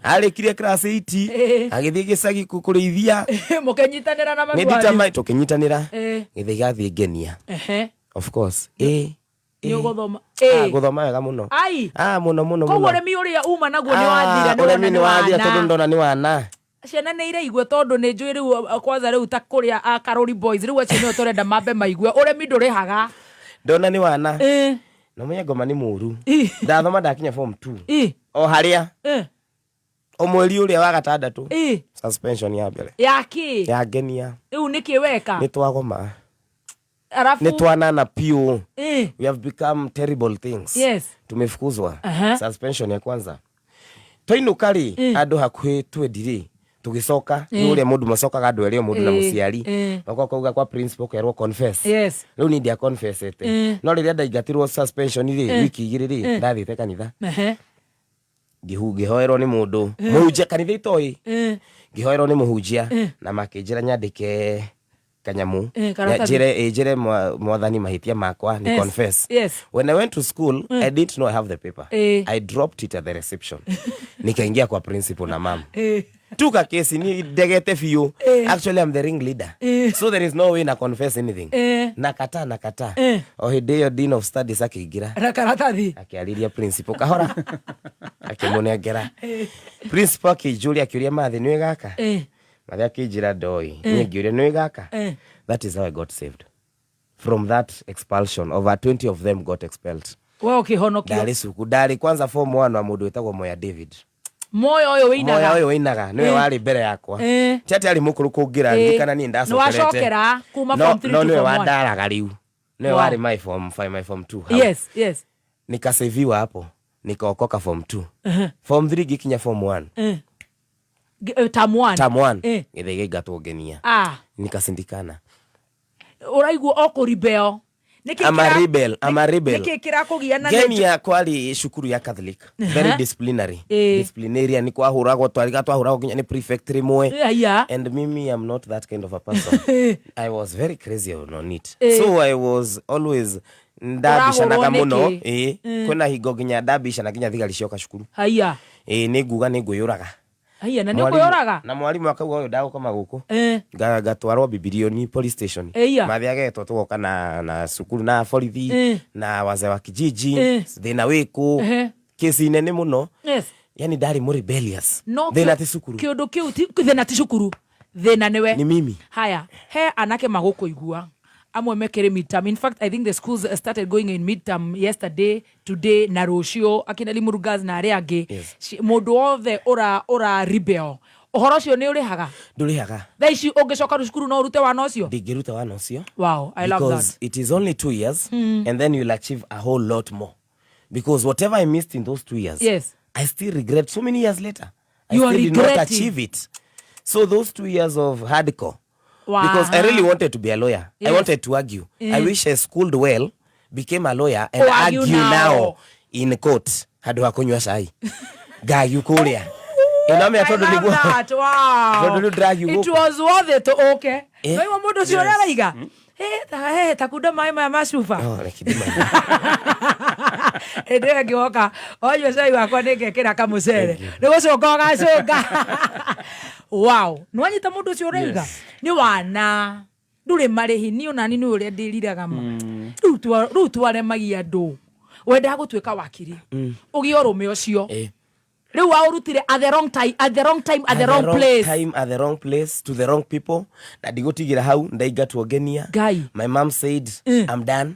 Arĩkirie class 8. Agĩthiĩ gĩcagi kũrĩithia." Mũkĩnyitanĩra na Nĩ mami wanyu. determined tũkĩnyitanĩra. Gĩthĩ gathiĩ ngenia. Of course. Nĩ ũgũthoma. Ah, gũthoma wega mũno. Ai. Ah, mũno mũno Koguo mũno. ũremi ũrĩa uma naguo nĩ wathira, Ah, nĩ wona ũremi nĩ nĩ wathira tondũ wana. ndona nĩ wana. Ciana nĩ iraigua tondũ nĩ njũĩ rĩu kwanza rĩu ta kũrĩa a Karori Boys rĩu acio nĩo tũrenda mambe maigue ũremi ndũrĩhaga. Ndona nĩ wana. Na ũmenye ngoma nĩ mũru. Ndathoma ndakinya form 2. O harĩa. O mweri ũrĩa wa gatandatũ. Suspension ya mbere. Ya kĩ? Ya ngenia. Rĩu nĩkĩ weka? Nĩ twagoma. Arafu Nĩ twanana piũ. We have become terrible things. Tumefukuzwa. Suspension ya kwanza. Twainũka rĩ, andũ hakuhĩ twendi rĩ, tũgĩcoka nĩ ũrĩa mũndũ macokaga andũ erĩ o mũndũ na mũciari. Magoka kauga kwa principal kerwo confess. Rĩu niĩ ndia confessete. No rĩrĩa ndaingatirwo suspension rĩ, wiki 2 rĩ, ndathiĩte kanitha. Ngĩhoerwo nĩ mũndũ. Mũhunjia kanitha itoĩ. Ngĩhoerwo nĩ mũhunjia na makĩnjĩra nyandĩke kanyamu. Karatathi. Njĩre mwathani mahĩtia makwa ni confess. When I went to school, I didn't know I have the paper. I dropped it at the reception. Nikaingia kwa principal na mam. Tuka kesi ni ndegete biũ. Actually I'm the ring leader. So there is no way na confess anything. Nakataa nakataa. O hĩndĩ ĩyo dean of studies akĩingĩra. Na karatathi. Akĩarĩria principal kahora. Akĩmũnengera. Principal akĩnjũria akĩũria mathe nĩwe gaka? Mathe akĩnjĩra ndoĩ. Niĩ ngĩũria nĩwe gaka? That is how I got saved. From that expulsion, over 20 of them got expelled. We ũkĩhonokio. Ndarĩ cukuru, ndarĩ kwanza form 1 wa mũndũ wĩtagwo Moya David. Moyo ũyũ wĩinaga. Moya ũyũ wĩinaga nĩwe warĩ mbere yakwa. Ti atĩ arĩ mũkũrũ kũngĩra, ndirikana niĩ ndacokerete. Nĩwacokera kuma No, form 3 no to nĩwe form 1. wandaraga rĩu. Nĩwe warĩ my form 5, my form 2. Hau. Nikaseviwa hapo. Nikaokoka form 2. Form 3 ngĩkinya form 1. Term 1. Term 1. Gĩthĩ gĩaingatwo ngenia. Nikasindikana. Ũraigua o kũribeo. Nĩkĩ I'm a rebel, I'm a rebel. Nĩkĩ kĩrakũgia na Ngenia kwari cukuru ya Catholic, very disciplinary. Disciplinarian, nĩ kwahũragwo twariga twahũragwo nginya nĩ prefect rĩmwe. Aya. And mimi I'm not that kind of a person. I was very crazy on it. So I was always ndambicanaga Ũrahũrwo mũno. nĩkĩ? Kwĩna hingo nginya ndambicana nginya thigari cioka cukuru. Haiya. Nĩ nguga nĩ ngwĩyũraga. Haiya, na nĩ Mwarimu- ũkwĩyũraga? Na mwarimũ akauga ũyũ ndagũkoma gũkũ. Ngatwarwo Bibilioni police station. Ĩya. Mathe agetwo tũgoka na cukuru na borithi na wazee wa kijiji thĩna wĩkũ kesi nene mũno. Yani ndarĩ mũ rebellious. No Thĩna ti cukuru. Kĩũndũ kĩu thĩna ti cukuru. Thĩna nĩwe. Ni mimi. Haya, he anake magũkũigua amwe mekĩrĩ midterm. In fact, I think the schools started going in midterm yesterday, today na rũciũ akina Limuru Girls na arĩa angĩ. Mũndũ wothe ũra rebel ũhoro ũcio nĩ ũrĩhaga? Ndũrĩhaga. Thaa ici ũngĩcoka cukuru no ũrute wana ũcio? Ndingĩruta wana ũcio. Wow, I love Because that. it is only 2 years and then you'll achieve a whole lot more. Because whatever I missed in those 2 years, I still regret so many years later. I You are still did not regretting. achieve it. So those 2 years of hardcore, Wow. because I really wanted to be a lawyer. I wanted to argue. I wish I schooled well, became a lawyer, and Oh, argue argue now. now in court. Handũ ha kũnyua cai. Ngaargue kũrĩa. Ĩno I tondũ love nĩguo. that. Wow. Tondũ rĩu ndĩraargue It gũkũ. was worth it ũke. Waigua mũndũ ũcio ũrĩa araiga? Ta kunda maĩ maya ma cuba. Oh, reke ndimanyue. Hĩndĩ ĩyo ĩngĩ woka wanyua cai wakwa nĩ ngekĩra kamũcere nĩ gũcũnga ũgacũnga. Wow, nĩ wanyita mũndũ ũcio ũrauga nĩ wana ndũrĩ marĩhi. Niĩ onani nĩ ũrĩa ndĩriraga ma rĩu twaremagia andũ. Wendaga gũtuĩka wakiri, ũgĩe ũrũme ũcio. Rĩu waũrutire at the wrong time, at the wrong time, at the wrong place. Time, at the wrong place, to the wrong people. Na ndigũtigĩra hau, ndaingatwo ngenia. Ngai. My mom said, "I'm done."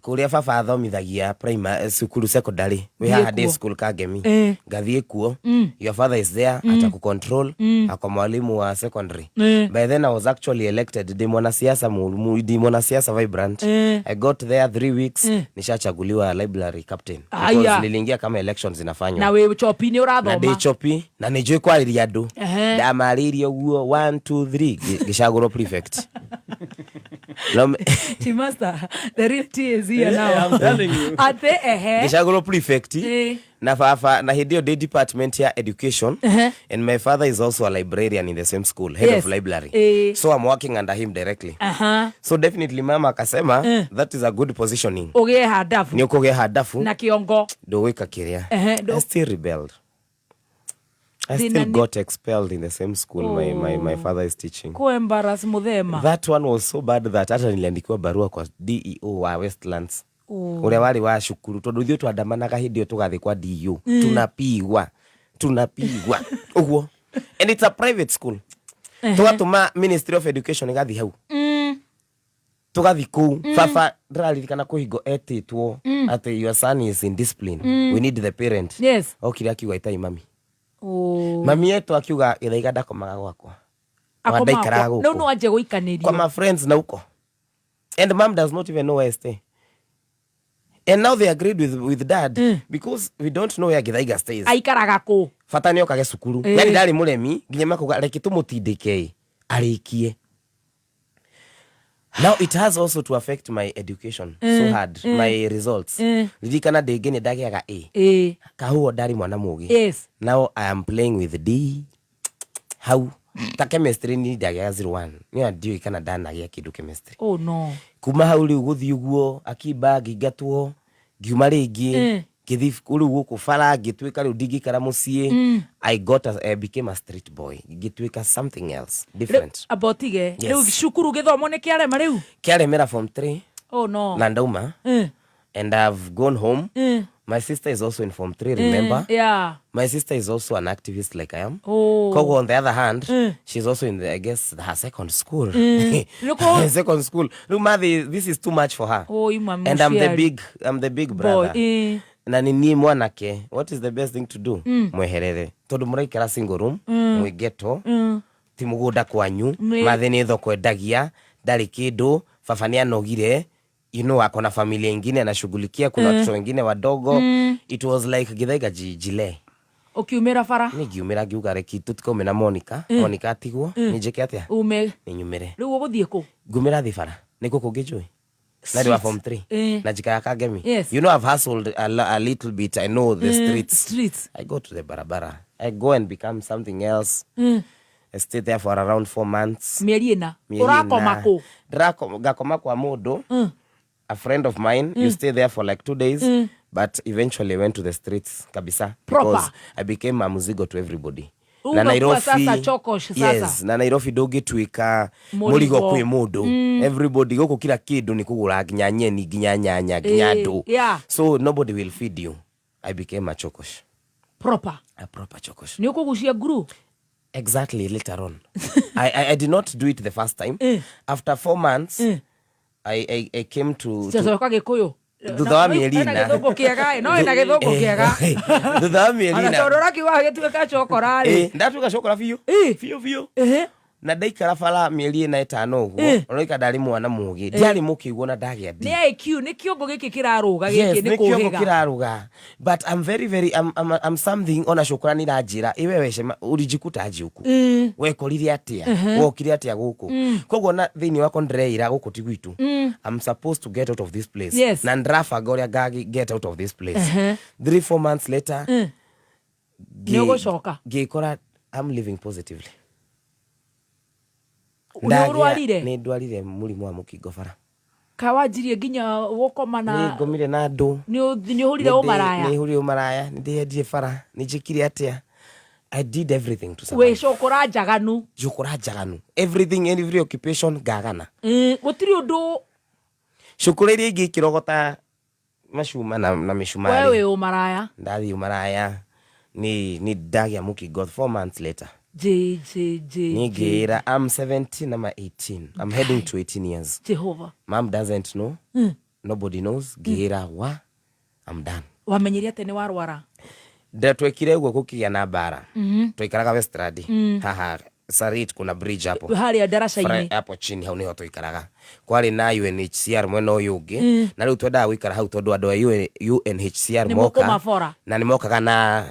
Kũrĩa baba athomithagia primary cukuru, secondary, wĩ haha Thiĩ day kuo. school Kangemi. Ngathiĩ kuo. "Your father is there, atakucontrol." Ako mwalimu wa secondary. By then I was actually elected. Ndi mwanasiasa ndi mwanasiasa vibrant. I got there 3 weeks, nishachaguliwa library captain Aya. because niliingia kama elections zinafanywa. Na wĩ chopi nĩ Na ũrathoma. ndĩ chopi na nĩ njũĩ kwarĩria andũ. Ndamarĩirie ũguo 1 2 3, ngĩcagũrwo prefect. No, Chimasta, the real tea is here now. I'm telling you. Ate ehe. Ngĩcagũrwo prefect. Na baba, na hĩndĩ ĩyo ndĩ department ya education, and my father is also a librarian in the same school, head of library. So I'm working under him directly. So definitely mama akasema that is a good positioning. Ũgĩe handabu. Nĩ ũkũgĩa handabu. Na kĩongo. Ndũgwĩka kĩrĩa. I still rebelled. I Thĩna still got expelled in the same school my father is teaching. Kũ embarrass mũthema. That one was so bad that hata niliandikiwa barua kwa DEO wa Westlands, Oh. ũrĩa warĩ wa cukuru, tondũ ithuĩ twandamanaga hĩndĩ ĩyo tũgathiĩ kwa DEO. Tunapigwa, tunapigwa ũguo, and it's a private school. Tũgatũma Ministry of Education ĩgathiĩ hau. Tũgathiĩ kũu. Baba ndĩraririkana kũhingo etĩtwo atĩ, "Your son is in discipline. We need the parent." Okire akiuga, "Itai mami." Oh. Mami yetu akiuga, "Gĩthaiga ndakomaga gwakwa." Akoma Ndaikaraga kwa- gũkũ. Rĩu no anjie gũikanĩrio. Kwa my friends na huko, and mom does not even know where I stay. And now they agreed with dad because we don't know where Githaiga stays. Aikaraga kũ? Bata nĩ okage cukuru. Yani ndarĩ mũremi nginya makuga reke tũmũtindĩke arĩkie. Now it has also to affect my education so hard, my results. Ririkana ndĩngĩ nĩ ndagĩaga A. Kahuo ndarĩ mwana mũgĩ. Now I am playing with D hau ta chemistry ni ndagĩaga 01 nĩ ndiũĩ kana ndanagĩa kĩndũ chemistry. Oh no. Kuma hau rĩu gũthiĩ ũguo akiba ngĩingatwo, ngiuma rĩngĩ. Ngĩthiĩ rĩu gũkũ bara, ngĩtuĩka rĩu ndingĩikara mũciĩ. I became a street boy, ngĩtuĩka something else different. Amba ũtige. Yes. Rĩu cukuru gĩthomo nĩ kĩarema rĩu. Kĩaremera form 3. Oh no. Na ndauma and I've gone home. My sister is also in form 3, remember? My sister is also an activist like I am. Oh. Koguo on the other hand, she's also in the, I guess, her second school. Nĩkũ- Second school. Rĩu mathi, this is too much for her. Oh, ima And I'm the mũciari. big I'm the big Boy. brother. Na nĩ niĩ mwanake. What is the best thing to do? Mweherere, tondũ mũraikara single room, mwĩ ghetto, ti mũgũnda kwanyu. Mathĩ nĩ thoko endagia, ndarĩ kĩndũ. Baba nĩ anogire, ako na familia ingine anashughulikia, kuna watoto wengine wadogo. It was like Githaiga jile. Ũkiumĩra bara. Nĩ ngiumĩra, ngiuga reki tũtikaume na Monica. Monica atigwo nĩ njĩke atĩa? Ume. Nĩ nyumĩre. Rĩu ũgũthiĩ kũ? Ngumĩra thi bara nĩ kũ kũngĩ njũĩ na ndĩ wa form 3. Na njikara Kangemi. I've hustled a little bit. I know the streets. Streets. I go to the barabara, I go and become something else. I stay there for around 4 months. Mĩeri ĩna. Mĩeri Ũrakoma ĩna. kũ? Ngakoma kwa mũndũ, a friend of mine. You stay there for like 2 days, but eventually I went to the streets kabisa. Proper. Because I became a muzigo to everybody. Rĩu Na ũgakuwa Nairobi, sasa chokosh sasa. yes, na Nairobi ndũngĩtuĩka Mũrigo. mũrigo kwĩ mũndũ. Everybody gũkũ kila kĩndũ nĩ kũgũra, nginya nyeni, nginya nyanya, nginya andũ. So nobody will feed you. I became a chokosh. Proper. A proper chokosh. Nĩ ũkũgucia nguru. Exactly. Later on, I did not do it the first time. After 4 months, I came to Cacoka gĩkũyũ. Thutha wa mĩeri Ena ĩna. gĩthũngũ kĩega ĩ, no ĩna gĩthũngũ kĩega. Thutha wa mĩeri Ona ĩna. tondũ ũrakiuga agĩtuĩka chokora rĩ. Ndatuĩka cokora biũ biũ biũ. Na ndaikara bara mĩeri ĩna ĩtano ũguo. Ũroika ndarĩ mwana mũgĩ, ndiarĩ mũkĩguo na ndagĩa D. Nĩ IQ, nĩ kĩongo gĩkĩ kĩrarũga. Yes, Gĩkĩ nĩ nĩ kĩongo kũhĩga. kĩraruga, but I'm very very I'm something. Ona cukura nĩ iranjĩra iwe wecema ulijikuta aje huku, wekorire atĩa, wokire atĩa gũkũ. Koguo na thĩinĩ wakwa ndĩreira gũkũ ti gwitũ. I'm supposed to get out of this place. Na ndĩrabanga ũrĩa ngagi get out of this place. 3-4 months later, Nĩ ũgũcoka. ngĩkora I'm living positively. Nĩ ũrwarire? Nĩ ndwarire mũrimũ wa mũkingo bara. Ka wanjirie nginya gũkoma na Nĩ ngomire na andũ. Nĩ ũhũrire ũmaraya? Nĩ hũrire ũmaraya, nĩ ndĩyendire bara, nĩ njĩkire atĩa. I did everything to survive. Wĩ cũkũra njaganu. Cũkũra njaganu. Everything, every occupation ngagana. Gũtirĩ ũndũ. Cũkũra iria ingĩ ikĩrogota macuma na mĩcumarĩ. We wĩ ũmaraya. Ndathiĩ ũmaraya, nĩ ndagĩa mũkingo 4 months later. J, J, J, Niĩ ngĩĩra, I'm 17, I'm 18. I'm heading to 18 years. Jehovah. Mom doesn't know. Nobody knows. Ngĩĩra, wa, I'm done. Wamenyire atĩa nĩ warwara? Ndatwekire ũguo gũkĩgĩa na mbara. Twaikaraga Westland. Haha Sarit kuna bridge hapo. Harĩa ndaraca-inĩ. Hapo chini hau niho twaikaraga. Kwarĩ na UNHCR mwena ũyũ ũngĩ. Na rĩu twendaga gũikara hau tondũ andũ a UNHCR Nĩ moka. mũkũmabora. Na nĩ mokaga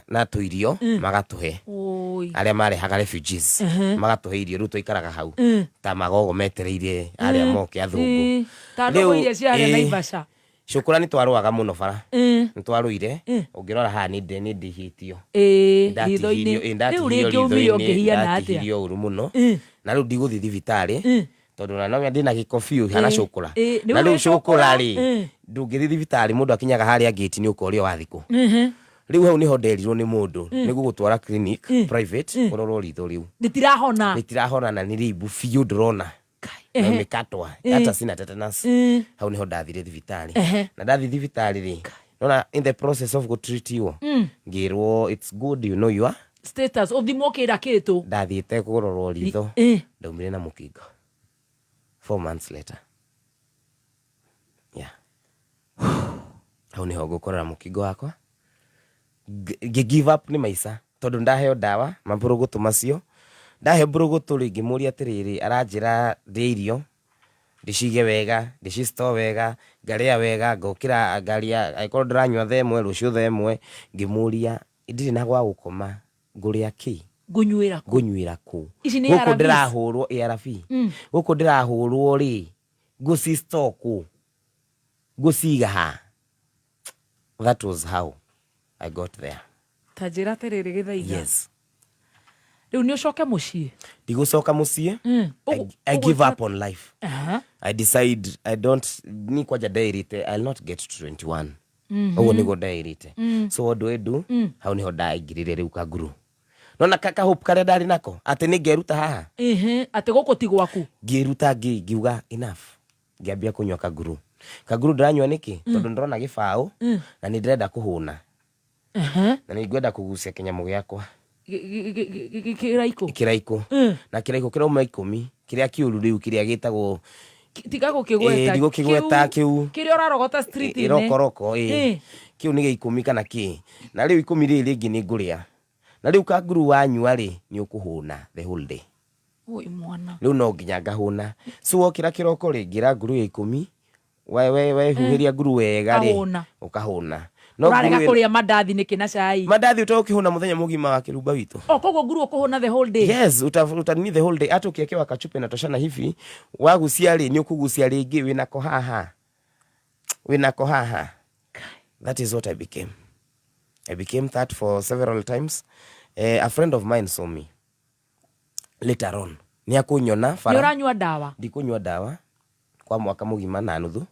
na tũirio magatũhe. Oi. Arĩa marehaga refugees. Magatũhe irio, rĩu twaikaraga hau. Ta magogo metereire arĩa moke athũngũ. Ta ndũgũ Rĩu, iria ciarĩ Naivasha. Cũkũra nĩ twarũaga mũno bara. Nĩ twarũire. Ũngĩrora haha nĩ ndihĩtio. Ritho-inĩ. Ĩ, Rĩu ndatihirio rĩngĩ umire ritho-inĩ, ũngĩhiana atĩa? ndatihirio ũru mũno. Na rĩu ndigũthiĩ thibitarĩ. Tondũ na no ndĩna gĩko biũ hana cũkũra. Nĩ Na rĩu ũrĩ cũkũra? cũkũra rĩ, ndũngĩthiĩ thibitarĩ, mũndũ akinyaga harĩa gate nĩ ũkorio wathiĩ kũ. Rĩu hau nĩho nderirwo nĩ mũndũ, nĩ gũgũtwara clinic private, ũrorwo ritho rĩu. Rĩtirahona. Rĩtirahona na nĩ rĩimbu biũ ndĩrona. Na imekatwa. Hata sina tetanus. Hau niho ndathire thibitarĩ. Na ndathi thibitarĩ rĩ, nona in the process of gũtreatiwo, ngĩrwo it's good you know you are status ũthimwo kĩra kĩtũ. Ndathiĩte kũrorwo ritho, ndaumire na mũkingo 4 months later. Yeah. Hau niho ngũkorera mũkingo wakwa. Ngĩ give up nĩ maica tondũ ndaheo ndawa mabũrũgũtũ macio. Ndaheo mbũrũgũtũ rĩ, ngĩmũria atĩrĩrĩ, aranjĩra ndĩe irio, ndĩcige wega, ndĩcistore wega, ngarĩa wega, ngokĩra ngaria, angĩkorwo ndĩranyua thaa ĩmwe, rũciũ thaa ĩmwe. Ngĩmũria, ndirĩ na gwa gũkoma, ngũrĩa kĩ? Ngũnyuĩra kũ? Ngũnyuĩra kũ? Ici nĩ Gũkũ ARVs? ndĩrahũrwo ARV. Gũkũ ndĩrahũrwo rĩ, ngũcistore kũ? Ngũciga ha? That was how I got there. Ta njĩra atĩrĩrĩ Gĩthaiga. Yes. Rĩu nĩ ũcoke mũciĩ? Ndigũcoka mũciĩ. I give up on life. I decide I don't, ni kwanja ndeĩrĩte I'll not get to 21. Ũguo nĩguo ndeĩrĩte. So what do I do? Hau nĩho ndaingĩrire rĩu kanguru. Nona ka hope karĩa ndarĩ nako atĩ nĩ ngeruta haha. Atĩ gũkũ ti gwaku. Ngĩruta ngiuga enough. Ngĩambia kũnyua kanguru. Kanguru ndĩranyua nĩkĩ? Tondũ ndĩrona gĩbaũ na nĩ ndĩrenda kũhũna. Na nĩ ngwenda kũgucia kĩnyamũ gĩakwa. Kĩraikũ? Kĩraikũ. Na kĩraikũ kĩrauma 10, kĩrĩa kĩũru rĩu kĩrĩa gĩtagwo Tiga gũkĩgweta. Ĩ, ndigũkĩgweta kĩu. Kĩrĩa ũrarogota street-inĩ. Ĩrokoroko, ĩ. Kĩu nĩ gĩa 10 kana kĩ. Na rĩu 10 rĩrĩ rĩngĩ nĩ ngũrĩa. Na rĩu kanguru wanyua rĩ, nĩ ũkũhũna the whole day. Oi mwana. Rĩu no nginya ngahũna. So wokĩra kĩroko rĩ, ngĩra nguru ya 10, we huhĩria nguru wega rĩ, Ũkahũna. ũkahũna. No Ũrarega nguru ĩno- kũrĩa mandathi nĩkĩ na cai? Mandathi ũtagũkĩhũna mũthenya mũgima wa kĩrumba witũ. O, koguo nguru ũkũhũna the whole day? Yes, utanini the whole day. Hata ũkĩekewa kachupa inatoshana hivi, wagucia rĩ, nĩ ũkũgucia rĩngĩ, wĩnako haha. Wĩnako haha. That is what I became. I became that for several times. A friend of mine saw me later on. Nĩ akũnyona bara. Nĩ ũranyua ndawa? Ndikũnyua ndawa kwa mwaka mũgima na nuthu.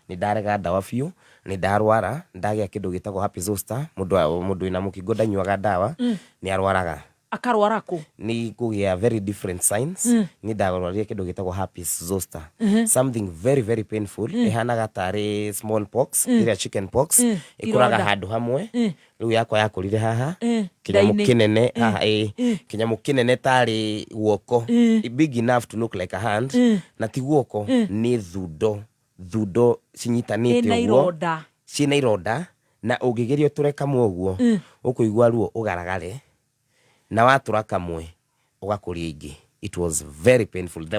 Nĩ ndarega ndawa biũ, nĩ ndarwara, ndagĩa kĩndũ gĩtagwo herpes zoster. Mũndũ wĩna mũkingo ndanyuaga ndawa, nĩ arwaraga. Akarwara kũ? Nĩ kũgĩa very different signs. Nĩ ndarwarire kĩndũ gĩtagwo herpes zoster. Something very, very painful. Ĩhanaga tarĩ smallpox, ĩrĩa chicken pox, ĩkũraga Ironda. handũ hamwe. Rĩu yakwa yakũrire haha, kĩnyamũ Nda-inĩ. kĩnene haha, ĩ, kĩnyamũ kĩnene tarĩ guoko, big enough to look like a hand, na ti guoko, nĩ thundo, thundo cinyitanĩte Ĩna ũguo. ironda. Ciĩna ironda, na ũngĩgeria ũtũre kamwe ũguo, ũkũigua ruo ũgaragare, na watũra kamwe, ũgakũria ingĩ. It was very painful, the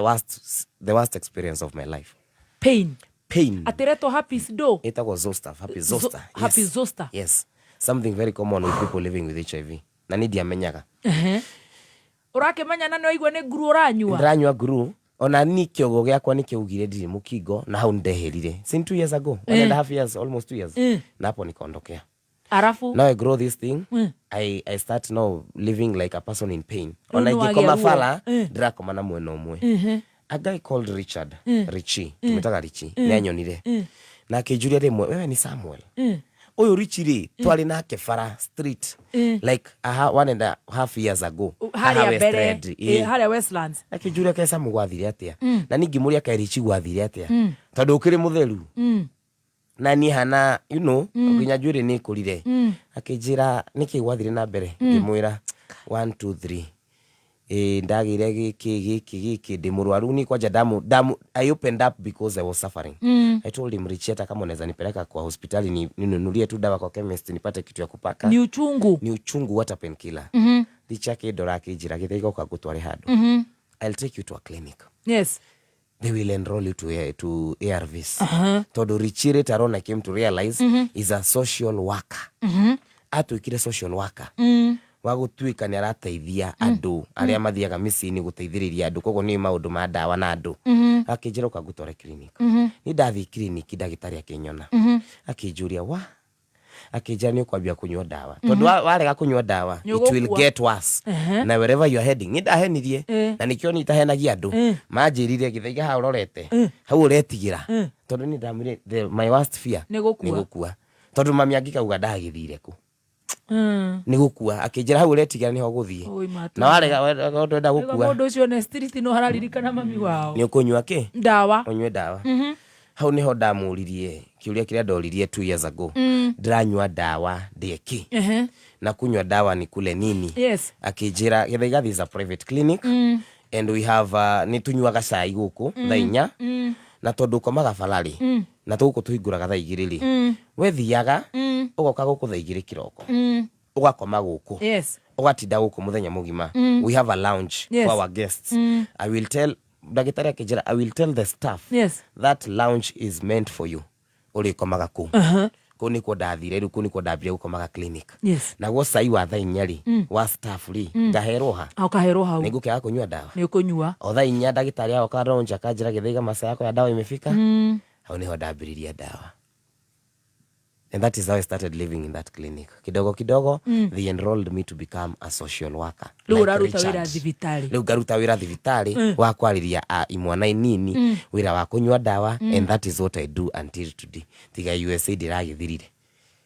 worst experience of my life. Pain. Pain. Atĩretwo herpes do? Ĩtagwo zoster, herpes zoster. Yes. Herpes zoster. Yes. Something very common with people living with HIV. Na nĩ ndiamenyaga. Ũrakĩmenya na nĩ waigua nĩ nguru ũranyua? Ndĩranyua nguru. Ona ni kĩogo gĩakwa nĩ kĩaugire ndirĩ mũkingo, na hau nĩndeherire. Since 2 years ago, one and a half years, almost 2 years. Na hapo nikaondokea. Arafu? Now I grow this thing. I start now living like a person in pain. Rĩu Ona nĩ wagĩa ingĩkoma ruo. bara, ndĩrakoma na mwena ũmwe. A guy called Richard, Richie, tumetaga Richie, nĩ anyonire na akĩnjũria rĩmwe, wewe ni Samuel? Ũyũ Richie rĩ, twarĩ nake bara street like 1.5 years ago, haha Harĩa West mbere Red, ĩĩ. Harĩa Westlands. Akĩnjũria kae Samu gwathire atĩa, na niĩ ngĩmũria kae Richie gwathire atĩa, tondũ ũkĩrĩ mũtheru na niĩ hana nginya njuĩrĩ nĩ ĩkũrire. Akĩnjĩra nĩkĩ gwathire na mbere, ngĩmwĩra 1 2 3, ĩ ndagĩire gĩkĩ gĩkĩ gĩkĩ, ndĩ mũrwaru niĩ kwanja ndamu, ndamu, I opened up because I was suffering. I told him, Richie, hata kama unaweza nipeleka kwa hospitali ninunulie tu dawa kwa chemist nipate kitu ya kupaka. Ni uchungu. Ni uchungu, hata painkiller. Richie akĩndora akĩnjĩra, gĩthaiga ũka ngũtware handũ. I'll take you to a clinic. They will enroll you to ARVs. Tondũ Richie later on I came to realize is a social worker. Atuĩkire social worker wa gũtuĩka nĩ arateithia andũ arĩa mathiaga mĩciĩ-inĩ gũteithĩrĩria andũ, koguo nĩ maũndũ ma ndawa na andũ. Akĩnjĩra ũka ngũtware clinic. Niĩ ndathiĩ clinic, ndagĩtarĩ akĩnyona, akĩnjũria wa akĩnjĩra nĩ ũkwambia kũnyua ndawa, tondũ warega kũnyua ndawa Nĩ it will ũgũkua. get worse na wherever you are heading. Niĩ ndahenirie na nĩkĩo niĩ itahenagia andũ. Manjĩrire gĩthaiga hau ũrorete hau ũretigĩra, tondũ niĩ ndamwĩrire my worst fear Nĩ gũkua. Nĩ gũkua, tondũ mami angĩkauga ndagĩthire kũ nĩ gũkua. Akĩnjĩra hau ũretigĩra nĩho gũthiĩ Oi, matu. na warega ndwenda Rĩu gũkua mũndũ ũcio ne street no hararirikana mami wao. Nĩ ũkũnyua kĩ Ndawa. Ũnyue ndawa. Hau nĩho ndamũririe kĩũria kĩrĩa ndoririe 2 years ago, ndĩranyua ndawa ndĩe kĩ, na kunywa dawa ni kule nini? Akĩnjĩra Gĩthaiga, this is a private clinic and we have nĩ tũnyuaga cai gũkũ thaa 4, na tondũ ũkomaga bararĩ na tũgũkũ tũhingũraga thaa 2 rĩ, we thiaga ũgoka gũkũ thaa 2 kĩroko, ũgakoma gũkũ, ũgatinda gũkũ mũthenya mũgima. We have a lounge for our guests. I will tell, ndagĩtarĩ akĩnjĩra, I will tell the staff that lounge is meant for you, ũrĩkomaga kũu. Kũu nĩkuo ndathire rĩu, kũu nĩkuo ndambire gũkomaga clinic. Naguo cai wa thaa 4 rĩ, wa staff rĩ, ngaherwo ha? Ũkaherwo hau. Nĩngũkĩaga kũnyua ndawa? Nĩ ũkũnyua. O thaa 4 ndagĩtarĩ agoka lounge akanjĩra, Gĩthaiga, masaa yako ya dawa imefika. Hau nĩho ndambĩrĩria ndawa, and that is how I started living in that clinic. Kidogo kidogo they enrolled me to become a social worker Rĩu like ũraruta Richard. wĩra thibitarĩ. Rĩu ngaruta wĩra thibitarĩ wa kwarĩria a imwana inini wĩra wa kũnyua ndawa, and that is what I do until today, tiga USA ndĩragĩthirire,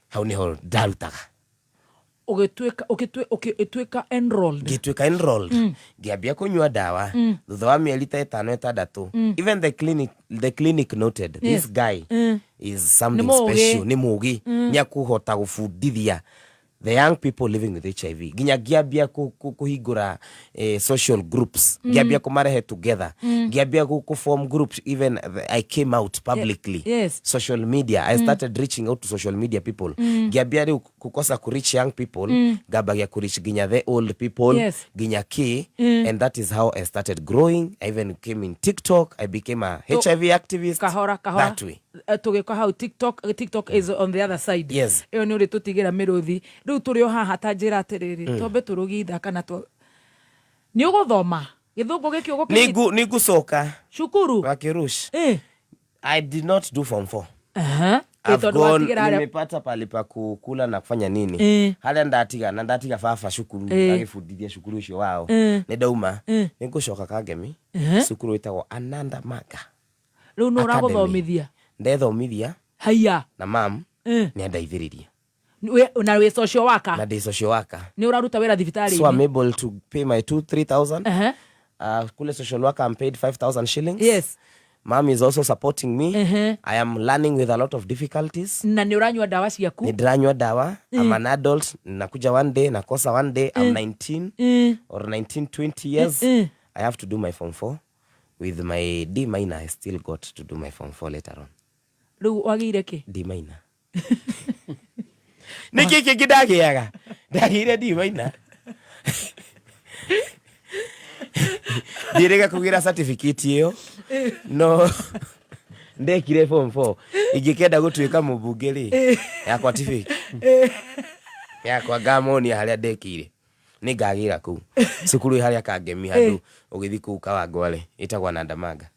hau nĩho ndarutaga. Ũgĩtuĩka ũgĩtuĩka enrolled. Ngĩtuĩka enrolled, ngĩambia kũnyua ndawa. Thutha wa mĩeri ta 5 6, even the clinic noted this guy is something Nĩ mũũgĩ. special, nĩ mũũgĩ, nĩ akũhota gũbundithia the young people living with HIV. Nginya ngĩambia kũhingũra social groups, ngĩambia kũmarehe together, ngĩambia kũ form groups. Even I came out publicly, social media, I started reaching out to social media people. Ngĩambia rĩu kukosa kureach young people, ngambagia kureach nginya the old people, nginya ki, and that is how I started growing. I even came in TikTok, I became a HIV activist Kahora kahora. that way. Tũgĩka hau TikTok, TikTok is on the other side. Ĩyo nĩ ũrĩ tũtigĩra mĩrũthi. Rĩu tũrĩ o haha, ta njĩra atĩrĩrĩ, twambe tũrũgie ithaa kana nĩ ũgũthoma gĩthũngũ gĩkĩ ũgũkĩnyita? Nĩngũcoka cukuru. Wakirush. I did not do form 4. Ĩ, I've tondũ gone, watigĩra harĩa nimepata pali pa kukula na kufanya nini, harĩa ndatiga na ndatiga baba cukuru agĩbundithia cukuru ũcio wao. Nĩ ndauma, nĩ ngũcoka Kangemi, cukuru wĩtagwo Ananda Manga Rĩu nũ Academy. ũragũthomithia? Ndethomithia Haiya. na mam nĩ andeithĩrĩria. Na wĩ social worker. Na ndĩ social worker. Nĩ ũraruta wĩra thibitarĩ. So I'm able to pay my 2 3000. Kule social worker I'm paid 5000 shillings. Mom is also supporting me. I am learning with a lot of difficulties. Na nĩ ũranyua ndawa ciaku. Nĩ ndĩranyua ndawa. I'm an adult, nakuja one day, nakosa one day. I'm 19 or 19 20 years. I have to do my form 4 with my D minor. I still got to do my form 4 later on. Rĩu wagĩire kĩ? D minor. Nĩ kĩ kĩngĩ ndagĩaga? Ndagĩire D minor, ndiĩrĩga kũgĩra certificate ĩyo, no ndekire form 4. Ingĩkenda gũtuĩka mũmbunge rĩ, yakwa ti fake, yakwa ngamonia harĩa ndekire, nĩ ngagĩra kũu cukuru ĩ harĩa Kangemi, handũ ũgĩthiĩ kũu Kawangware, ĩtagwo Nandamanga.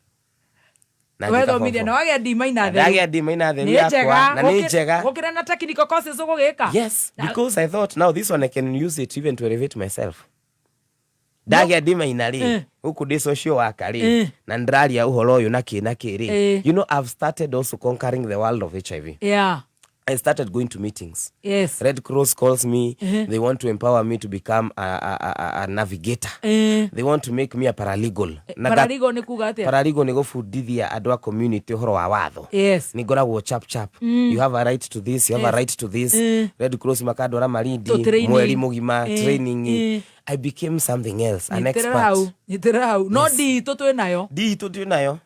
Na ngĩka form Wethomithia four. na wagĩa D minor theru. Ndagĩa D minor theru Nĩ yakwa njega. na nĩ njega. Gũkĩra na technical courses ũgũgĩka. Yes, because I thought now this one I can use it even to elevate myself. Ndagĩa ndimaina rĩ, gũkũ ndĩ social worker rĩ, na ndĩraria ũhoro ũyũ na kĩ na kĩ rĩ, I've started also conquering the world of HIV. I started going to meetings. Red Cross calls me. They want to empower me to become a navigator. They want to make me a paralegal. Na Paralegal nĩ kuga atĩa? Paralegal nĩ gũbundithia andũ a community ũhoro wa watho. Nĩ ngoragwo chap chap. You have a right to this, you have a right to this. Red Cross makandwara Malindi To training. Mweri mũgima, training. I became something else, an Nyitĩrĩra expert. hau, nyitĩrĩra hau. No nditũ twĩ nayo. Nditũ twĩ nayo.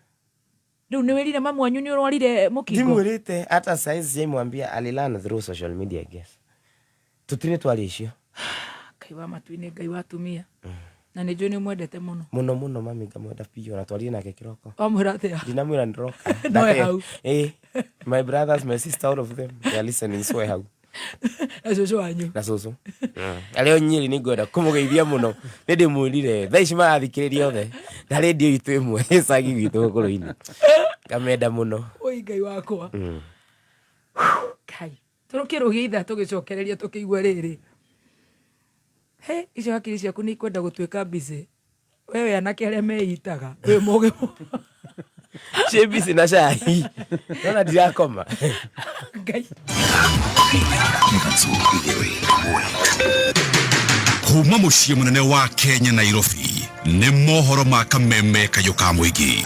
Rĩu nĩ wĩrire mamu wanyu nĩ ũrwarire mũkingo? Ndimwĩrĩte hata saizi sijaimwambia, alilearn through social media, I guess. Tũtirĩ twaria icio. Ngai wa matu-inĩ, Ngai wa atumia. Na nĩ njũĩ nĩ ũmwendete mũno. Mũno mũno, mami ngamwenda biũ, na twarire nake kĩroko. Wamwĩra atĩa? Ndinamwĩra ndĩroka. No e hau. My brothers, my sister, all of them, they are listening, so e hau. Na cũcũ wanyu. Na cũcũ. Arĩa o Nyĩrĩ nĩ ngwenda kũmũgeithia mũno. Nĩ ndĩmwĩrire thaa ici marathikĩrĩria othe na rĩndiũ itũ ĩmwe ĩcagi gwitũ gũkũrũ-inĩ. Ngamenda mũno. Oi Ngai wakwa. Ngai. Tũrũkĩrũgie ithaa tũgĩcokereria tũkĩigua rĩrĩ. He, icio hakiri ciaku nĩ ikwenda gũtuĩka busy. Wewe anake arĩa meitaga wĩ mũgĩ mũno. Ciĩ busy na cai. Nona ndirakoma. Ngai. Kuma mũciĩ mũnene wa Kenya, Nairobi, nĩ mohoro ma kameme kayũ ka mũingĩ.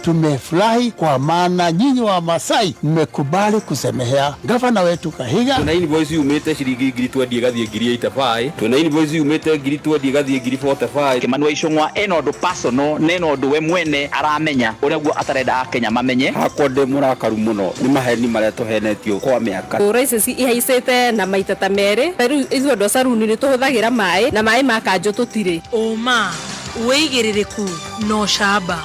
Tumefurahi kwa maana nyinyi wa Masai mmekubali kusemehea gavana wetu Kahiga. Twĩna invoice yumĩte ciringi 20,000 ĩgathiĩ 85,000, twĩna invoice yumĩte 20,000 ĩgathiĩ 45,000. Kimani wa Ichung'wa ena ũndũ personal na ena ũndũ we mwene aramenya ũrĩa guo atarenda akenya mamenye. Hakwa ndĩ mũrakaru mũno nĩ maheni marĩa tũhenetio kwa mĩaka. Ngũra icio ihaicĩte na maita ta merĩ. Rĩu ithuĩ andũ a caruni nĩ tũhũthagĩra maĩ na maĩ ma kanjũ tũtirĩ. Ũma, wĩigĩrĩrĩku na ũcamba.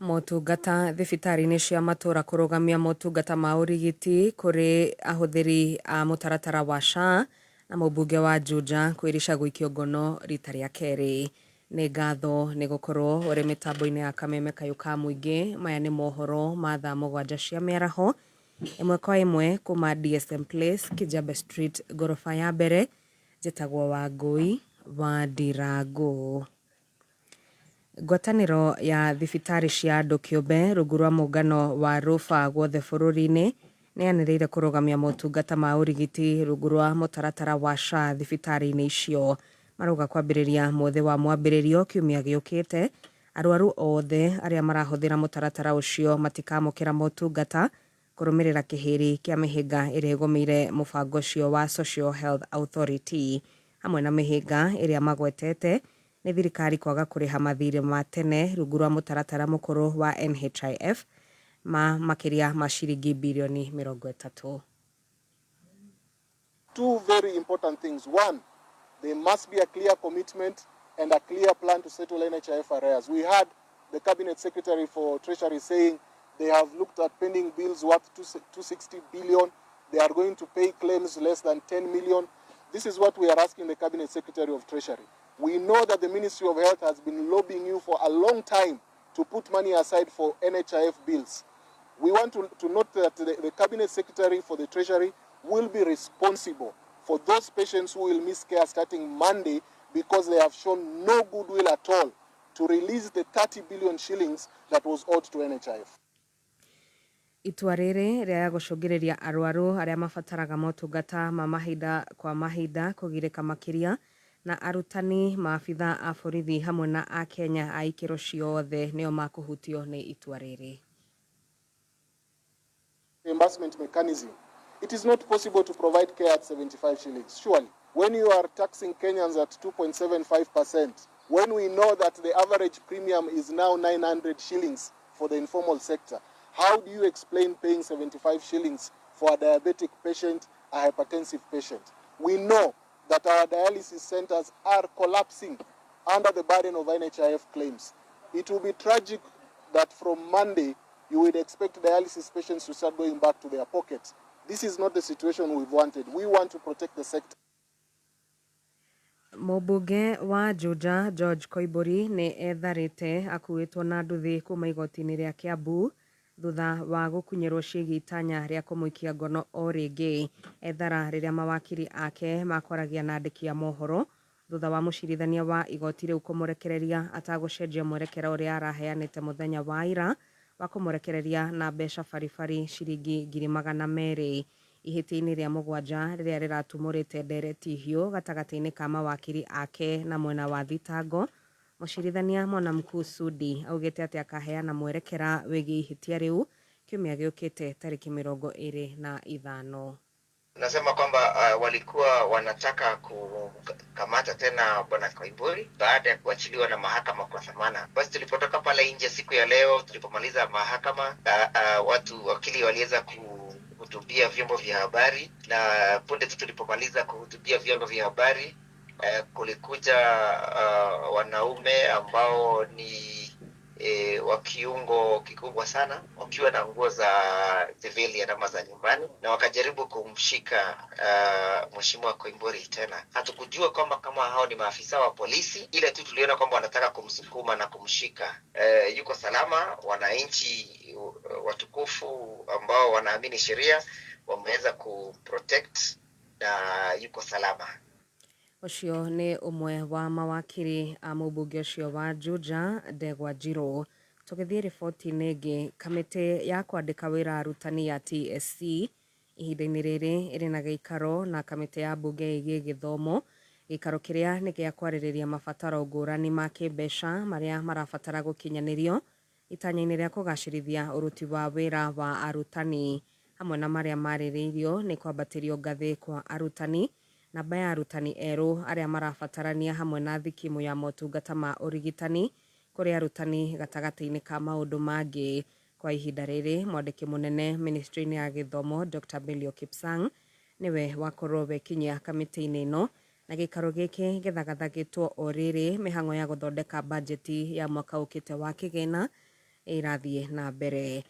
Motungata thibitarĩ-inĩ cia matũra kũrũgamia motungata ma ũrigiti kũrĩ ahũthĩri a mũtaratara wa SHA, na mũmbunge wa Juja kwĩrica gũikio ngono rita rĩa kerĩ. Nĩ ngatho nĩ gũkorwo ũrĩ mĩtambo-inĩ ya kameme kayũ ka mũingĩ. Maya nĩ mohoro ma thaa 7 cia mĩaraho, ĩmwe kwa ĩmwe kuma DSM Place, Kijabe Street, ngoroba ya mbere. Njĩtagwo Wangũi wa Ndirangu. Ngwatanĩro ya thibitarĩ cia andũ kĩũmbe rungu rwa mũngano wa rũba guothe bũrũri-inĩ nĩ yanĩrĩire kũrũgamia motungata ma ũrigiti rungu rwa mũtaratara wa SHA thibitarĩ-inĩ icio. Marauga kwambĩrĩria mũthĩ wa mwambĩrĩrio kiumia gĩũkĩte, arwaru othe arĩa marahũthĩra mũtaratara ũcio matikamũkĩra motungata kũrũmĩrĩra kĩhĩri kĩa mĩhĩnga ĩrĩa ĩgũmĩire mũbango ũcio wa Social Health Authority. Hamwe na mĩhĩnga ĩrĩa magwetete nĩ thirikari kwaga kũrĩha mathirĩ ma tene rungu rwa mũtaratara mũkũrũ wa NHIF ma makĩria ma ciringi birioni 30. Two very important things. One, there must be a clear commitment and a clear plan to settle NHIF arrears. We had the Cabinet Secretary for Treasury saying they have looked at pending bills worth 260 billion. They are going to pay claims less than 10 million. This is what we are asking the Cabinet Secretary of Treasury. We know that the Ministry of Health has been lobbying you for a long time to put money aside for NHIF bills. We want to note that the Cabinet Secretary for the Treasury will be responsible for those patients who will miss care starting Monday because they have shown no goodwill at all to release the 30 billion shillings that was owed to NHIF. Itua rĩrĩ rĩa gũcũngĩrĩria arwaru arĩa mabataraga motungata ma mahinda kwa mahinda kũgirĩka makĩria, na arutani, maabitha a borithi hamwe na akenya a ikĩro ciothe nĩo makũhutio nĩ itua rĩrĩ. Reimbursement mechanism. It is not possible to provide care at 75 shillings. Surely, when you are taxing Kenyans at 2.75%, when we know that the average premium is now 900 shillings for the informal sector, how do you explain paying 75 shillings for a diabetic patient, a hypertensive patient? We know that our dialysis centers are collapsing under the burden of NHIF claims. It will be tragic that from Monday, you would expect dialysis patients to start going back to their pockets. This is not the situation we've wanted. We want to protect the sector. Mũmbunge wa Juja George Koimburi nĩ etharĩte akuĩtwo na nduthi kuma igoti-inĩ rĩa Kiambu thutha wa gũkunyĩrwo ciĩgiĩ itanya rĩa kũmũikia ngono o rĩngĩ. Ethara rĩrĩa mawakiri ake makwaragia na andĩki a mohoro. Thutha wa mũcirithania wa igoti rĩu kũmũrekereria atagũcenjia mwerekera ũrĩa araheanĩte mũthenya wa ira wa kũmũrekereria na mbeca baribari ciringi 200,000 ihĩtia-inĩ rĩa mũgwanja rĩrĩa rĩratumũrĩte ndereti hiũ gatagatĩ-inĩ ka mawakiri ake na mwena wa thitango. Mũcirithania Mwanamkuu Sudi augĩte atĩ akaheana mwerekera wĩgiĩ ihĩtia rĩu kiumia gĩũkĩte tarĩki 25. Nasema kwamba walikuwa wanataka kukamata tena bwana Koimburi baada ya kuachiliwa na mahakama kwa thamana. Basi tulipotoka pale nje siku ya leo, tulipomaliza mahakama, watu wakili waliweza kuhutubia vyombo vya habari, na punde tu tulipomaliza kuhutubia vyombo vya habari, kulikuja wanaume ambao ni wa kiungo kikubwa sana wakiwa na nguo za civilian ama za nyumbani, na wakajaribu kumshika Mheshimiwa Koimburi tena. Hatukujua kwamba kama hao ni maafisa wa polisi, ile tu tuliona kwamba wanataka kumsukuma na kumshika. Yuko salama, wananchi watukufu ambao wanaamini sheria wameweza kuprotect na yuko salama. Ũcio nĩ ũmwe wa mawakiri a mũmbunge ũcio wa Juja Ndegwa Njirũ. Tũgĩthiĩ riboti-inĩ ĩngĩ, kamĩtĩ ya kwandĩka wĩra arutani ya TSC ihinda-inĩ rĩrĩ ĩrĩ na gĩikaro na kamĩtĩ ya mbunge ĩgiĩ gĩthomo. Gĩikaro kĩrĩa nĩ gĩa kwarĩrĩria mabataro ngũrani ma kĩmbeca marĩa marabatara gũkinyanĩrio itanya-inĩ rĩa kũgacĩrithia ũruti wa wĩra wa arutani. Hamwe na marĩa marĩrĩirio nĩ kwambatĩrio ngathĩ kwa arutani, namba ya arutani erũ arĩa marabatarania hamwe na thikimu ya motungata ma ũrigitani kũrĩ arutani gatagatĩ-inĩ ka maũndũ mangĩ. Kwa ihinda rĩrĩ mwandĩki mũnene ministry-inĩ ya gĩthomo Dr. Belio Kipsang nĩwe wakorwo wekinyia kamĩtĩ-inĩ ĩno, na gĩikaro gĩkĩ gĩthagathagĩtwo o rĩrĩ mĩhang'o ya gũthondeka bajeti ya mwaka ũkĩte wa kĩgĩna ĩrathiĩ na mbere.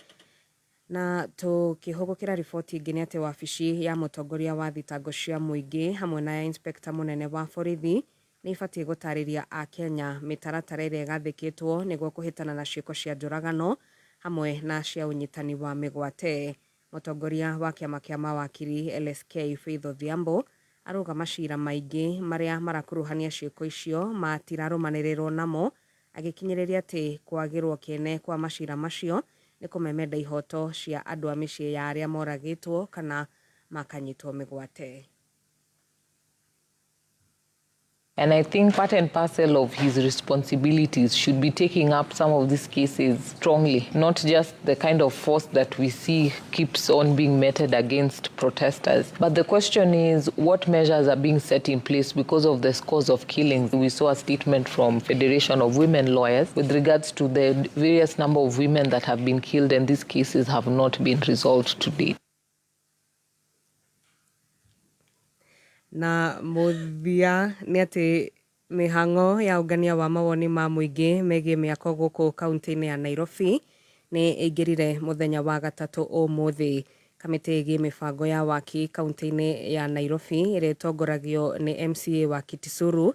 Na tũkĩhũgũkĩra riboti ĩngĩ nĩ atĩ wabici ya mũtongoria wa thitango cia mũingĩ hamwe na ya inspector mũnene wa borithi nĩ ibatiĩ gũtarĩria akenya mĩtaratara ĩrĩa ĩgathĩkĩtwo nĩguo kũhĩtana na ciĩko cia njũragano hamwe na cia ũnyitani wa mĩgwate. Mũtongoria wa kĩama kĩa mawakiri LSK Faith Odhiambo arauga macira maingĩ marĩa marakuruhania ciĩko icio matirarũmanĩrĩrwo namo, agĩkinyĩrĩria atĩ kwagĩrwo kĩene kwa macira macio nĩ kũmemenda ihoto cia andũ a mĩciĩ ya arĩa moragĩtwo kana makanyitwo mĩgwate. And I think part and parcel of his responsibilities should be taking up some of these cases strongly, not just the kind of force that we see keeps on being meted against protesters. But the question is, what measures are being set in place because of the scores of killings? We saw a statement from Federation of Women Lawyers with regards to the various number of women that have been killed, and these cases have not been resolved to date. Na mũthia nĩ atĩ mĩhang'o ya ũngania wa mawoni ma mũingĩ megiĩ mĩako gũkũ kaunti-inĩ ya Nairobi nĩ ĩingĩrire mũthenya wa gatatũ ũmũthĩ. Kamĩtĩ ĩgiĩ mĩbango ya waki kaunti-inĩ ya Nairobi ĩrĩa ĩtongoragio nĩ MCA wa Kitisuru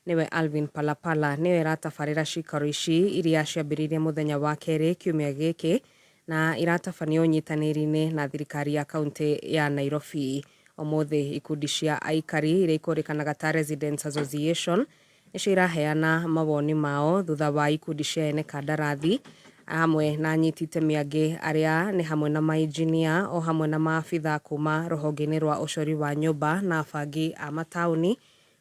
nĩwe Alvin Palapala nĩwe ĩratabarĩra cikaro ici iria ciambĩrĩirie mũthenya wa kerĩ kiumia gĩkĩ na iratabanio ũnyitanĩri-inĩ na thirikari ya kaunti ya Nairobi. Ũmũthĩ ikundi cia aikari iria ikũrĩkanaga ta Residents Association nĩcio iraheana mawoni mao thutha wa ikundi cia ene kandarathi hamwe na anyiti itemi angĩ arĩa nĩ hamwe na mainjinia o hamwe na maabitha kuma rũhonge-inĩ rwa ũcori wa nyũmba na abangi a mataũni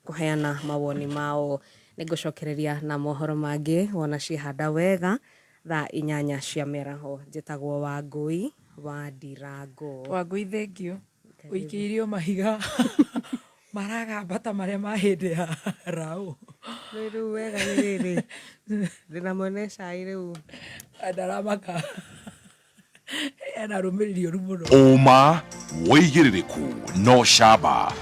kũheana mawoni mao. Nĩngũcokereria na mohoro mangĩ wona ciehanda wega thaa 8 cia mĩaraho. Njĩtagwo Wangũi wa Ndirango. Wangũi thengio. Ũikĩirio mahiga maragamba ta marĩa ma hĩndĩ ya raũ. Rĩu wega nĩ rĩrĩ ndĩna mwene cai rĩu ndaramaka ena rũmĩrĩri ũru mũno. Ũma wĩigĩrĩrĩku no camba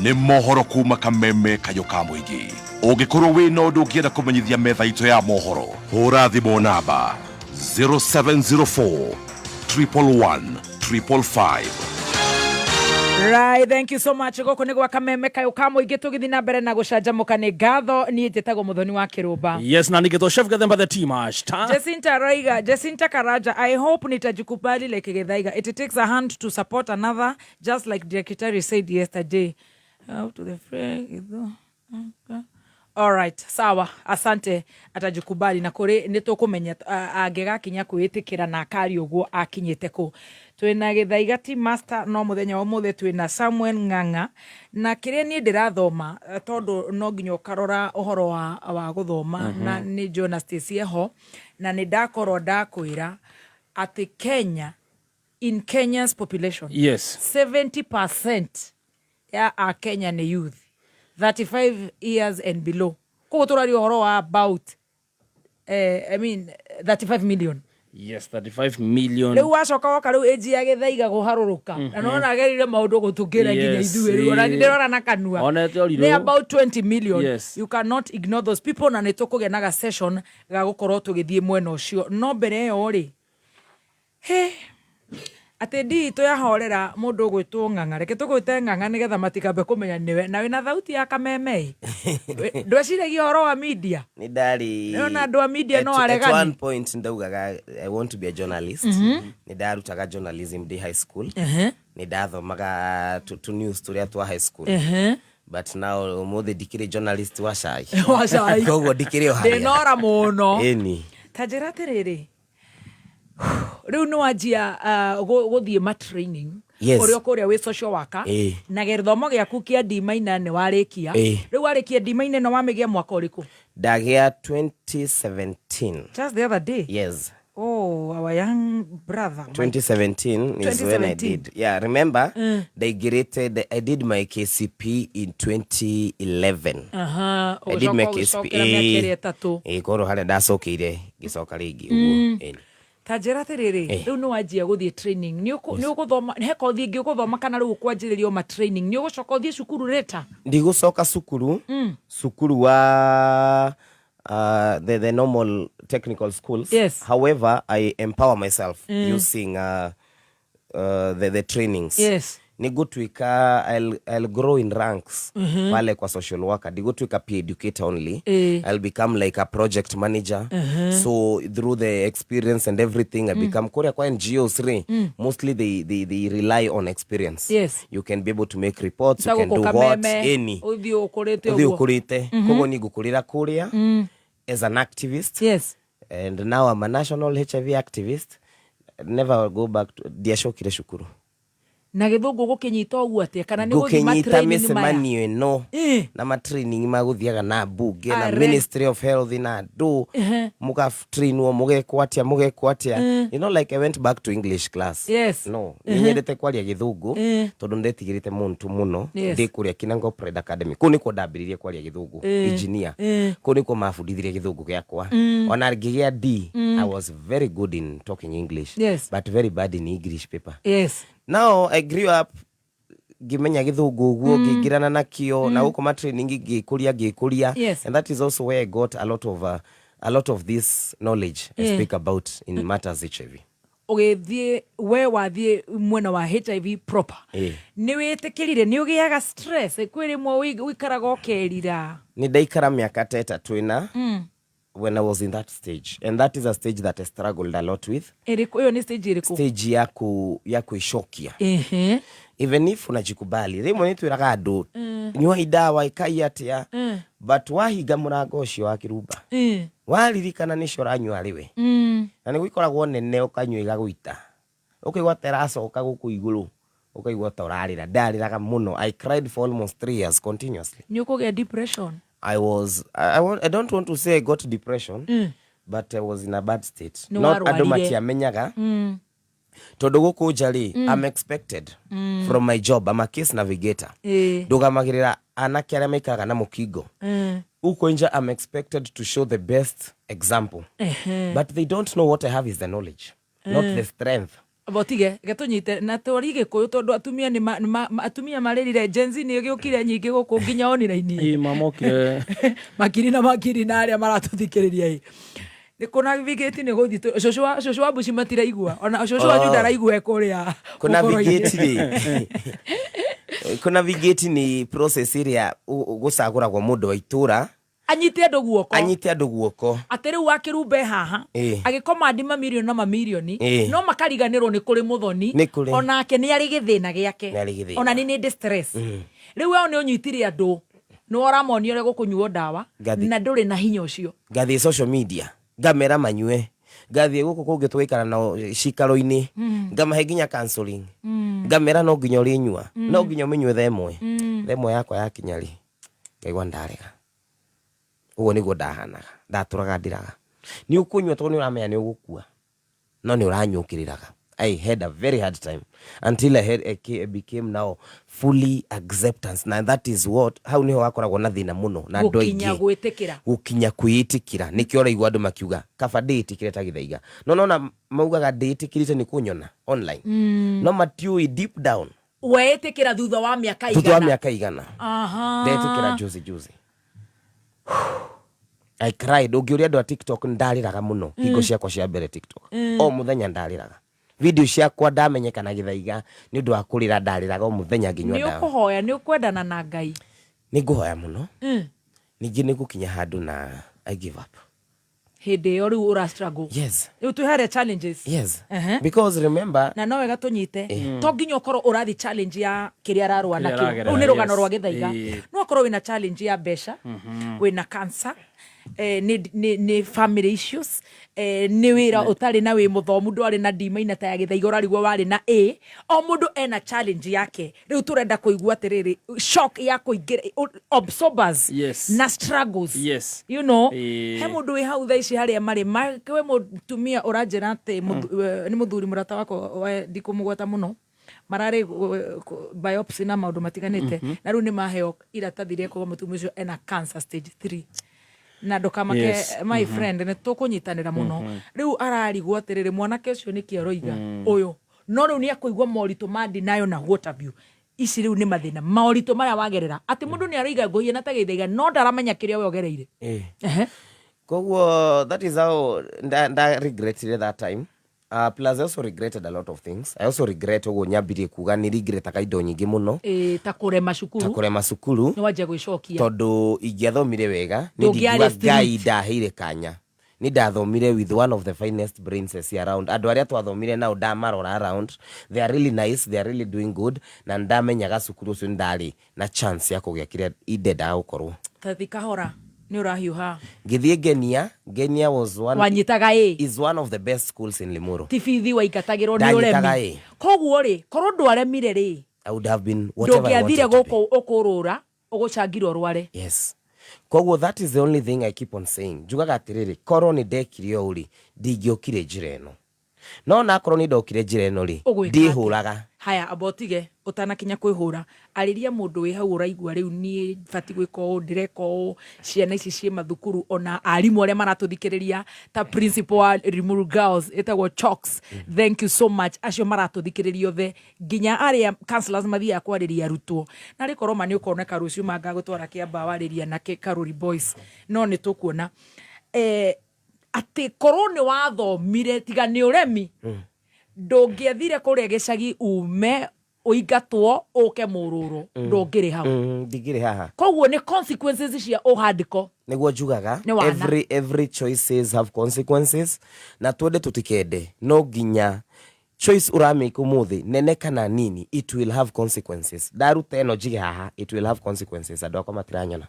nĩ mohoro kuma Kameme kayũ ka mũingĩ. Ũngĩkorwo wĩna ũndũ ũngĩenda kũmenyithia metha itũ ya mohoro, hũra thimũ namba 0704 111 555. Right, thank you so much. Gũkũ nĩ gwa Kameme kayũ ka mũingĩ tũgĩthiĩ na mbere na gũcanjamũka. Nĩ ngatho niĩ njĩtagwo Mũthoni wa Kĩrũmba. Yes, na nĩgetwo Chef Gathemba the Tea Master. Jacinta Raiga, Jacinta Karaja, I hope nitajikubali like Githaiga. It takes a hand to support another, just like Secretary said yesterday. Out to the friend. Alright, sawa, asante. Atajikubali na kuri nĩ tũkũmenya angĩgakinya kwĩĩtĩkĩra na akaria ũguo akinyĩte kũ. Twĩna Gĩthaiga Master no mũthenya wa ũmũthĩ twĩna Samuel Ng'ang'a na kĩrĩa niĩ ndĩrathoma, tondũ no nginya ũkarora ũhoro wa gũthoma. Na nĩ njũĩ Stacy eho na nĩ ndakorwo ndakwĩra atĩ Kenya, in Kenya's population, 70% ya Akenya nĩ youth 35 years and below. Koguo tũraria ũhoro wa about I mean 35 million. Yes, 35 million. Rĩu wacoka woka rĩu age ya Gĩthaiga kũharũrũka na nona agerire maũndũ gũtũkĩra nginya ithuĩ rĩu ona ndĩrora na kanua. Onete ũrirũ. Nĩ about 20 million. You cannot ignore those people, na nĩ tũkũgĩa na ga session ga gũkorwo tũgĩthiĩ mwena ũcio. No mbere ĩyo rĩ, he atĩ ndii itũ yahorera mũndũ ũgwĩtwo Ng'ang'a, reke tũgwĩte Ng'ang'a nĩgetha matikambe kũmenya nĩwe, na wĩna thauti ya kameme. Ndweciragia ũhoro wa media? Nĩ ndarĩ. Nĩwona andũ a media no At aregani. one point ndaugaga I want to be a journalist. Nĩ ndarutaga journalism ndĩ high school. Nĩ ndathomaga tu news tũrĩa twa high school. But now ũmũthĩ ndikĩrĩ journalist wa cai. Wa cai. Koguo ndikĩrĩ o harĩa. Ndĩnora mũno. Ĩni. Ta njĩra atĩrĩrĩ, rĩu nĩ wanjia gũthiĩ ma training ũrĩa kũrĩa wĩ social worker, na gĩthomo gĩaku kĩa D minor nĩ warĩkia. Rĩu warĩkia D minor ĩno wamĩgĩa mwaka ũrĩkũ? Ndagĩa 2017. Just the other day? Yes. Oh, our young brother. 2017 is when I 2017. did. Yeah, remember, ndaingĩrĩte, I did my KCP in 2011. I did my Ũgĩcoka KCP. ũgĩcokera mĩaka ĩrĩa 3. Ĩĩ, korwo harĩa ndacokeire ngĩcoka rĩngĩ ũguo. Ĩni. Ta njĩra atĩrĩrĩ, rĩu nĩ wanjia gũthiĩ training, nĩ ũgũthoma he kothi ĩngĩ ũgũthoma kana rĩu ũkwanjĩrĩria o ma training, nĩ ũgũcoka ũthiĩ cukuru later? Ndigũcoka cukuru, cukuru wa the normal technical schools. However, I empower myself using the trainings. Nĩngũtuĩka, I'll grow in ranks pale kwa social worker. Ndigũtuĩka peer educator only. I'll become like a project manager. So through the experience and everything, I become kũrĩa kwa NGOs rĩ, mostly they rely on experience. You can be able to make reports, you can do Gũkũ what, Kameme, any. ũthiĩ ũkũrĩte Ũthiĩ ũguo. ũkũrĩte. Koguo niĩ ngũkũrĩra kũrĩa as an activist. And now I'm a national HIV activist. Never go back to, ndiacokire cukuru. Na gĩthũngũ gũkĩnyita ũguo atĩa, kana nĩ gũthiĩ Ngũkĩnyita ma-training maya? mĩcemanio ĩno na matraining magũthiaga na mbunge na Are. Ministry of Health na andũ mũgatrainwo mũgekwo atĩa, mũgekwo atĩa. You know, like I went back to English class. No, nĩ nyendete kwaria gĩthũngũ tondũ ndetigĩrĩte muntu mũno ndĩ kũrĩa Kinango Pride Academy. Kũu nĩkuo ndambĩrĩirie kwaria gĩthũngũ, engineer. Kũu nĩkuo mabundithirie gĩthũngũ gĩakwa. Ona ngĩgĩa D, I was very good in talking English, but very bad in English paper. Now I grew up ngĩmenya gĩthũngũ ũguo, ngĩingĩrana nakĩo na gũkũ ma training ngĩkũria ngĩkũria. And that is also where I got a lot of this knowledge I speak about in matters HIV. Ũgĩthiĩ we wathiĩ mwena wa HIV proper, nĩ wĩtĩkĩrire nĩ ũgĩaga stress kwĩ rĩmwe ũikaraga ũkerira? Nĩ ndaikara mĩaka ta 3 ĩna when I was in that stage, and that is a stage that I struggled a lot with. Ĩrĩkũ ĩyo, nĩ stage ĩrĩkũ? Stage ya kwĩcokia. Even if unajikubali, rĩmwe nĩ twĩraga andũ nyua idawa ikai atĩa, but wahinga mũrango ũcio wa kĩrumba, waririkana nĩcio ũranyua rĩwe, na nĩ gũikoragwo nene ũkanyua igagũita, ũkaigua ta ĩracoka gũkũ igũrũ, ũkaigua ta ũrarĩra. Ndarĩraga mũno. I cried for almost 3 years continuously. Nĩ ũkũgĩa depression? I don't want to say I got depression, but I was in a bad state. Nĩ Not andũ warwarire. matiamenyaga tondũ gũkũ nja rĩ, I'm expected from my job. I'm a case navigator, ndũgamagĩrĩra anake arĩa maikaraga na mũkingo. Huko nja I'm expected to show the best example, but they don't know what I have is the knowledge, not the strength. Botige getũnyite na twari gĩkũyũ tondũ atumia nĩ atumia marĩrire. Gen Z nĩ ĩgĩũkire nyingĩ gũkũ nginya online. Ĩ, mamokire. Makiri na makiri na arĩa maratũthikĩrĩria ĩ nĩ kũ navigate nĩ gũthiĩ cũcũ wa mbuci matiraigua, ona cũcũ wanyu Oh. ndaraigua e kũrĩa Kũ navigate mũkoro-inĩ. rĩ, kũ navigate nĩ process ĩrĩa gũcagũragwo mũndũ wa itũra anyite andũ guoko, anyite andũ guoko. Atĩ rĩu wakĩrumbe haha agĩkomandi mamirioni na mamirioni, no makariganĩrwo nĩ kũrĩ mũthoni. Nĩ kũrĩ. Onake nĩ arĩ gĩthĩna gĩake. Nĩ arĩ gĩthĩna. Ona nĩ ndĩ stress. Rĩu wao nĩ ũnyitire andũ Nĩ ũramonia ũrĩa gũkũnyuo ndawa na ndũrĩ na hinya ũcio. Ngathiĩ social media ngamera manyue, ngathiĩ gũkũ kũngĩ tũgaikara nao cikaro-inĩ, ngamahe nginya counseling, ngamera no nginya ũrĩnyua, no nginya ũmĩnyue thaa ĩmwe. Thaa ĩmwe yakwa yakinya rĩ, ngaigua ndarega. Ũguo nĩguo ndahanaga, ndatũraga ndĩraga. Nĩ ũkũnyua tondũ nĩ ũramenya nĩ ũgũkua, no nĩ ũranyua ũkĩrĩraga. I had a very hard time until I became now fully acceptance, na that is what hau niho hakoragwo na thĩna mũno na andũ Gũkinya aingĩ. Gwĩtĩkĩra. Gũkinya kwĩĩtĩkĩra, nĩkĩo ũraigua andũ makiuga kaba ndĩĩtĩkĩre ta Gĩthaiga, no nona maugaga ndĩĩtĩkĩrĩte nĩ kũnyona online, no matiũĩ deep down. Weĩtĩkĩra thutha wa mĩaka thutha wa igana? Mĩaka 100. Ndetĩkĩra juzi juzi. I cried. Ũngĩũria andũ a TikTok, ndarĩraga mũno hingo ciakwa cia mbere TikTok. O mũthenya ndarĩraga. Video ciakwa ndamenyekana Gĩthaiga nĩ ũndũ wa kũrĩra, ndarĩraga o mũthenya nginyua Nĩ ndawa. Ũkũhoya, nĩ ũkwendana na Ngai? Nĩ ngũhoya mũno. Ningĩ nĩ gũkinya handũ na I give up. Hĩndĩ ĩyo rĩu ũra struggle? Yes. Rĩu twĩ harĩa challenges. Yes, because remember, Na no wega tũnyite, to nginya ũkorwo ũrathi challenge ya kĩrĩa ararũa Kĩrĩa nakĩo. aragerera, Rĩu nĩ rũgano rwa Gĩthaiga. No akorwo wĩna challenge ya mbeca, wĩna cancer, nĩ family issues, nĩ wĩra ũtarĩ na wĩ mũthomu, ndwarĩ na D minus ta ya Gĩthaiga, ũrarigwo warĩ na A. O mũndũ ena challenge yake. Rĩu tũrenda kũigua atĩrĩrĩ, shock ya kũingĩra absorbers na struggles. He mũndũ wĩ hau thaa ici harĩa marĩ we mũtumia ũranjĩra atĩ nĩ mũthuri mũrata wakwa ndikũmũgweta mũno, mararĩ biopsy na maũndũ matiganĩte, na rĩu nĩ maheo iratathi rĩa kuga mũtumia ũcio ena cancer stage 3, na ndũkamake, my friend, nĩ tũkũnyitanĩra mũno. Rĩu ararigwo atĩrĩrĩ, mwanake ũcio nĩkĩ aroiga ũyũ, no rĩu nĩ akũigua moritũ ma denial na what have you. Ici rĩu nĩ mathĩna, moritũ marĩa wagerera, atĩ mũndũ nĩ aroiga ngũhiana ta Gĩthaiga no ndaramenya kĩrĩa we ũgereire. Koguo that is how nda regretire that time. Plus I also regretted a lot of things. I also regret ũguo nyambirie kuga nĩ regretaga indo nyingĩ mũno. Ĩ, ta kũrema Ta cukuru. Kũrema cukuru. Nĩ wanjia gwĩcokia. Tondũ ingĩathomire wega nĩ Ndũngĩarĩ ndingiuga Ngai street. ndaheire kanya. Nĩ ndathomire with one of the finest brains around. Andũ arĩa twathomire nao ndamarora around, they are really nice, they are really doing good, na ndamenyaga cukuru ũcio nĩ ndarĩ na chance ya kũgĩa kĩrĩa indendaga gũkorwo. Tathi kahora, nĩ ũrahiũha. Ngĩthiĩ Ngenia. Ngenia was one Wanyitaga ĩ? is one of the best schools in Limuru. Ti bithi waingatagĩrwo nĩ Ndanyitaga ũremi? ĩ. Koguo rĩ, korwo ndwaremire rĩ, I would have been whatever I ndũngĩathire wanted to be. gũkũ ũkũrũra ũgũcangirwo ũrware. Yes, koguo that is the only thing I keep on saying. Njugaga atĩrĩrĩ, korwo nĩ ndekire ũũ rĩ, ndingĩokire njĩra ĩno, no nakorwo nĩ ndokire njĩra ĩno rĩ, Ũgwĩka atĩa? Ndĩhũraga. Haya, amba ũtige ũtanakinya kwĩhũra, arĩria mũndũ wĩ hau ũraigua rĩu niĩ bati gwĩka ũũ, ndĩreka ũũ, ciana ici ciĩ mathukuru, ona arimũ arĩa maratũthikĩrĩria ta principal wa Limuru Girls ĩtagwo Choks, thank you so much. Acio maratũthikĩrĩria othe, nginya arĩa counselors mathiaga kwarĩria arutwo, na rĩ korwo ma nĩ ũkoneka rũciũ mangagũtwara Kĩamba warĩria nake Karuri Boys, no nĩ tũkuona atĩ korwo nĩ wathomire tiga nĩ ũremi, ndũngĩathire kũrĩa gĩcagi ume ũingatwo ũke mũrũrũ, ndũngĩrĩ hau. Ndingĩrĩ haha. Koguo nĩ consequences cia ũhandĩko. Nĩguo njugaga, Nĩ wana. every choices have consequences, na twende tũtikende, no nginya choice ũramake ũmũthĩ, nene kana nini, it will have consequences. Ndaruta ĩno njige haha, it will have consequences. Andũ akwa matiranyona,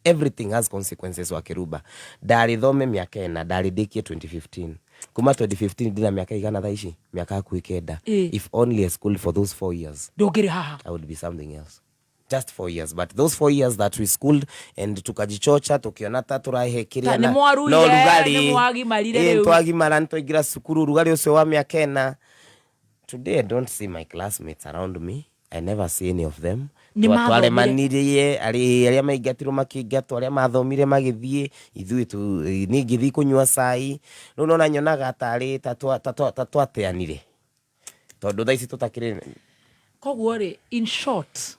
everything has consequences. Wa kĩrumba ndarĩ thome mĩaka 4, ndarĩ ndĩkie 2015. Kuma 2015 ndina mĩaka igana thaa ici, mĩaka hakuhĩ 9. If only I schooled for those 4 years, Ndũngĩrĩ haha. I would be something else. Just 4 years, but those 4 years that we schooled and tukajichocha, tukiona ta tũrahe Ta kĩrĩa nĩ mwaruire, no rugarĩ. nĩ mwagimarire Ĩ, rĩu. twagimara, nĩ twaingĩra cukuru, rugarĩ ũcio wa mĩaka 4. Today I don't see my classmates around me. I never see any of them. Nĩ mathomire. Twaremanirie arĩa maingatirwo makĩingatwo, arĩa mathomire magĩthiĩ, ithuĩ tu niĩ ngĩthiĩ kũnyua cai. Rĩu nona nyonaga tarĩ ta twateanire, tondũ thaa ici tũtakĩrĩ. Koguo rĩ, in short,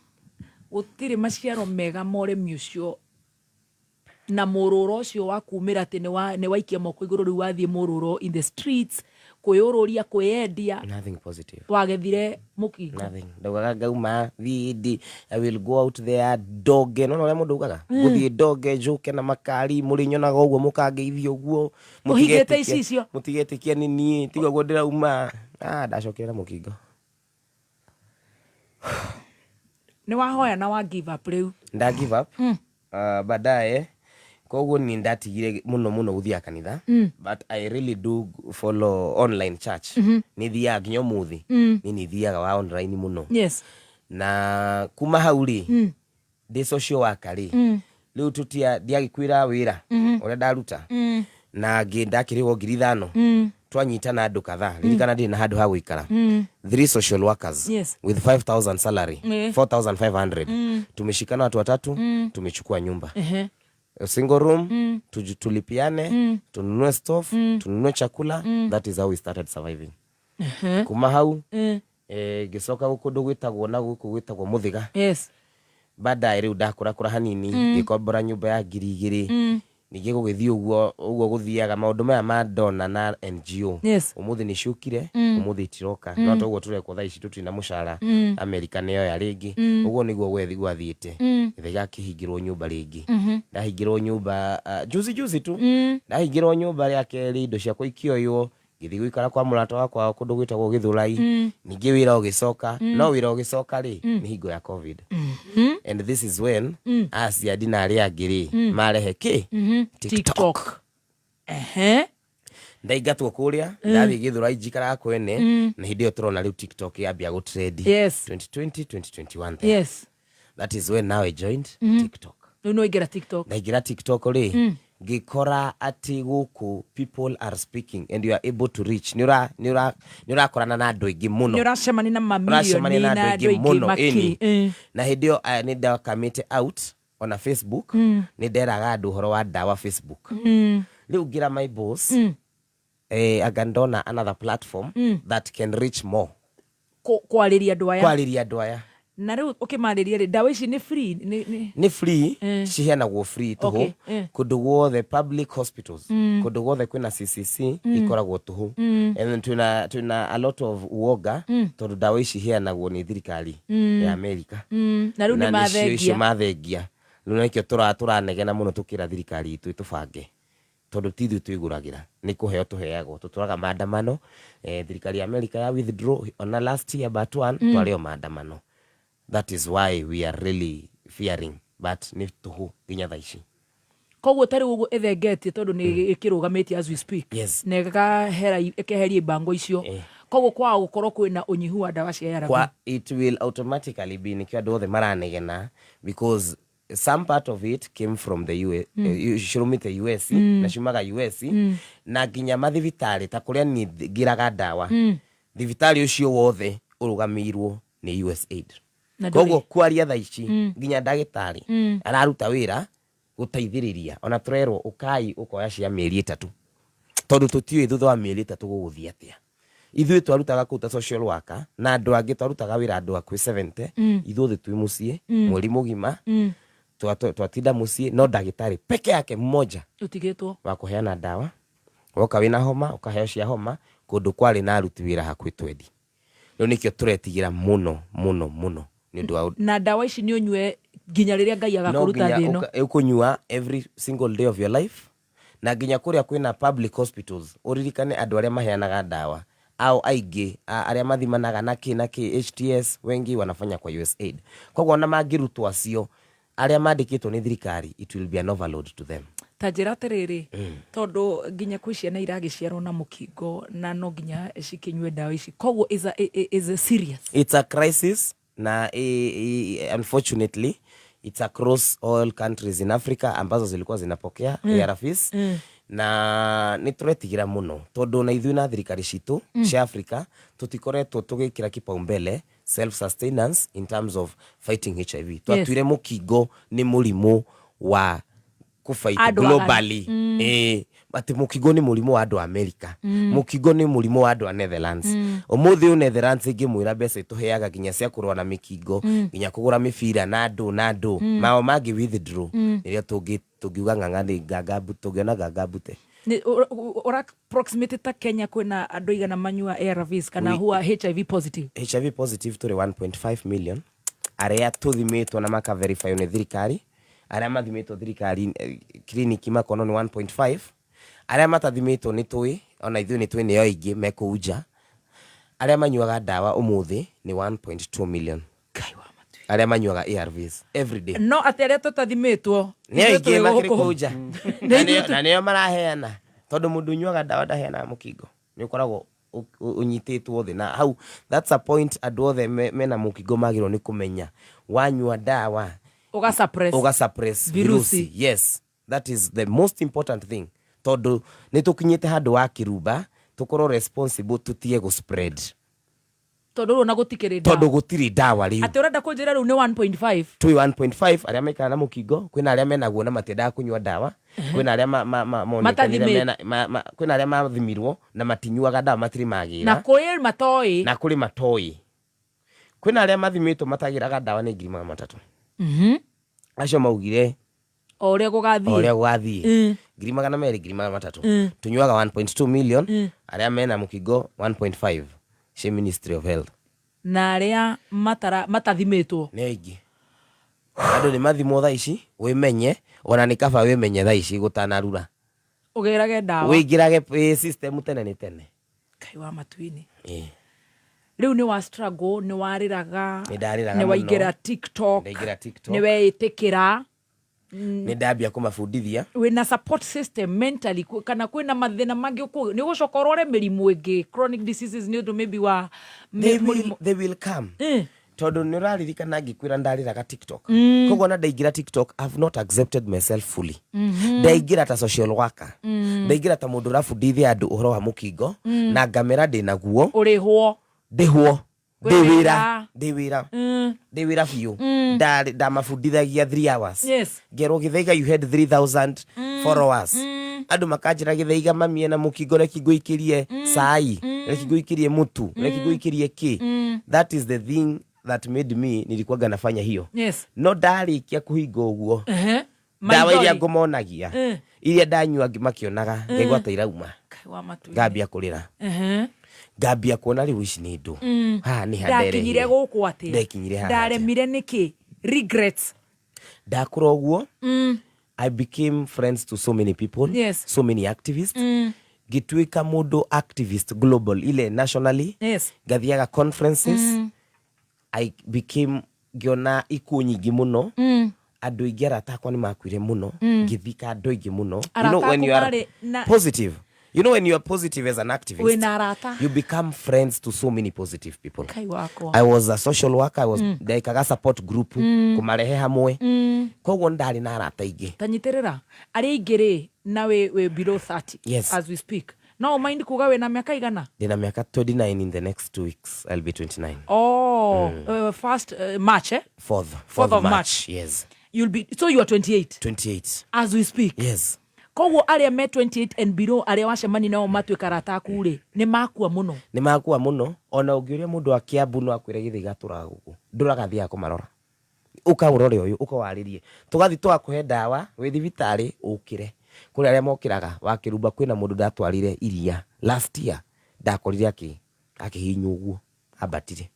gũtirĩ maciaro mega ma ũremi ũcio na mũrũro ũcio wa kumĩra atĩ nĩ waikia moko igũrũ, rĩu wathiĩ mũrũro in the streets kwĩyũrũria, kwĩyendia. Nothing positive. Wagethire mũkingo. Nothing. Ndaugaga ngauma thiĩ ndĩ, I will go out there ndonge, nona ũrĩa mũndũ augaga, ngũthiĩ ndonge njũke na makari, mũrĩnyonaga ũguo, mũkangeithia ũguo. Ũhingĩte icicio. Mũtigetĩkia nĩ niĩ, tiga ũguo ndĩrauma. Ah, ndacokerera mũkingo. Nĩ wahoya na wa give up rĩu. Nda give up. Baadaye koguo ni ndatigire muno muno guthiaga kanitha. But I really do follow online church. Nĩ thiaga nginya ũmũthĩ. Nĩ thiaga wa online mũno. Na kuma hau rĩ, ndĩ social worker rĩ, rĩu tũtia ndiagĩkwĩra wĩra ũrĩa ndaruta na ngĩ ndakĩrĩhwo 5,000. Twanyitana andũ kadhaa, ririkana ndirĩ na handũ ha gũikara. Three social workers with 5000 salary, 4500. Tumeshikana watu watatu, tumechukua nyumba, a single room. Tulipiane, tununue stove, tununue chakula. That is how we started surviving. Kuma hau, ngĩcoka kũndũ gwĩtagwo na gũkũ gwĩtagwo Mũthĩga. Baadaye rĩu ndakũrakũra hanini, ngĩkombora nyũmba ya 2,000. Ningĩ gũgĩthiĩ ũguo ũguo gũthiaga maũndũ maya ma dona na NGO. Ũmũthĩ nĩ ciũkire, ũmũthĩ itiroka. No toguo tũrekwo thaa ici tũtirĩ na mũcara. Amerika nĩyoya rĩngĩ. Ũguo nĩguo gwathiĩte. Gĩthaiga akĩhingĩrwo nyũmba rĩngĩ. Ndahingĩrwo nyũmba, juzi juzi tu, ndahingĩrwo nyũmba rĩa kerĩ, indo ciakwa ikĩoywo, ngĩthiĩ gũikara kwa mũrata wakwa kũndũ gwĩtagwo Gĩthũrai. Ningĩ wĩra ũgĩcoka. No wĩra ũgĩcoka rĩ, nĩ hingo ya COVID. And this is when aciandi na arĩa angĩ rĩ, marehe kĩ? TikTok. Ehe. Ndaingatwo kũrĩa, ndathiĩ Gĩthũrai njikaraga kwene. Na hĩndĩ ĩyo tũrona rĩu TikTok yambia gũtrend. 2020, 2021 there. That is when now I joined TikTok. Rĩu no ingĩra TikTok. Ndaingĩra TikTok rĩ, ngĩkora atĩ gũkũ people are speaking and you are able to reach, nĩ ũrakorana na andũ aingĩ mũno. Nĩ ũracemania na ũracemania mamirioni na na andũ andũ aingĩ aingĩ mũno. makiri. Ĩni. Na hĩndĩ ĩyo nĩ ndakamĩte out ona Facebook. Nĩ nderaga andũ ũhoro wa ndawa Facebook. Rĩu ngĩra my boss, anga ndona another platform that can reach more. Kwarĩria andũ aya. Kwarĩria andũ aya. Na rĩu ũkĩmarĩria rĩ, ndawa ici nĩ free nĩ Nĩ free. Ciheanagwo free tũhũ. Kũndũ guothe public hospitals, kũndũ guothe kwĩna CCC, ikoragwo tũhũ. And then twĩna a lot of uoga, tondũ ndawa ici iheanagwo nĩ thirikari ya America. Na rĩu nĩ Na nĩcio icio mathengia. Mathengia rĩu, na nĩkĩo tũranegena mũno tũkĩra thirikari itũ ĩtũbange, tondũ ti ithuĩ twĩgũragĩra, nĩ kũheo tũheagwo. Tũtũraga maandamano, thirikari ya America ya withdraw ona last year but one. Twarĩ o maandamano. That is why we are really fearing, but nĩ tũhũ nginya thaa ici. Koguo ta rĩu ũguo ĩthengetie, tondũ nĩ ĩkĩrũgamĩtie as we speak, na ĩkeheria ibango icio, koguo kwaga gũkorwo kwĩna ũnyihu wa ndawa cia ARV. Kwa it will automatically be, nikio andũ othe maranegena, because some part of it came from the US, cirumĩte US, na ciumaga US. Na nginya mathibitarĩ ta kũrĩa niĩ ngĩraga ndawa, thibitarĩ ũcio wothe ũrũgamĩirwo nĩ USAID. Na ndũrĩ- Koguo kwaria thaa ici, nginya ndagĩtarĩ araruta wĩra gũteithĩrĩria, ona tũrerwo ũkai ũkoya cia mĩeri 3, tondũ tũtiũĩ thutha wa mĩeri 3 gũgũthiĩ atĩa. Ithuĩ twarutaga kũu ta social worker na andũ angĩ twarutaga wĩra andũ hakuhĩ 70. Ithuothe twĩ mũciĩ mweri mũgima. Twatinda mũciĩ, no ndagĩtarĩ peke yake mmoja ũtigĩtwo wa kũheana ndawa. Woka wĩna homa, ũkaheo cia homa. Kũndũ kwarĩ na aruti wĩra hakuhĩ 20. Rĩu nĩkĩo tũretigĩra mũno mũno mũno nĩ ũndũ wa Na ndawa ici nĩ ũnyue nginya rĩrĩa Ngai no agakũruta nginya thĩ ĩno. Ũkũnyua every single day of your life. Na nginya kũrĩa kwĩna public hospitals, ũririkane andũ arĩa maheanaga ndawa au aingĩ arĩa mathimanaga na kĩ na kĩ HTS, wengi wanafanya kwa USAID. Koguo ona mangĩrutwo acio arĩa mandĩkĩtwo nĩ thirikari, it will be an overload to them. Ta njĩra atĩrĩrĩ, tondũ nginya kwĩ ciana iragĩciarwo na mũkingo na no nginya cikĩnyue ndawa ici, koguo is a serious. It's a crisis na unfortunately it's across all countries in Africa ambazo zilikuwa zinapokea ARVs. Na nĩ tũretigĩra mũno, tondũ na ithuĩ na thirikari citũ cia Africa tũtikoretwo tũgĩkĩra kipaumbele self sustenance in terms of fighting HIV. Twatuire mũkingo nĩ mũrimũ wa kũfight Andũ globally. Atĩ mũkingo nĩ mũrimũ wa andũ a America, mũkingo nĩ mũrimũ wa andũ a Netherlands. Ũmũthĩ ũyũ Netherlands ĩngĩmwĩra mbeca ĩtũheaga nginya cia kũrũa na mĩkingo, nginya kũgũra mĩbira na andũ na andũ mao mangĩ withdraw, nĩrĩo tũngiuga ng'ang'a nĩ nganga tũngĩona nganga mbute. Nĩ- ũ- approximate ta Kenya kwĩna andũ aigana manyua ARVs kana who are HIV positive? HIV positive tũrĩ 1.5 million arĩa tũthimĩtwo na makaverify nĩ thirikari. Arĩa mathimĩtwo thirikari, kiriniki makonwo nĩ 1.5. Arĩa matathimĩtwo nĩ tũĩ, ona ithuĩ nĩ tũĩ nĩo aingĩ me kũu nja. Arĩa manyuaga ndawa ũmũthĩ nĩ 1.2 million. Ngai wa matu. Arĩa manyuaga ARVs every day. No atĩ arĩa tũtathimĩtwo Nĩ ithuĩ aingĩ twĩ makĩrĩ gũkũ. kũu nja. Nĩ Na ithuĩ na nĩo maraheana tondũ mũndũ ũnyuaga ndawa ndaheanaga mũkingo, nĩ ũkoragwo ũnyitĩtwo thĩ na hau. That's a point andũ othe mena mũkingo magĩrĩirwo nĩ kũmenya, wanyua ndawa Ũga suppress. Ũga suppress virusi. Virusi. Yes, that is the most important thing, tondũ nĩ tũkinyĩte handũ wa kĩrumba tũkorwo responsible, tũtige gũ spread. Tondũ rĩu ona gũtikĩrĩ ndawa. Tondũ gũtirĩ ndawa rĩu. Atĩ ũrenda kũnjĩra rĩu nĩ 1.5? Twĩ 1.5 arĩa maikara na mũkingo. Kwĩna arĩa menaguo na matiendaga kũnyua ndawa. Kwĩna arĩa monekanire kwĩna arĩa mathimirwo na matinyuaga ndawa, matirĩ magĩra. Na kũrĩ matoĩ. Na kũrĩ matoĩ. Kwĩna arĩa mathimĩtwo matagĩraga ndawa nĩ 300,000. Acio maugire O ũrĩa gũgathiĩ. O ũrĩa gũgathiĩ. 200,000, 300,000. Tũnyuaga 1.2 million. Arĩa mena mũkingo 1.5 cia Ministry of Health. Na arĩa matathimĩtwo? Nĩ aingĩ. Andũ nĩ mathimwo thaa ici, wĩmenye, ona nĩ kaba wĩmenye thaa ici gũtanarura. Ũgĩrage ndawa. Wĩingĩrage system tene nĩ tene. Ngai wa matu-inĩ. Ĩĩ. Rĩu nĩ wa struggle, nĩ warĩraga. Nĩ ndarĩraga Nĩ mũno. waingĩra TikTok. Ndaingĩra TikTok. Nĩ weĩtĩkĩra. Nĩ ndambia kũmabundithia. Wĩna support system mentally, kana kwĩna mathĩna mangĩ nĩ ũgũcoka ũrore mĩrimũ ĩngĩ, chronic diseases, nĩ ũndũ maybe wa mũrimũ. They will come. Tondũ nĩ ũraririkana ngĩkwĩra ndarĩraga TikTok. Koguo na ndaingĩra TikTok, I've not accepted myself fully. Ndaingĩra ta social worker. Ndaingĩra ta mũndũ ũrabundithia andũ ũhoro wa mũkingo. Na ngamera ndĩnaguo. Ũrĩhwo. Ndĩhwo. Wĩ Ndĩ wĩra. wĩra. Ndĩ wĩra. Ndĩ wĩra biũ. Ndamabundithagia 3 hours. Ngerwo Gĩthaiga you had 3000 followers. Andũ makanjĩra Gĩthaiga mami ena mũkingo, reki ngũikĩrie cai, reki ngũikĩrie mũtu, reki ngũikĩrie kĩ. That is the thing that made me nilikuwaga nafanya hiyo. No ndarĩkia kũhinga ũguo, ndawa iria Maithori. ngũmonagia, iria ndanyua makĩonaga, ngaigua ta irauma. Ngai wa matu-inĩ. Ngambia kũrĩra. Ngambia kuona rĩu ici nĩ ndũ. Haha nĩ ha Ndakinyire ndereheire. gũkũ atĩa? Ndekinyire haha atĩa? Ndaremire nĩkĩ? Regrets. Ndakũra ũguo, I became friends to so many people, so many activists. Ngĩtuĩka mũndũ activist global, ile nationally. Ngathiaga conferences. I became, ngĩona ikuũ nyingĩ mũno. Andũ aingĩ arata akwa nĩ makuire mũno. Ngĩthika andũ aingĩ mũno. You Arata know, when aku you are marĩ na- positive, you know, when you are positive as an activist, Wĩna arata. you become friends to so many positive people. Ngai wakwa. I was a social worker. I was ndekaga support group, kũmarehe hamwe. Koguo ndarĩ na arata aingĩ. Tanyitĩrĩra arĩa aingĩ rĩ, na wĩ below 30? Yes. As we speak, no mind kuga wĩna mĩaka igana? Ndĩna mĩaka 29. In the next 2 weeks I'll be 29. Oh, first March, eh? Fourth. Fourth of March. Yes. You'll be, so you are 28? 28. As we speak. Yes. Koguo arĩa me 28 and below, arĩa wacemani nao matuĩka arata aku rĩ, nĩ makua mũno. Nĩ makua mũno. Ona ũngĩũria mũndũ wa Kiambu no akwĩre Gĩthaiga atũraga gũkũ, ndũraga kũmarora, ũka ũrore ũyũ, ũka warĩrie, tũgathiĩ tũgakũhe ndawa wĩ thibitarĩ ũkĩre. Kũrĩ arĩa mokĩraga wakĩrumba. Kwĩna mũndũ ndatwarire iria last year, ndakorire akĩhihinywo ũguo ambatire.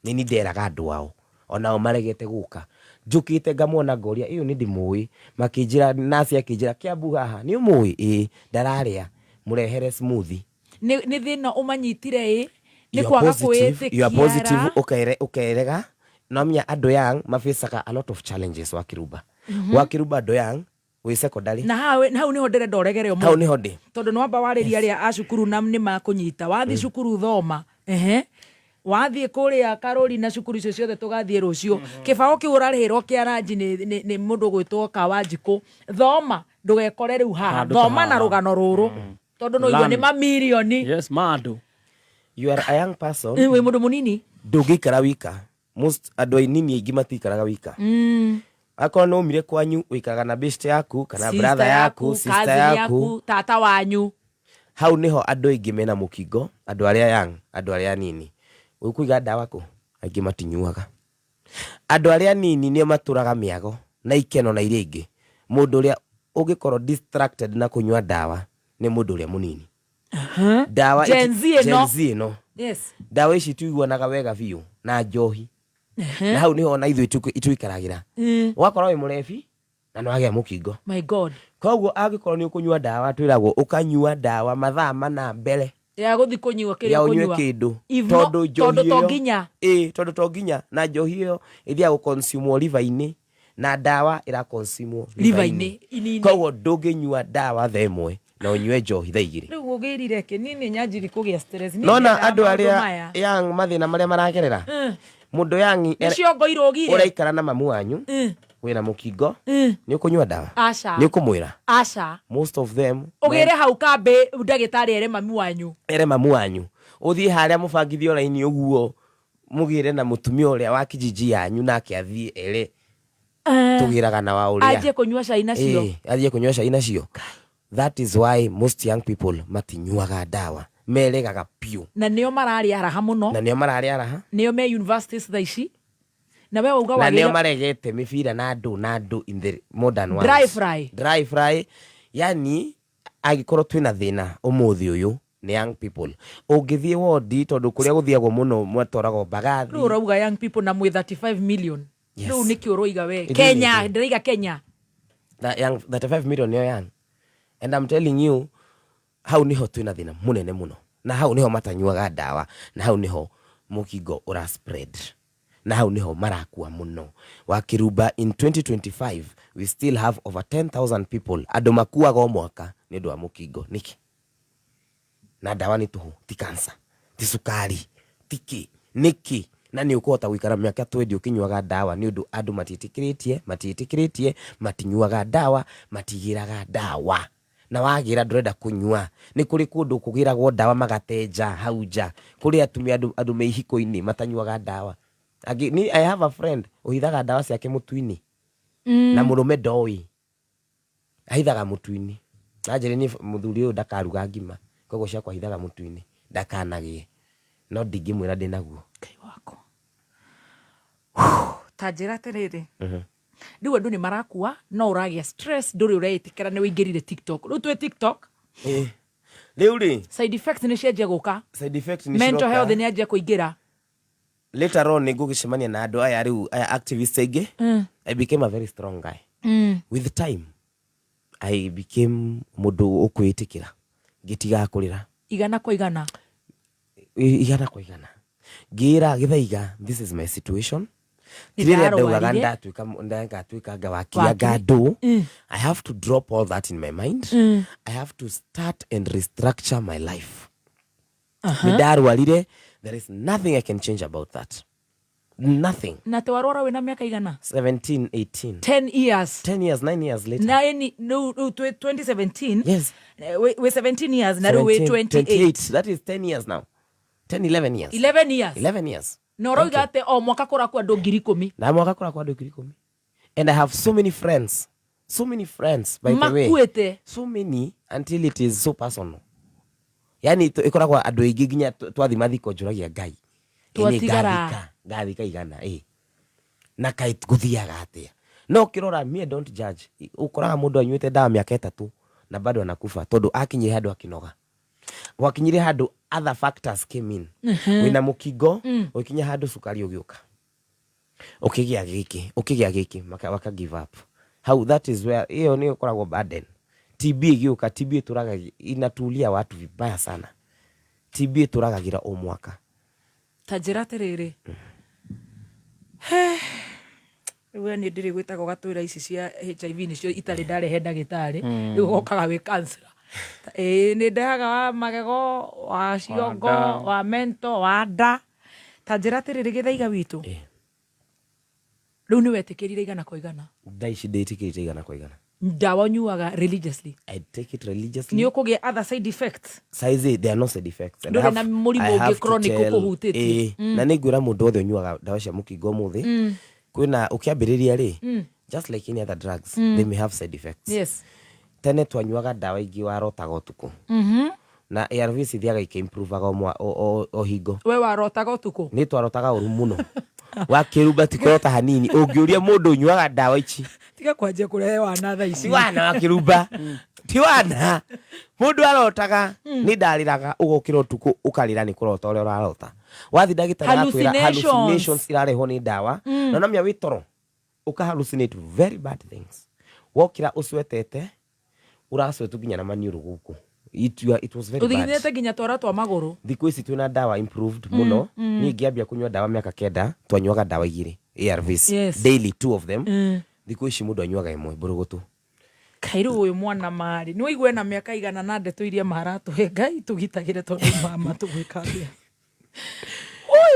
Nĩ ni nderaga andũ ao, onao maregete gũka. Njũkĩte ngamona, ngoria ĩyo nĩ ndĩmũĩ, makĩnjĩra, nasi akĩnjĩra Kiambu haha nĩ ũmũĩ, ĩĩ ndararĩa, mũrehere smoothie. Nĩ thĩna ũmanyitire ĩ nĩ You are kwaga positive, you are positive. kwĩĩtĩkia. Ũkerega no menya andũ young mafacaga a lot of challenges wakĩrumba. Wakĩrumba andũ young wĩ secondary. Na hau nĩho ndĩrenda ũregere ũmũthĩ. Hau nĩho ndĩ. Tondũ nĩ wamba warĩria arĩa a cukuru na nĩ makũnyita wathiĩ cukuru thoma, ehe, wathiĩ kũrĩa karũri na cukuru icio ciothe tũgathiĩ rũciũ. Kĩbaũ kĩu ũrarĩhĩrwo kĩa ranji nĩ mũndũ gwĩtwo Kawanjikũ. Thoma ndũgekore rĩu haha. Handũ ta Thoma na haha. rũgano rũrũ, tondũ no igua nĩ Learn. mamirioni. Yes, mandũ. You are a young person. Wĩ mũndũ mũnini. Ndũngĩikara wika. Most andũ anini aingĩ matikaraga wika. Akorwo nĩ umire kwanyu, ũikaraga na best yaku kana Sister brother yaku, sister cousin yaku. Yaku, tata wanyu. Hau niho andũ aingĩ mena mũkingo, andũ arĩa young, andũ arĩa anini. Ũkũiga ndawa kũ? Aingĩ matinyuaga. Andũ arĩa anini nĩo matũraga mĩago na ikeno na iria ingĩ. Mũndũ ũrĩa ũngĩkorwo distracted na kũnyua ndawa nĩ mũndũ ũrĩa mũnini. Ndawa Gen Z ĩno. Gen Z ĩno. Ndawa ici tuiguanaga wega biũ na njohi. Na hau niho ona ithuĩ tũikaragĩra. Ũgakorwo wĩ mũrebi na nĩ wagĩa mũkingo. My God. Koguo angĩkorwo nĩ ũkũnyua ndawa, twĩragwo ũkanyua ndawa mathaa 4 mbere. Ya gũthiĩ kũnyua kĩrĩa Ya ũnyue ũkũnyua. kĩndũ. If no- Tondũ njohi tondũ to ĩyo- nginya. Ĩĩ, tondũ to nginya na njohi ĩyo ĩthiaga gũconsumwo liver-inĩ na ndawa ĩraconsumwo Liver-inĩ, ini-inĩ. Koguo ndũngĩnyua ndawa thaa ĩmwe na ũnyue njohi thaa igĩrĩ. Rĩu ũgĩrire kĩ niĩ nĩ nyanjiri kũgĩa stress. Niĩ Nona ndiendaga andũ maũndũ arĩa maya. young mathĩna marĩa maragerera. Mũndũ young Nĩ ciongo irũgire. ũraikara na mamu wanyu wĩna mũkingo nĩ ũkũnyua ndawa Aca. nĩ ũkũmwĩra Aca. most of them Ũgĩre hau kambĩ ndagĩtarĩ ere mami wanyu. Ere mamu wanyu ũthiĩ harĩa mũbangithio raini ũguo mũgĩre na mũtumia ũrĩa wa kijiji yanyu nake athiĩ ere tũgĩraga na wa ũrĩa Anjie kũnyua cai nacio. Ĩĩ, athiĩ kũnyua cai nacio. That is why most young people matinyuaga ndawa, meregaga biũ. Na nĩo mararĩa raha mũno. Na nĩo mararĩa raha. Nĩo me universities thaa ici. Na we wauga Na nĩo wagĩrĩire maregete mĩbira na andũ na andũ in the modern world. Dry fry. Dry fry, yani angĩkorwo twĩna thĩna ũmũthĩ ũyũ nĩ young people. Ũngĩthiĩ wondi tondũ kũrĩa gũthiagwo mũno mwatwaragwo Mbagathi. Rĩu ũrauga young people na mwĩ 35 million. Yes. Rĩu nĩkĩ ũroiga we? Ithuĩ Kenya, nĩtũ. ndĩraiga Kenya. That young, 35 million nĩo young. And I'm telling you, hau niho twĩna thĩna mũnene mũno. Na hau niho matanyuaga ndawa. Na hau niho mũkingo ũra spread. Na hau niho marakua mũno. Wakĩrumba in 2025, we still have over 10,000 people andũ makuaga o mwaka nĩ ũndũ wa mũkingo. Nĩkĩ? Na ndawa nĩ tũhũ, ti cancer, ti cukari, ti kĩ, nĩkĩ? Na nĩ ũkũhota gũikara mĩaka 20 ũkĩnyuaga ndawa nĩ ũndũ andũ matiĩtĩkĩrĩtie, matiĩtĩkĩrĩtie, matinyuaga ndawa, matigĩraga ndawa. Na wagĩra ndũrenda kũnyua. Nĩ kũrĩ kũndũ kũgĩragwo ndawa magatenja hau nja. Kũrĩ atumia andũ me ihiko-inĩ matanyuaga ndawa. Angĩ, ni, I have a friend ũhithaga ndawa ciake mũtu-inĩ. Na mũrũme ndoĩ. Ahithaga mũtu-inĩ. Na njĩrĩ niĩ mũthuri ũyũ ndakaruga ngima. Koguo ciakwa ahithaga mũtu-inĩ. Ndakanagĩe. No ndingĩmwĩra ndĩnaguo. Ngai wakwa. Ta njĩra atĩrĩrĩ. Rĩu andũ nĩ marakua no ũragĩa stress ndũrĩ ũreĩtĩkĩra nĩ ũingĩrire TikTok. Rĩu twĩ TikTok. Rĩu rĩ. Side effects nĩ cianjia gũka. Side effects nĩ Mental ciroka. health nĩ yanjia kũingĩra. Later on nĩ ngũgĩcemania na andũ aya rĩu aya activists aingĩ. I became a very strong guy. With time I became mũndũ ũkwĩĩtĩkĩra. Ngĩtigaga kũrĩra. Igana kwa igana. Igana kwa igana. Ngĩĩra Gĩthaiga, this is my situation. Ti rĩrĩa ndaugaga ndatuĩka anga wakiri anga andũ. I have to drop all that in my mind. I have to start and restructure my life. Nĩ ndarwarire, there is nothing I can change about that. Nothing. Na atĩ warwara wĩna mĩaka igana? 17, 18. 10 years. 10 years, 9 years later. Na ĩni, rĩu twĩ 2017. Yes. Wĩ 17 years na rĩu wĩ 17, 28. 28. That is 10 years now. 10, 11 years. 11 years. 11 years. Na ũrauga atĩ o mwaka kũrakua andũ ngiri ikũmi. Na mwaka kũrakua andũ ngiri ikũmi. And I have so many friends. So many friends, by the way. Makuĩte. So many until it is so personal. Yani ĩkoragwo andũ aingĩ nginya twathi mathiko njũragia Ngai. Ĩ, nĩ Twatigara. ngathika igana, ĩ. Na kaĩ gũthiaga atĩa? No ũkĩrora, me don't judge. Ũkoraga mũndũ anyuĩte ndawa mĩaka ĩtatũ na bado anakufa tondũ akinyire handũ akĩnoga. Gwakinyire handũ other factors came in. Wĩna mũkingo, ũgĩkinya handũ cukari ũgĩũka. Ũkĩgĩa gĩkĩ, ũkĩgĩa gĩkĩ, waka give up. How that is where ĩyo nĩyo ĩkoragwo burden. TB ĩgĩũka, TB ĩtũraga, inatulia watu vibaya sana. TB ĩtũragagĩra o mwaka. Ta njĩra atĩrĩrĩ. Rĩu we nĩ ndĩrĩ gwĩtaga ũgatwĩra ici cia HIV nĩcio itarĩ ndarehe ndagĩtarĩ. Rĩu ũgokaga wĩ counselor. Ĩĩ nĩ ndehaga wa magego, wa ciongo, nda. wa mento, wa nda. Ta njĩra atĩrĩrĩ Gĩthaiga witũ. Rĩu nĩ wetĩkĩrire igana kwa igana? Thaa ici ndĩtĩkĩrĩte igana kwa igana. Ndawa ũnyuaga religiously? I take it religiously. Nĩ ũkũgĩa other side effects? Saizi, there are no side effects. And Ndũrĩ na mũrimũ I ũngĩ have to chronic tell, ũkũhutĩtie? Na nĩ ngwĩra mũndũ wothe ũnyuaga ndawa cia mũkingo ũmũthĩ, kwĩna ũkĩambĩrĩria rĩ, just like any other drugs, they may have side effects. Tene twanyuaga ndawa ingĩ warotaga ũtukũ. Na ARVs ithiaga ikĩimprovaga o hingo. We warotaga ũtukũ? Nĩ twarotaga ũru mũno. Wakĩrumba ti kũrota hanini. Ũngĩũria mũndũ ũnyuaga ndawa ici. Tiga kwanjia kũrehe wana thaa ici. Ti wana wakĩrumba. Ti wana. Mũndũ arotaga, nĩ ndarĩraga, ũgokĩra ũtukũ ũkarĩra nĩ kũrota ũrĩa ũrarota. Wathiĩ ndagĩtarĩ agakwĩra Hallucinations. hallucinations irarehwo nĩ ndawa. Na namenya wĩ toro, ũka hallucinate very bad things. Wokĩra ũcwetete, ũracwetu nginya na maniũrũ gũkũ. It was very bad. Ũthigithĩte nginya twara twa magũrũ. Thikũ ici twĩna ndawa improved mũno. Niĩ ngĩambia kũnyua ndawa mĩaka 9, twanyuaga ndawa 2 ARVs. Daily, two of them. Thikũ ici mũndũ anyuaga ĩmwe mbũrũgũtũ. Kairũ ũyũ mwana marĩ nĩ waigua ena mĩaka igana na ndeto iria maratũhe Ngai tũgitagĩre tondũ mama tũgwĩka atĩa.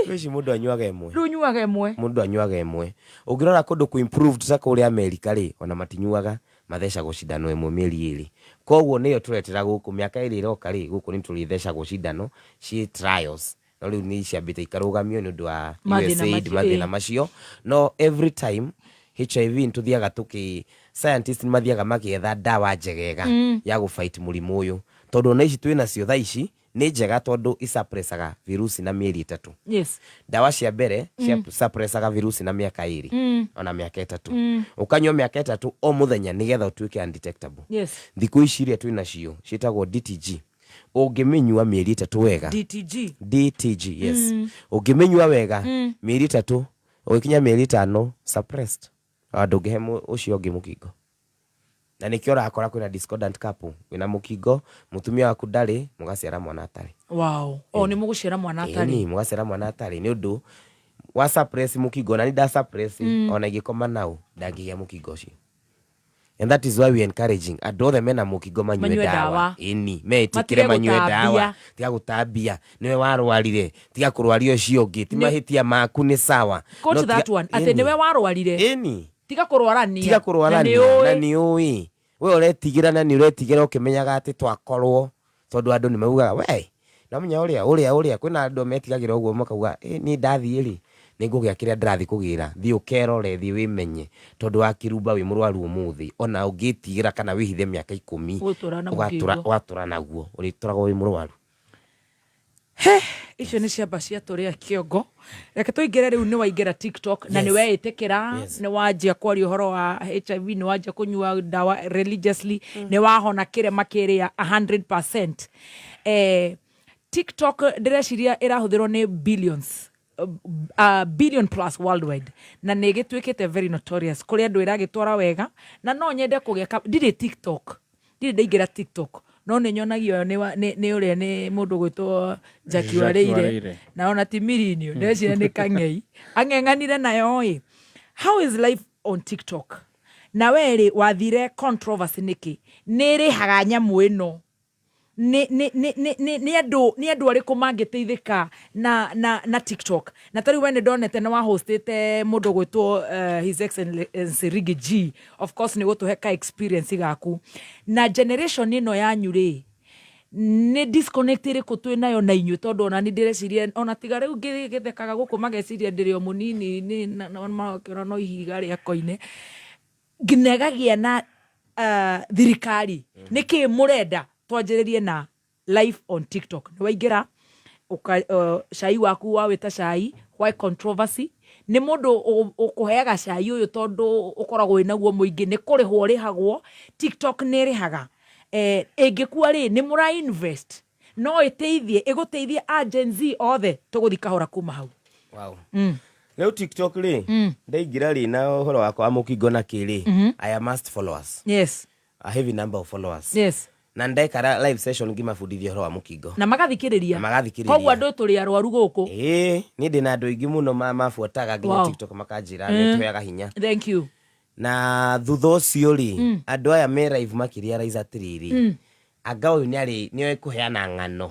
Thikũ ici mũndũ anyuaga ĩmwe. Rĩu ũnyuaga ĩmwe. Mũndũ anyuaga ĩmwe. Ũngĩrora kũndũ kũ improved ta kũrĩa America rĩ, ona matinyuaga, mathecagwo cindano ĩmwe mĩeri 2. Koguo nĩyo tũretera gũkũ mĩaka 2 ĩroka rĩ, gũkũ nĩ tũrĩthecagwo cindano ciĩ trials. No rĩu nĩ ciambĩte ikarũgamio nĩ ũndũ wa Mathĩna USAID, macio, mathĩna macio. No every time HIV nĩ tũthiaga tũkĩ scientists nĩ mathiaga makĩetha ndawa njegega ya gũfight mũrimũ ũyũ. Tondũ ona ici twĩnacio thaa ici nĩ njega tondũ isuppressaga virusi na mĩeri 3. Ndawa cia mbere cia suppressaga virusi na mĩaka 2. Ona mĩaka 3. Ũkanyua mĩaka 3 o mũthenya nĩgetha ũtuĩke undetectable. Thikũ ici iria twĩnacio ciĩtagwo DTG. Ũngĩmĩnyua mĩeri 3 wega. DTG. DTG, yes. Ũngĩmĩnyua wega mĩeri 3, ũgĩkinya mĩeri 5 suppressed. Ona ndũngĩhe ũcio ũngĩ mũkingo. Na nĩkĩo ũrakora kwĩna discordant couple, wĩna mũkingo, mũtumia waku ndarĩ, mũgaciara mwana atarĩ. Wow. O nĩ mũgũciara mwana atarĩ. Ĩni, mũgaciara mwana atarĩ nĩ ũndũ wa suppress mũkingo, na nĩ nda suppress, ona ingĩkoma nao ndangĩgĩa mũkingo ũcio. And that is why we encouraging andũ othe mena mũkingo manyue Manyue ndawa. ndawa. Ĩni, metĩkĩre Matige manyue gũtambia. ndawa. Tiga gũtambia. Nĩwe warwarire, tiga kũrwaria ũcio ũngĩ, ti mahĩtia maku nĩ sawa. Quote No tiga that one. Atĩ Ĩni. nĩwe warwarire. Ĩni. Tiga kũrwarania. Tiga kũrwarania. Na nĩ ũĩ. Na nĩ ũĩ. We ũretigĩra na nĩ ũretigĩra ũkĩmenyaga atĩ twakorwo, tondũ andũ nĩ maugaga, we, no menya ũrĩa, ũrĩa, ũrĩa. Kwĩna andũ metigagĩra ũguo makauga, niĩ ndathiĩ rĩ, nĩ ngũgĩa kĩrĩa ndĩrathiĩ kũgĩra. Thiĩ ũkerore, thiĩ wĩmenye. Tondũ wa kĩrumba wĩ mũrwaru ũmũthĩ, ona ũngĩtigĩra kana wĩhithe mĩaka 10, Ũgũtũra na mũkingo. ũgatũra naguo, ũrĩtũragwo wĩ mũrwaru. He, icio nĩ ciamba cia tũrĩa kĩongo. Reke tũingĩre rĩu, nĩ waingĩra TikTok na nĩ weĩtĩkĩra, nĩ wanjia kwaria ũhoro wa HIV, nĩ wanjia kũnyua ndawa religiously, nĩ wahona kĩrema kĩrĩa 100%. TikTok ndĩreciria ĩrahũthĩrwo nĩ billions, billion plus worldwide, na nĩ ĩgĩtuĩkĩte very notorious kũrĩ andũ ĩragĩtwara wega, na no nyende kũgĩa ndirĩ TikTok, ndirĩ ndaingĩra TikTok, no nĩ nyonagio nĩ ũrĩa nĩ mũndũ gwĩtwo Jackie Jackie Wareire, Wareire. na ona ti Mirinio, ndeciria nĩ kang'ei ang'eng'anire nayo ĩ. How is life on TikTok? Na we rĩ, wathire controversy nĩkĩ? Nĩ ĩrĩhaga nyamũ ĩno? Nĩ andũ arĩkũ mangĩteithĩka na TikTok? Na ta rĩu we nĩ ndonete nĩ wahostĩte mũndũ gwĩtwo, His Excellency Riggy G. Of course nĩ gũtũhe ka experience gaku. Na generation ĩno yanyu rĩ, nĩ disconnect ĩrĩkũ twĩ nayo na inyuĩ? Tondũ ona nĩ ndĩreciria, ona tiga rĩu ngĩthekaga gũkũ mageciria ndĩrĩ o mũnini, nĩ na makĩona no ihiga rĩa koine. Nginya ĩgagĩa na thirikari. Nĩkĩ mũrenda twanjĩrĩrie na live on TikTok? Nĩ waingĩra, cai waku wawĩta cai, why controversy? Nĩ mũndũ ũkũheaga cai ũyũ tondũ ũkoragwo wĩnaguo mũingĩ, nĩ kũrĩhwo ũrĩhagwo. TikTok nĩ ĩrĩhaga. Ĩngĩkua rĩ, nĩ mũra invest. No ĩteithie, ĩgũteithie a Gen Z othe, tũgũthiĩ kahora kuma hau. Wow. Rĩu TikTok rĩ, ndaingĩra rĩ na ũhoro wakwa wa mũkingo na kĩ rĩ, I amassed followers. A heavy number of followers. Na ndekara live session ngĩmabundithia ũhoro wa mũkingo. Na magathikĩrĩria. Na magathikĩrĩria. Koguo andũ tũrĩ arwaru gũkũ. Ĩĩ, niĩ ndĩna andũ aingĩ mũno mabuataga nginya TikTok makanjĩra, nĩ tũheaga hinya. Thank you. Na thutha ũcio rĩ, andũ aya me live makĩrealize atĩrĩrĩ, anga ũyũ nĩoĩ kũheana ng'ano.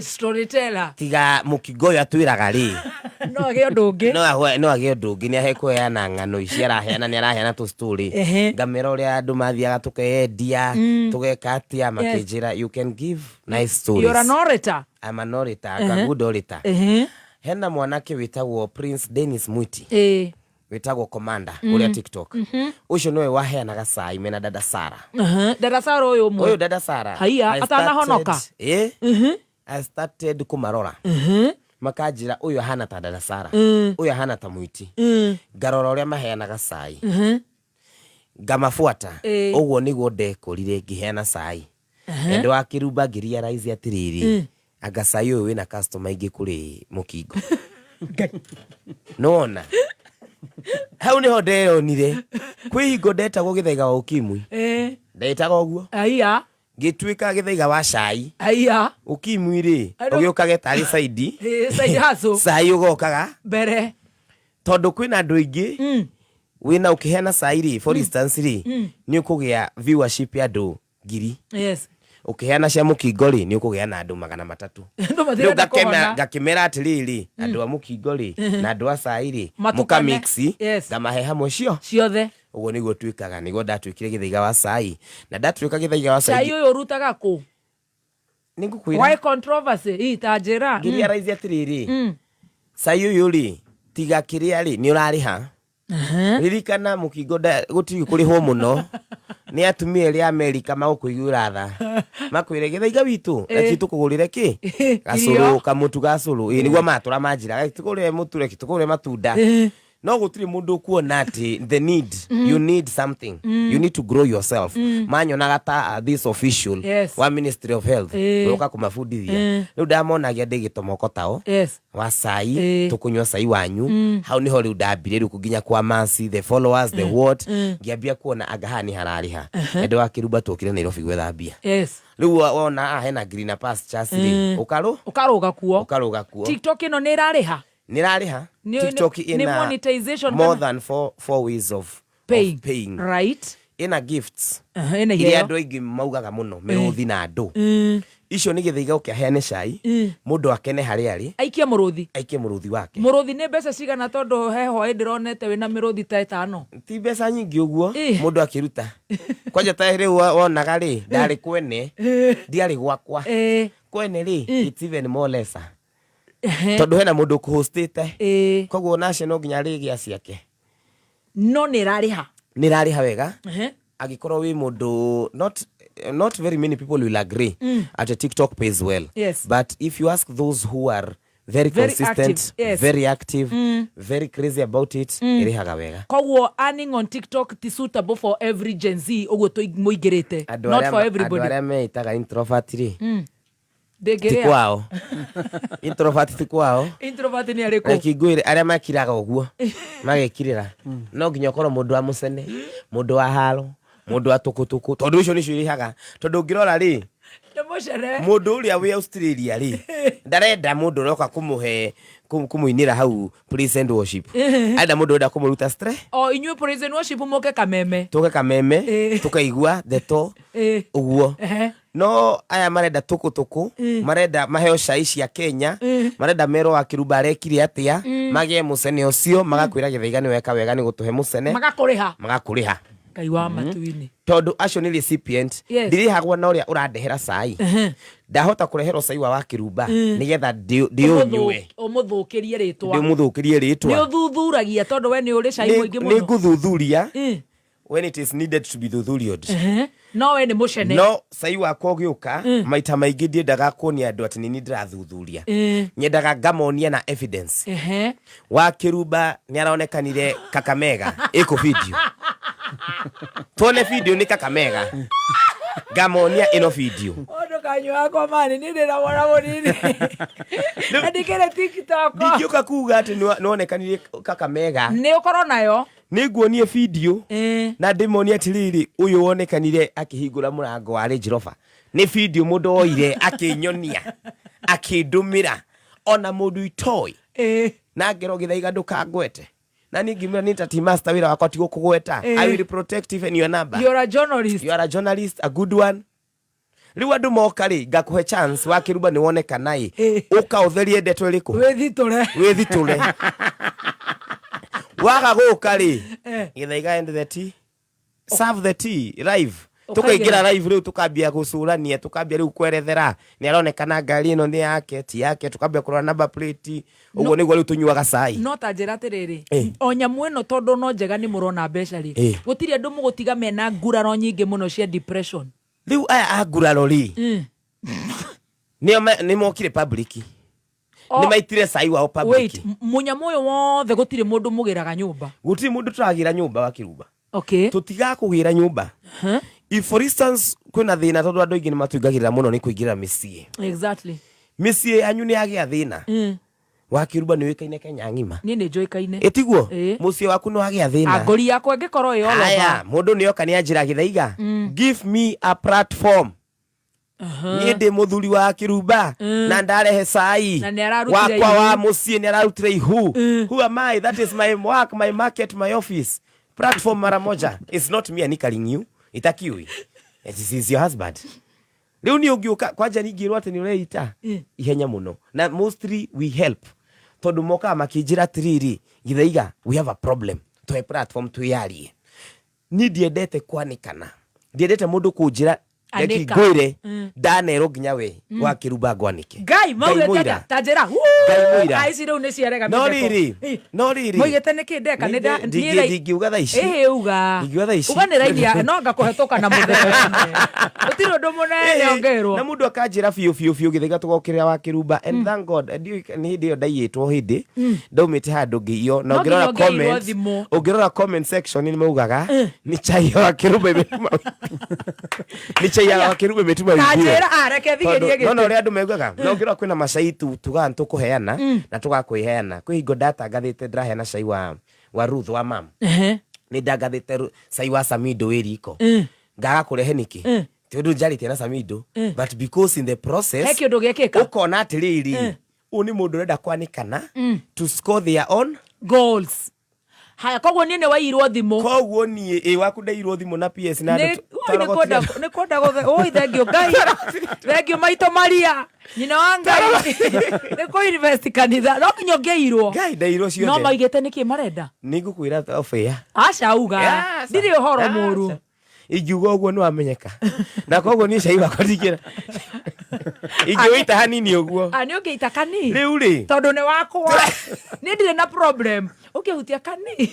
Storyteller. Tiga mũkingo ũyũ atwĩraga rĩ. No agĩe ũndũ ũngĩ. No agĩe ũndũ ũngĩ, nĩ ahekũheana ng'ano ici araheana, nĩ araheana tũ story. Ngamera ũrĩa andũ mathiaga tũkeyendia, tũgeka atĩa, makĩnjĩra you can give nice stories. You're an orator. I'm an orator, a good orator. Hena mwanake wĩtagwo Prince Dennis Mwiti. Wĩtagwo Commander ũrĩa TikTok. Ũcio nĩwe waheanaga cai mena Dada Sara. Dada Sara ũyũ ũmwe. Ũyũ Dada Sara. Haiya, atanahonoka. I started kũmarora. Makanjĩra ũyũ ahana ta Dada Sara. Ũyũ ahana ta Mwiti. Ngarora ũrĩa maheanaga cai. Ngamabuata. Ũguo nĩguo ndekorire ngĩheana cai. Endo wa kĩrumba ngĩrealize atĩrĩrĩ, anga cai ũyũ wĩna customer aingĩ kũrĩ mũkingo. Nĩwona? Hau nĩho ndeyonire. Kwĩ hingo ndetagwo gĩthaiga wa ukimwi. Ndetagwo ũguo. Aya. Ngĩtuĩka gĩthaiga wa cai. Aya. Ukimwi rĩ, Andũ- ũgĩũkage tarĩ saidi. Ĩ, side hustle. Cai ũgokaga. Mbere. Tondũ kwĩna andũ aingĩ wĩna ũkĩheana cai rĩ, for instance rĩ, nĩ ũkũgĩa viewership ya andũ 1000. Ũkĩheana cia mũkingo rĩ, nĩ ũkũgĩa na andũ 300. Andũ Rĩu matirenda kũhona. ngakĩmera atĩrĩrĩ, andũ a mũkingo rĩ na andũ a cai rĩ, Matukane. mũkamix, ngamahe hamwe cio ciothe. Ũguo nĩguo twĩkaga, nĩguo ndatuĩkire gĩthaiga wa cai, na ndatuĩka gĩthaiga wa cai. Cai ũyũ ũrutaga kũ? Nĩ ngũkwĩra. Why controversy? Ĩ, ta njĩra. Ngĩrealize atĩrĩrĩ, cai ũyũ rĩ, tiga kĩrĩa rĩ, nĩ ũrarĩha. Ririkana mũkingo gũtirĩ kũrĩhwo mũno nĩ atumia erĩ a Amerika magũkũiguĩra tha, makwĩre gĩthaiga witũ, reke tũkũgũrĩre kĩ gacũrũ, kamũtu ga cũrũ. Ĩ nĩguo matũra manjĩra, reke tũkũgũrĩre mũtu, reke tũkũgũrĩre matunda. No gũtirĩ mũndũ ũkuona atĩ the need, you need something, you need to grow yourself. Manyonaga ta this official wa Ministry of Health ũroka kũmabundithia. Rĩu ndamonagia ndĩ gĩtomoko tao wa cai, tũkũnyua cai wanyu. Hau nĩho rĩu ndambire rĩu nginya kwa masi, the followers, the what, ngĩambia kuona anga haha nĩ hararĩha. Endo wa kĩrumba tuokire Nairobi gwetha mbia. Rĩu wona haha hena green pastures rĩ, ũkarũ ũkarũga kuo. Ũkarũga kuo. TikTok ĩno nĩ ĩrarĩha? Nĩ ĩrarĩha. TikTok Nĩ ĩna monetization more kana? than four ways of Paying. of paying. Ĩna gifts. Ĩna Iria iheo. andũ aingĩ maugaga mũno mĩrũthi na andũ. Icio nĩ gĩthaiga ũke aheane cai, mũndũ akene harĩa arĩ. Aikie mũrũthi. Aikie mũrũthi wake. Mũrũthi nĩ mbeca cigana, tondũ he hwaĩ ndĩronete wĩna mĩrũthi ta ĩtano? Ti mbeca nyingĩ ũguo, mũndũ akĩruta. Kwanja ta rĩu wonaga rĩ, ndarĩ kwene, ndiarĩ gwakwa. Kwene rĩ, it's even more lesser. Tondũ hena mũndũ ũkũhostĩte. Koguo nacio no nginya arĩgĩa ciake. No nĩ ĩrarĩha? Nĩ ĩrarĩha wega. Angĩkorwo wĩ mũndũ, not very many people will agree at TikTok pays well. But if you ask those who are very, Very consistent, active, yes. very active, very crazy about it, ĩrĩhaga wega. Koguo earning on TikTok ti suitable for every Gen Z ũguo mũingĩrĩte? Andũ Not arĩa for andũ everybody. arĩa meĩtaga introvert rĩ, ti Ndĩngĩrĩa. kwao. Introvert ti kwao. Introvert nĩ arĩkũ? Reke ngwĩre, arĩa makiraga ũguo magekirĩra, no nginya ũkorwo mũndũ wa mũcene, mũndũ wa haro, mũndũ wa tũkũtũkũ, tondũ icio nĩcio irĩhaga. Tondũ ũngĩrora rĩ, Nĩ mũcene. Mũndũ ũrĩa wĩ Australia rĩ, ndarenda mũndũ ũroka kũmũhe kũmũinĩra hau praise and worship. Arenda mũndũ ũrenda kũmũruta stress. O inyuĩ praise and worship mũke Kameme. Tũke Kameme, tũkaigua ndeto ũguo. No aya marenda tũkũtũkũ, marenda maheo cai cia Kenya, marenda merwo wa kĩrumba arekire atĩa, magĩe mũcene ũcio, magakwĩra gĩthaiga nĩ weka wega nĩ gũtũhe mũcene. Magakũrĩha. Magakũrĩha. Ngai wa matu-inĩ. Tondũ acio nĩ recipient, ndirĩhagwo na ũrĩa ũrandehera cai. Ndahota kũreherwo cai wa kĩrumba nĩgetha ndĩũnyue. Ũmũthũkĩrie rĩtwa. Ndĩmũthũkĩrie rĩtwa. Nĩ ũthuthuragia, tondũ we nĩ ũrĩ cai mũingĩ Nĩ mũno. ngũthuthuria when it is needed to be thuthuriod. No we nĩ mũcene. No cai wakwa ũgĩũka, maita maingĩ ndiendaga kuonia andũ atĩ nĩ niĩ ndĩrathuthuria. Nyendaga ngamonia na evidence. Wa kĩrumba nĩ aronekanire Kakamega ĩkũ video, tuone video nĩ Kakamega, ngamonia ĩno video. Ũndũ kanyua wakwa mani niĩ ndĩna mwana mũnini na ndikĩrĩ TikTok. Ndingĩũka kuga atĩ nĩwonekanire Kakamega. Nĩ ũkorwo nayo. Nĩ nguonie video na ndĩmonie atĩrĩrĩ, ũyũ wonekanire akĩhingũra mũrango wa Range Rover nĩ video mũndũ oire akĩnyonia akĩndũmĩra, ona mũndũ itoĩ, na ngero gĩthaiga ndũkangwete, na niĩ ngĩmwĩra nĩ ta master, wĩra wakwa ti gũkũgweta. I will protect even your number. You are a journalist. You are a journalist, a good one. Rĩu andũ moka rĩ, ngakũhe chance, wa kĩrumba nĩ wonekana ĩ, ũka ũtherie ndeto ĩrĩkũ. Wĩthitũre. Wĩthitũre. Waga gũka rĩ, gĩthaiga end the tea, serve the tea live. Tukaingĩra live rĩu, tukambia gũcũrania, tukambia rĩu kwerethera nĩ aronekana ngari ĩno nĩ yake ti yake, tukambia kũrora number plate. Ũguo nĩguo rĩu tũnyuaga cai. No ta njĩra atĩrĩrĩ, o nyamũ ĩno tondũ no njega nĩ mũrona mbeca rĩ, gũtirĩ andũ mũgũtiga mena nguraro nyingĩ mũno cia depression? Rĩu aya a nguraro rĩ, nĩo nĩ mokire public, nĩ maitire cai wao public. Wait, mũnyamũ ũyũ wothe gũtirĩ mũndũ mũgĩraga nyũmba? Gũtirĩ mũndũ tũragĩra nyũmba, wa kĩrumba. Tũtigakũgĩra nyũmba. If for instance kwĩna thĩna, tondũ andũ aingĩ nĩ matũingagĩrĩra mũno nĩ kũingĩra mĩciĩ, mĩciĩ yanyu nĩ yagĩa thĩna, wa kĩrumba nĩ ũĩkaine Kenya ng'ima. Niĩ nĩ njũĩkaine. Ĩtiguo mũciĩ waku nĩ wagĩa thĩna, Angũri yakwa ĩngĩkorwo ĩ all aya over. mũndũ nĩ oka nĩ anjĩra gĩthaiga, give me a platform. Niĩ ndĩ mũthuri wa Kĩrumba na ndarehe cai Na nĩararutire wakwa ihu. wa mũciĩ, nĩ ararutire ihu. Who am I? That is my work, my market, my office platform. Mara moja, it's not me anikaring you, itakiwi, it is your husband. Rĩu niĩ ũngĩũka kwanja ningĩrwo atĩ nĩ ũreita ihenya mũno, na mostly we help tondũ mokaga makĩnjĩra atĩrĩrĩ, Githaiga, we have a problem, tũhe platform twĩyarie. Niĩ ndiendete kwanĩkana, ndiendete mũndũ kũnjĩra reki Anĩka. ngwĩre ndanerwo nginya we wa Kĩrumba ngwanĩke. Ngai maugĩte mũira. atĩa? Ta njĩra. Ngai mũira. Ai, ici rĩu nĩ ciarega No mĩtheko. rĩrĩ, no rĩrĩ, Moigĩte nĩkĩ ndeka? Nĩ nda- niĩ Ndingiuga thaa ici. Ĩhĩ, uga. Ndingiuga thaa ici. Uga nĩ raini ya no ngakũhetũka na mũthee gũtirĩ ũndũ mũnene ũngĩrwo. Na mũndũ akanjĩra biũ biũ biũ, Gĩthaiga, tũgokĩrĩra wa Kĩrumba, and thank God ndiũĩ nĩ hĩndĩ ĩyo ndaiyĩtwo, hĩndĩ ndaumĩte handũ ngĩiywo na No nginya ũngĩrora ũngĩairwo comment, thimũ. ũngĩrora comment section nĩ maugaga nĩ chai ya wa Kĩrumba ĩmetuma, nĩ chai ya wa Kĩrumba ĩmetuma Ta ũigue. njĩra, ah, reke thigĩrie Tondũ- no no gĩtĩ. ũrĩa andũ maugaga, no ũngĩrora kwĩna macai tugaga nĩtũkũheana na tũgakwĩheana. Kwĩ hingo ndatangathĩte ndĩraheana cai wa Ruth wa mam. Nĩ ndangathĩte cai wa Samido wĩ riko, ngaga kũrehe nĩkĩ? Ti ũndũ njarĩtie na Samido, but because in the process He kĩũndũ gĩekĩka. Ũkona atĩrĩrĩ, ũyũ nĩ mũndũ ũrenda kwanĩkana to score their own goals. Haya, koguo niĩ nĩ wairwo thimũ. Koguo niĩ ĩ waku ndairwo thimũ na PS na andũ Nĩ- oi, nĩ kwenda oi, thengio Ngai, thengio maitũ Maria nyina wa Ngai, nĩ kũ invest kanitha no nginya ũngĩirwo. Ngai, ndairwo ciothe. No maigĩte nĩkĩ marenda? Nĩ ngũkwĩra off air. Aca, uga. Aca. Ndirĩ ũhoro mũru. Ingiuga ũguo nĩ wamenyeka, na koguo niĩ cai wakwa ndingĩra, ingĩũita hanini ũguo. Ah, nĩ ũngĩita kani. Rĩu rĩ, Tondũ nĩ wakwa, nĩ ndirĩ na problem ũngĩhutia kani,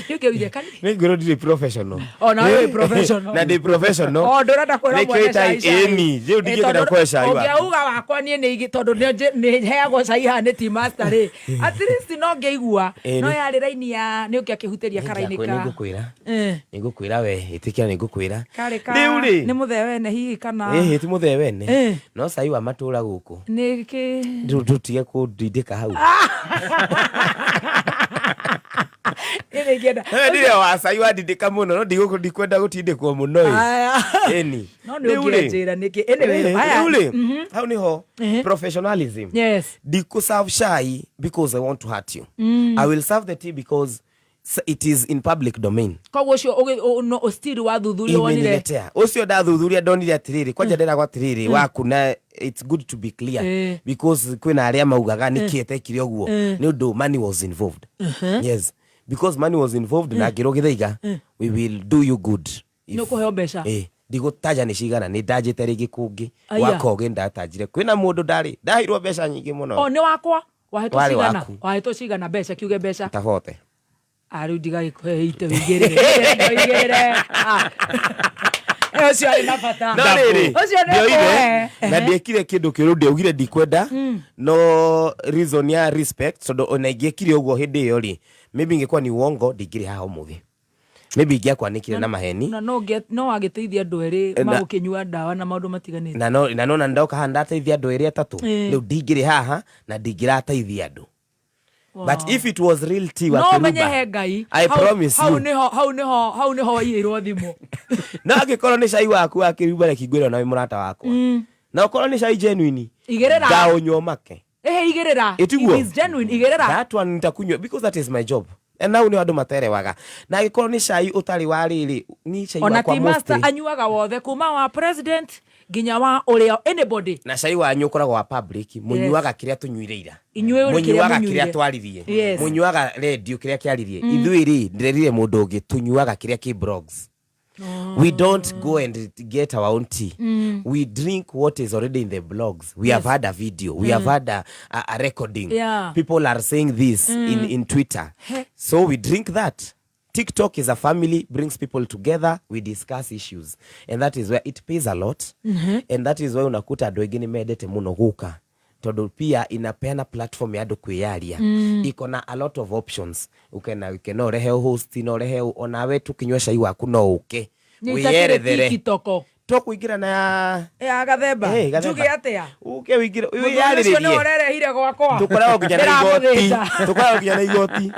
nĩ ũngĩhutia kani. Nĩ ngwĩrwo ndirĩ professional. Ona we wĩ professional. Na ndĩ professional. O ndũrenda kwĩra Nĩkĩo mwene cai ĩta- cai. ĩni, rĩu Ĩ, ndingĩenda tondũ kũhe cai waku. Ũngĩauga wakwa niĩ nĩ tondũ nĩ heagwo cai haha nĩ tea master rĩ, at least no ngĩigua. Ĩni. No yarĩ raini ya nĩ ũngĩakĩhutĩria karaini ka Nĩ ngũkwĩra. Eh. Nĩ ngũkwĩra, we ĩtĩkĩra, nĩ ngũkwĩra. Karĩ ka Rĩu rĩ, nĩ mũthee wene hihi kana? Ĩhĩ, ti mũthee wene. Eh. No cai wa matũra gũkũ, Nĩ kĩ? Rĩu ndũtige kũndindĩka hau. Niĩ nĩ ingĩenda. Eh, ndirĩ wa cai wandindĩka mũno, no ndikwenda gũtindĩkwo mũno ĩ. Aya. Ĩni. No nĩ Rĩu rĩ, ũngĩanjĩra nĩkĩ. Anyway, eh, haya. rĩu rĩ, hau nĩho professionalism. Yes. Ndikũ serve chai because I want to hurt you. I will serve the tea because it is in public domain. Koguo ũcio no still wathuthuria wonire? Imeniletea ũcio, ndathuthuria ndonire atĩrĩrĩ, kwanja ndĩragwo atĩrĩrĩ waku, na it's good to be clear because kwĩna arĩa maugaga nĩkĩ etekire ũguo. Nĩ ũndũ money was involved. Yes, because money was involved, na ngĩrwo, Gĩthaiga, we will do you good. Nĩ ũkũheo mbeca. Eh, ndigũtaja nĩ cigana, nĩ ndanjĩte rĩngĩ kũngĩ. Aya. Wakoge ndatanjire kwĩna mũndũ ndarĩ ndaheirwo mbeca nyingĩ mũno. O nĩ wakwa wahetwo Warĩ cigana? waku. Wahetwo cigana mbeca? Kiuge mbeca. Tabote. Ah, rĩu ndigagĩkũhe ite wĩigĩrĩre. Wĩigĩrĩre. Ah. Eh, ũcio arĩ na bata. No rĩrĩ, Ũcio nĩ ndioire ũkũhe. na ndiekire kĩndũ kĩũru, ndiaugire ndikwenda, no reason ya respect, tondũ ona ingĩekire ũguo hĩndĩ ĩyo rĩ, maybe ingĩkorwo ni uongo, ndingĩrĩ haha ũmũthĩ, maybe ingĩakwanĩkire na maheni. Na no wagĩteithia andũ erĩ Na- magũkĩnyua ndawa na maũndũ matiganĩte. Na nona ndoka haha ndateithia andũ erĩ atatũ. Rĩu ndingĩrĩ haha na ndingĩrateithia andũ. But if it was real tea wa No ũmenye Kĩrumba, he Ngai. I promise Hau you. nĩho, hau nĩho, hau nĩho waiyĩirwo thimũ. No angĩkorwo nĩ cai waku wa Kĩrumba, reke ngwĩre ona wĩ mũrata wakwa, na ũkorwo nĩ cai genuine, Igĩrĩra. ngaũnyua make. Ĩhĩ, igĩrĩra. Ĩtiguo? If it's genuine, igĩrĩra. That one nitakunywa because that is my job, and now nĩ andũ materewaga. Na angĩkorwo nĩ cai ũtarĩ wa rĩrĩ, ni cai Ona wakwa tea master mostly. anyuaga wothe kuma wa president nginya wa ũrĩa anybody. Na cai wanyu ũkoragwo wa public, mũnyuaga kĩrĩa tũnyuire ira. Inyuĩ ũrĩ kĩrĩa Mũnyuaga mũnyuire. kĩrĩa twaririe. Mũnyuaga redio kĩrĩa kĩaririe. Ithuĩ rĩ, ndĩrerire mũndũ ũngĩ, tũnyuaga kĩrĩa kĩ blogs. We don't go and get our own tea. We drink what is already in the blogs. We have had a video, we have had a recording. People are saying this in Twitter. He. So we drink that. TikTok is a family, brings people together, we discuss issues, and that is where it pays a lot. And that is why unakuta andũ aingĩ nĩ mendete mũno gũka, tondũ pia inapeana platform ya andũ kwĩyaria. Iko na a lot of options. Ukena uke no ũrehe host, no ũrehe onawe tũkĩnyua cai waku, no ũke Nĩ itakĩrĩ wĩyerethere. TikTok. To kũingĩra na ya gathemba. Eh, gathemba. Njuge atĩa? Ũke wĩingĩre Mũthuri ũcio nĩwe wĩyarĩrĩrie. ũrerehire gwakwa. Tũkoragwo nginya na igoti. Ndĩramũthĩnja. Tũkoragwo nginya na igoti,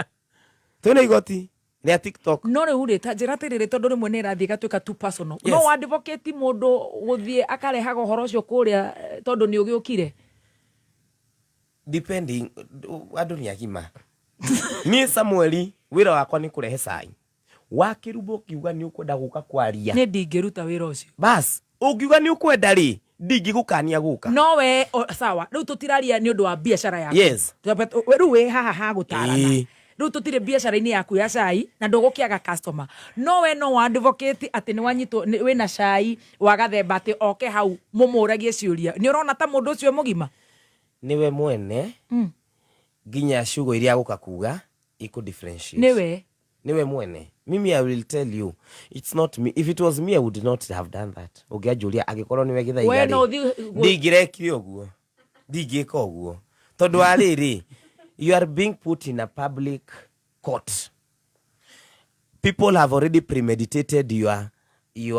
twĩna igoti. Rĩa TikTok. No rĩu rĩ, ta njĩra atĩrĩrĩ, tondũ rĩmwe nĩ ĩrathiĩ ĩgatuĩka too personal. Yes. No advocate mũndũ gũthiĩ akarehaga ũhoro ũcio kũrĩa tondũ nĩ ũgĩũkire? Depending, andũ nĩ agima. Niĩ Samueli, wĩra wakwa nĩ kũrehe cai. Wakĩrumba ũkiuga nĩ ũkwenda gũka kwaria. Niĩ ndingĩruta wĩra ũcio. Bas, ũngiuga nĩ ũkwenda rĩ, ndingĩgũkania gũka. No we, o, sawa, rĩu tũtiraria nĩ ũndũ wa biacara yaku. Yes. Rĩu wĩ haha ha gũtarana. Ĩĩ. Rĩu tũtirĩ biacara-inĩ yaku ya cai na ndũgũkĩaga customer. No we no advocate atĩ nĩ wanyitwo wĩna cai wa gathemba atĩ oke hau mũmũragie ciũria. Nĩ ũrona ta mũndũ ũcio mũgima? Nĩwe mwene nginya ciugo iria agũka kuga ikũ differentiate. Nĩwe. Niwe mwene. Mimi I will tell you, it's not me. If it was me, I would not have done that. Ũngĩanjũria angĩkorwo nĩwe Gĩthaiga We rĩ, no ũthiĩ ndingĩrekire ũguo. Ndingĩka ũguo. Tondũ wa rĩrĩ, you are being put in a public court. People have already premeditated your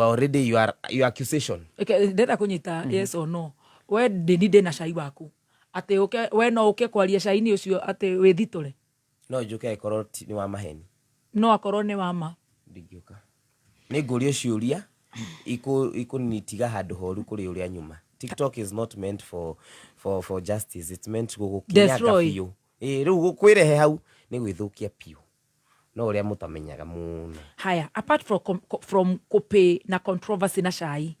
already your accusation. Okay, ndĩrenda kũnyita yes or no. We ndĩni ndĩna cai waku. Atĩ ũke, we no ũke kwaria cai-inĩ ũcio atĩ wĩthitũre. No njũke angĩkorwo nĩ wa maheni. No akorwo nĩ wa ma. Ndingĩũka. Nĩ ngũrio ciũria ikũnitiga handũ horu kũrĩ ũrĩa nyuma. TikTok is not meant for justice. It's meant gũgũkinyanga Destroy. biũ. Ĩĩ, rĩu kwĩrehe hau nĩ gwĩthũkia biũ. No ũrĩa mũtamenyaga mũno. Haya, apart from kũpay na controversy na cai,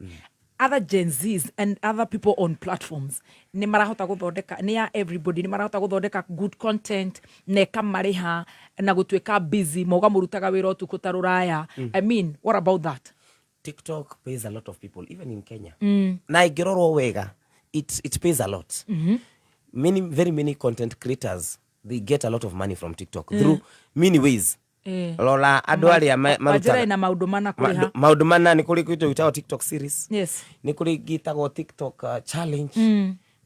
other Gen Zs and other people on platforms nĩ marahota gũthondeka, nĩ ya everybody, nĩ marahota gũthondeka good content na ĩkamarĩha na gũtuĩka busy, mauga mũrutaga wĩra ũtukũ ta rũraya. I mean, what about that? TikTok pays a lot of people, even in Kenya. Na ĩngĩrorwo wega, it pays a lot. Many, very many content creators, they get a lot of money from TikTok through many ways. Rora andũ arĩa Wanjĩra marutaga ĩna maũndũ mana kũrĩha. Maũndũ mana nĩ kũrĩ kĩndũ gĩtagwo TikTok series. Yes. Nĩ kũrĩ gĩtagwo TikTok challenge.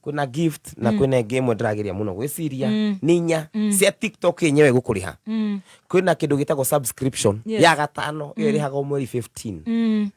Kwĩna gift na kwĩna ĩngĩ ĩmwe ndĩrageria mũno gwĩciria. Nĩ inya cia TikTok yenyewe gũkũrĩha. Kwĩna kĩndũ gĩtagwo subscription ya gatano ĩyo ĩrĩhagwo mweri 15.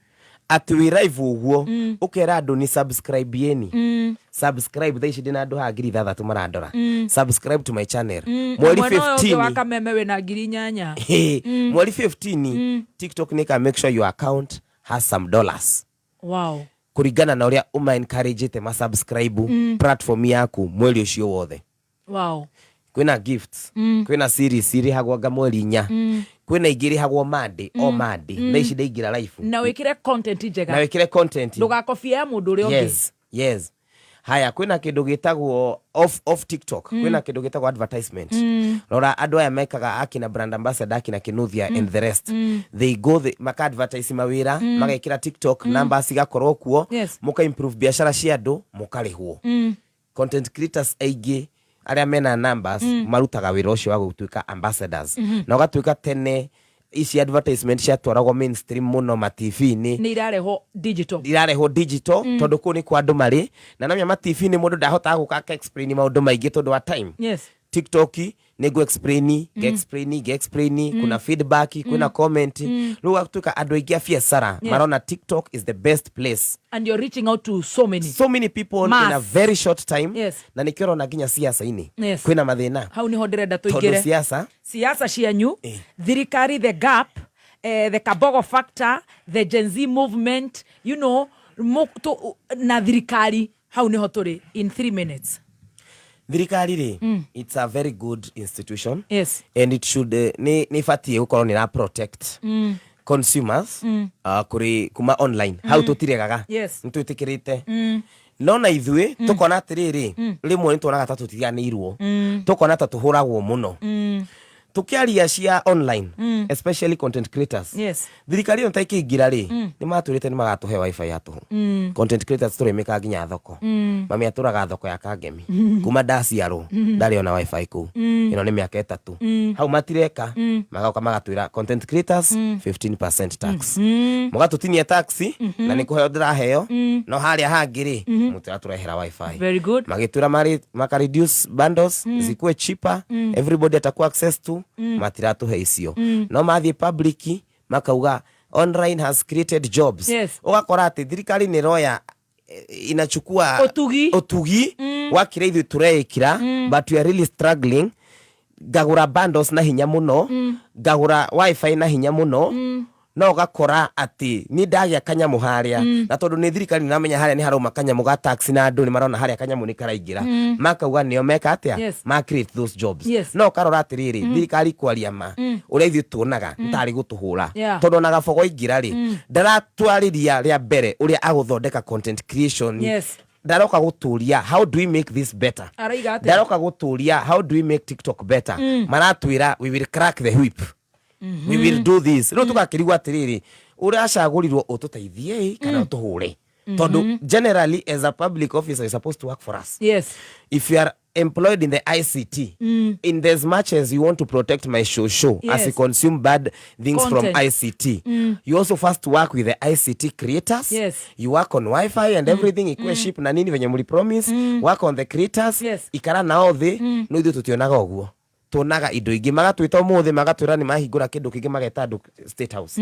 Atĩ wĩ live ũguo ũkera andũ nĩ subscribe yeni. Subscribe thaa ici ndĩna andũ haha 6,000 marandora. Subscribe to my channel. Mweri Mwena ũyũ ũngĩ wa 15. Kameme wĩna 8,000. Hey, mweri 15 TikTok nĩ ka make sure your account has some dollars. Wow. Kũringana na ũrĩa ũma encourage ma subscribe platform yaku mweri ũcio wothe. Wow. Kwĩna gifts, kwĩna series irĩhagwo anga mweri 4. Kwĩna ingĩ irĩhagwo Monday, o Monday. Thaa ici ndaingĩra live. Na wĩkĩre content njega. Na wĩkĩre content. Ndũgakobie ya mũndũ ũrĩa ũngĩ. Yes, yes. Haya, kwĩna kĩndũ gĩtagwo off TikTok. Kwĩna kĩndũ gĩtagwo advertisement. Rora andũ aya mekaga akina brand ambassador, akina Kinuthia and the rest. They go maka advertise mawĩra, magekĩra TikTok, numbers cigakorwo kuo, Yes. mũka improve biacara cia andũ, mũkarĩhwo. Content creators aingĩ arĩa mena numbers marutaga wĩra ũcio wa gũtuĩka ambassadors. Na ũgatuĩka tene ici advertisement ciatwaragwo mainstream mũno ma T V-inĩ. Nĩ irarehwo digital. Irarehwo digital, tondũ kũu nĩ kwa andũ marĩ. Na namenya ma T V-inĩ mũndũ ndahotaga gũka aka explain maũndũ maingĩ tondũ wa time. Yes. TikTok nĩ ngũ explain, ngĩ explain, ngĩ explain, kuna feedback, kuna comment. Rĩu gũgatuĩka andũ aingĩ a biacara marona TikTok is the best place. And you're reaching out to so many. So many people in Mass. a very short time. Yes. Na nĩkĩo ũrona nginya siasa-inĩ. Yes. Kwĩna mathĩna. Hau nĩho ndĩrenda Tondũ tũingĩre. siasa. Siasa cianyu, thirikari, the gap, the Kabogo factor, the Gen Z movement, you know, na thirikari, hau nĩho tũrĩ in 3 minutes. Thirikari rĩ, it's a very good institution. Yes. And it should, nĩ ĩbatiĩ gũkorwo nĩ ĩra protect consumers, kũrĩ kuma online. Hau tũtiregaga. Yes. Nĩ twĩtĩkĩrĩte. No na ithuĩ, tũkona atĩrĩrĩ, rĩmwe nĩ tuonaga ta tũtiganĩirwo. Tũkona ta tũhũragwo mũno. Tũkĩaria cia online, especially content creators. Yes. Thirikari ĩno ta ĩkĩingĩra rĩ, nĩ matwĩrĩte nĩ magatũhe wifi ya tũhũ. Content creators tũrĩmĩkaga nginya thoko. Mami atũraga thoko ya Kangemi. Kuma ndaciarwo, ndarĩ ona wifi kũu. Ĩno nĩ mĩaka 3. Hau matireka, magoka magatwĩra content creators 15% tax. Mũgatũtinia tax, na nĩ kũheo ndĩraheo, no harĩa hangĩ rĩ, mũtiratũrehera wifi. Very good. Magĩtwĩra maka reduce bundles, zikuwe cheaper, everybody atakuwa access to, matiratũhe icio. No mathiĩ public, makauga online has created jobs. Yes. Ũgakora atĩ thirikari nĩ ĩroya, inachukua Ũtugi. ũtugi wa kĩrĩa ithuĩ tũreĩkĩra, but we are really struggling. Ngagũra bundles na hinya mũno, ngagũra wifi na hinya mũno, no ũgakora atĩ nĩ ndagĩa kanyamũ harĩa, na tondũ nĩ thirikari nĩramenya harĩa nĩ harauma kanyamũ ga tax, na andũ nĩ marona harĩa kanyamũ nĩ karaingĩra, makauga nĩo meka atĩa? Ma create those jobs. No ũkarora atĩrĩrĩ, thirikari kwaria ma, ũrĩa ithuĩ tuonaga nĩ tarĩ gũtũhũra, tondũ ona Gabogo aingĩra rĩ, ndaratwarĩria rĩa mbere ũrĩa agũthondeka content creation. Ndaroka gũtũria how do we make this better. Araiga atĩa? Ndaroka gũtũria how do we make TikTok better. Maratwĩra we will crack the whip, we will do this. Rĩu tũgakĩrigwo atĩrĩrĩ, ũracagũrirwo ũtũteithie kana ũtũhũre? Tondũ generally, as a public officer, you're supposed to work for us. If you are employed in the ICT, in as much as you want to protect my show show as you consume bad things from Content. ICT, you also first work with the ICT creators. You work on Wi-Fi and everything, ikue ship na nini venye muli promise. Work on the creators. Ikara nao thĩ. No ithuĩ tũtionaga ũguo, tuonaga indo ingĩ. Magatwĩta ũmũthĩ, magatwĩra nĩ mahingũra kĩndũ kĩngĩ, mageta andũ State House,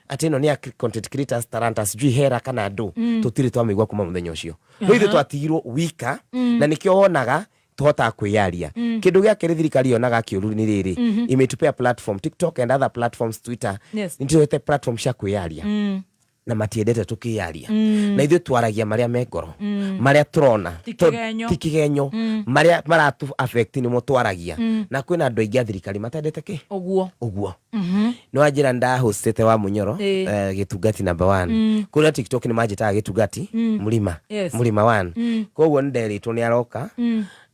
atĩ ĩno nĩ ya content creators, talanta, sijui hera kana andũ. Tũtirĩ twamĩigua kuma mũthenya ũcio. No ithuĩ twatigirwo wika, na nĩkĩo wonaga tũhotaga kwĩyaria. Kĩndũ gĩa kerĩ thirikari yonaga kĩũru nĩ rĩrĩ, imetupea platform, TikTok and other platforms, Twitter. Nĩtũhete platform cia kwĩyaria, na matiendete tũkĩyaria, na ithuĩ twaragia marĩa me ngoro, marĩa tũrona. Ti kĩgenyo. Ti kĩgenyo. Marĩa maratu affect nĩmo twaragia. Na kwĩna andũ aingĩ a thirikari matendete kĩ Ũguo. Ũguo nĩ wanjĩra ndahostete wa Munyoro, gĩtungati number one. Kũrĩa TikTok nĩ manjĩtaga gĩtungati mũrima, mũrima one. Koguo nĩ nderĩtwo nĩ aroka,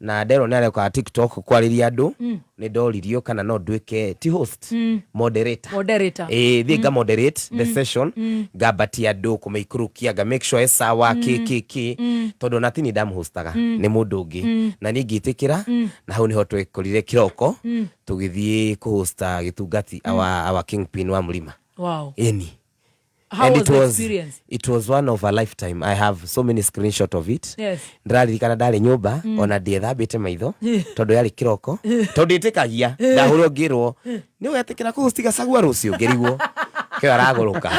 na nderwo nĩ aroka TikTok kwarĩria andũ. Nĩ ndoririo kana no nduĩke ti host, moderator. Moderator. Ĩĩ, thiĩ nga moderate the session, ngambatia andũ, kũmĩikũrũkia, nga make sure ĩ sawa, kĩ kĩ kĩ, tondũ ona ti niĩ ndamũhostaga, nĩ mũndũ ũngĩ. Na niĩ ngĩtĩkĩra, na hau nĩho twekorire kĩroko tũgĩthiĩ kũhosta gĩtungati, our kingpin wa mũrima. Ĩni. How And was it the was experience? It was one of a lifetime. I have so many screenshot of it. Ndĩraririkana ndarĩ nyũmba, ona ndiethambĩte maitho tondũ yarĩ kĩroko, tondũ ndĩtĩkagia ndahũrwo ngĩrwo nĩ ũgetĩkĩra kũhosti Gacagua rũciũ, ngĩrigwo kĩo aragũrũka.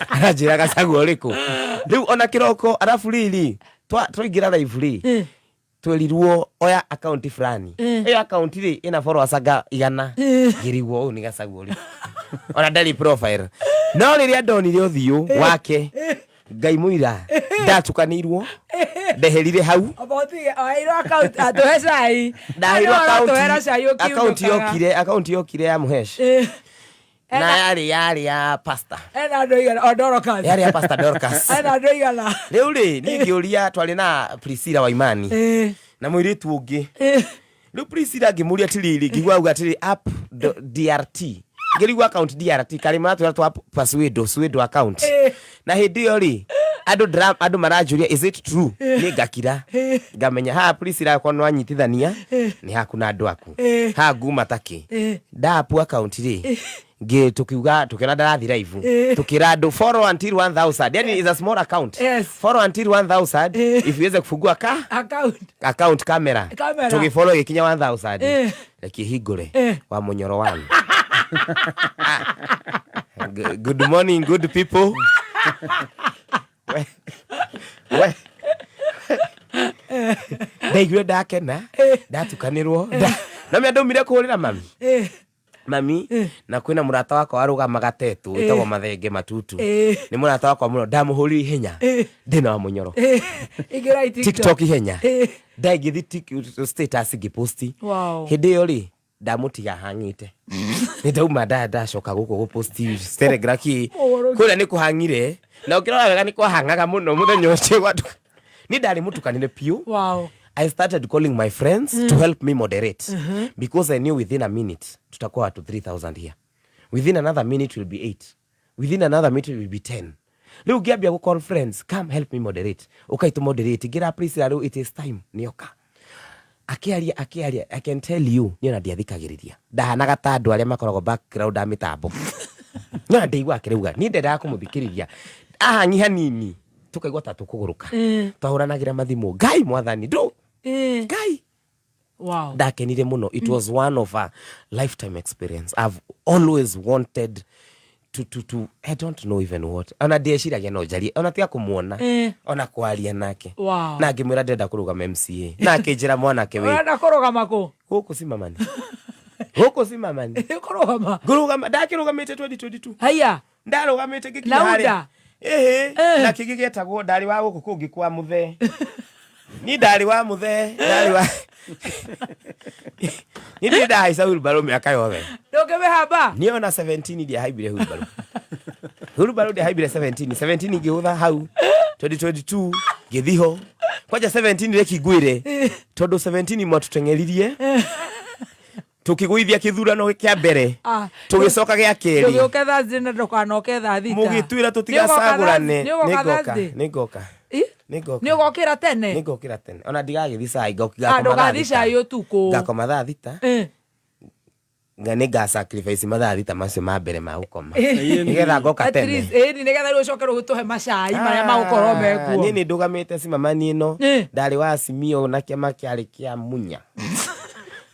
Aranjĩra Gacagua ũrĩkũ rĩu ona kĩroko? Arabu rĩrĩ, twaingĩra live rĩ, twerirwo oya akaunti fulani. Ĩyo akaunti rĩ, ĩna followers anga 100. Ngĩrigwo ũyũ nĩ Gacagua ũrĩkũ? Ona ndarĩ profile. No rĩrĩa ndonire ũthiũ wake, Ngai mũira, ndatukanĩirwo, ndeherire hau. Obotige, oeirwo account, atũhe cai. Ndaheirwo Andũ maratũhera akaunti cai akaunti ũkiunũkaga. yokire, akaunti yokire ya Mũhesh, na yarĩ ya pastor. Ena andũ aigana? O Dorcas. Yarĩ ya Pastor Dorcas. Ena andũ aigana? Rĩu rĩ, niĩ ngĩũria, twarĩ na Priscilla Waimani na mũirĩtu ũngĩ. Rĩu Priscilla ngĩmũria atĩrĩrĩ, ngĩigua auga atĩrĩ app DRT, ngĩrigwo account DRT karĩ maratwĩra twa pasuedo suedo account. Na hĩndĩ ĩyo rĩ, andũ maranjũria, "Is it true?" Niĩ ngakira, ngamenya haha Priscilla akorwo nĩ wanyitithania nĩ haku na andũ aku. Haha nguma takĩ ndaapu account rĩ, ngĩ tukiuga tukiona ndarathi live, tukira andũ follow until 1000, yani is a small account. Follow until 1000 if iweze kufungua ka Account. Account camera. Camera. Tugifollow gĩkinya 1000. Reke hingũre wa Munyoro one. Good morning, good people. We, we. Ndaiguire ndakena, ndatukanĩrwo. Na mĩa ndaumire kũhũrĩra mami, mami, na kwĩna mũrata wakwa warũgamaga tetũ wĩtagwo Mathenge Matutu. Nĩ mũrata wakwa mũno. Ndamũhũrire ihenya, ndĩna wa Mũnyoro. Ingĩra i TikTok ihenya. Ndaingĩthi status ngĩposti. Hĩndĩ ĩyo rĩ, ndamũtiga hang'ĩte, nĩ ndauma ndacoka gũkũ gũposti Telegram kĩ. Ũhoro. Kũrĩa nĩ kũhang'ire, na ũkĩrora wega nĩ kwahang'aga mũno mũthenya ũcio niĩ ndarĩ mũtukanĩre piũ. I started calling my friends to help me moderate, because I knew within a minute tutakuwa watu 3000 here. Within another minute will be 8. Within another minute will be 10. Rĩu ngĩambia gũ call friends, "Come help me moderate." Ũkai tũ moderate. Ngĩra Priscilla, rĩu it is time. Nĩoka. Akĩaria, akĩaria, I can tell you, niĩ ona ndiathikagĩrĩria. Ndahanaga ta andũ arĩa makoragwo background ya mĩtambo. No ndaigua akĩrauga, niĩ ndendaga kũmũthikĩrĩria. Ahangi hanini, tukaigua ta tũkũgũrũka. Twahũranagĩra mathimũ. Ngai mwathani, ndũ. Ngai. Ndakenire mũno. It was one of a lifetime experience. I've always wanted. To I don't know even what, ona ndieciragia no njarie, ona tiga kumuona, ona kwaria nake. Na ngĩmwĩra ndĩrenda kũrũgama MCA, na akĩnjĩra, "Mwanake wĩ Ũrenda kũrũgama kũ? Gũkũ Simamani, gũkũ Simamani." Kũrũgama? Ngũrũgama. Ndakĩrũgamĩte 2022. Haiya. Ndarũgamĩte ngĩkinya Na harĩa UDA? Ĩhĩ, na kĩngĩ gĩetagwo, ndarĩ wa gũkũ kũngĩ kwa mũthee. Niĩ ndarĩ wa mũthee, ndarĩ wa, niĩ ndirĩ ndahaica wheelbarrow mĩaka yothe. Ndũngĩmĩhamba. Niĩ ona 17 ndiahaimbire wheelbarrow. Wheelbarrow ndiahaimbire 17. 17 ngĩhũtha hau 2022 ngĩthi ho kwanja. 17 reki ngwĩre, tondũ 17 mwatũteng'eririe tũkĩgũithia kĩthurano kĩa mbere, tũgĩcoka gĩa kerĩ. Ndũgĩũke Thursday na ndũkanoke thaa 6. Mũgĩtwĩra tũtigacagũrane. Nĩ ũgoka Nĩngoka. Thursday? Nĩngoka. Ĩ? Nĩngoka. Nĩ ũgokĩra tene? Nĩngokĩra tene, ona ndigagĩthi cai. Ah, ndũgathi cai ũtukũ. Ngakoma thaa 6. Nga nĩ nga sacrifice mathaa 6 macio ma mbere ma gũkoma nĩgetha ngoka At tene. least, ĩni nĩgetha rĩu ũcoke rĩu ũtũhe macai marĩa magũkorwo mekuo. Niĩ nĩ ndũgamĩte Simamani ĩno. Ndarĩ wa Azimio na kĩama kĩarĩ kĩa Munya.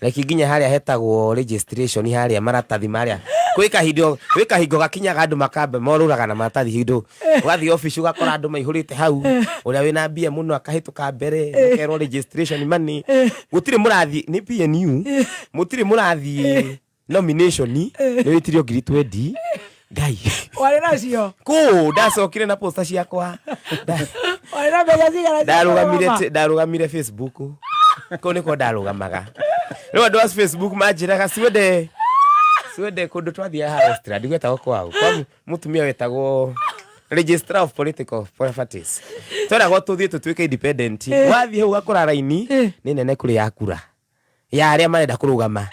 Reki nginya harĩa hetagwo registration, harĩa maratathi marĩa kwĩ kahingo gakinyaga andũ makamba morũraga na maratathi. Hindu ũgathiĩ obici ũgakora andũ maihũrĩte hau, ũrĩa wĩna mbia mũno akahĩtũka mbere, ũkerwo registration money. Gũtirĩ mũrathiĩ nĩ PNU, mũtirĩ mũrathiĩ nomination, nĩ wĩtirio 20,000. Ngai! Warĩ nacio? Kũ ndacokire na poster ciakwa. Warĩ na mbeca cigana cia Ndarũgamire kũrũgama? Ndarũgamire Facebook, kũu nĩkuo ndarũgamaga. Rĩu andũ a Facebook manjĩraga ciwende ciwende kũndũ twathiaga haha Westland gwetagwo kwao kwa mũtumia wetagwo Registrar of Political Parties. Tweragwo tũthiĩ tũtuĩke independent. Wathiĩ hau ũgakora raini nĩ nene kũrĩ ya kura ya arĩa marenda kũrũgama.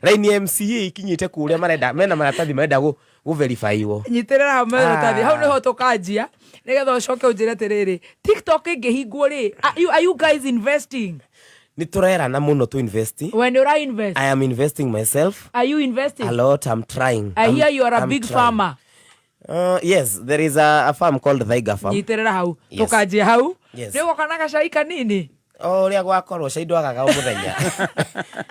Raini ya MCA ikinyĩte kũrĩa marenda mena maratathi marenda gũ verify-wo. Nyitĩrĩra hau maratathi. Ah. Hau nĩho tũkanjia nĩgetha ũcoke ũnjĩre atĩrĩrĩ, TikTok ĩngĩhingwo rĩ, are you guys investing? Nĩ tũrerana mũno to invest. We nĩ ũra invest? I am investing myself. Are you investing? A lot. I'm trying. I hear you are a I'm big trying. farmer. Yes, there is a farm called Thaiga Farm. Nyitĩrĩra hau. Yes. Tũkanjia hau. Yes. Nĩ ũgoka na gacai kanini? O ũrĩa gwakorwo, cai ndwagaga o mũthenya.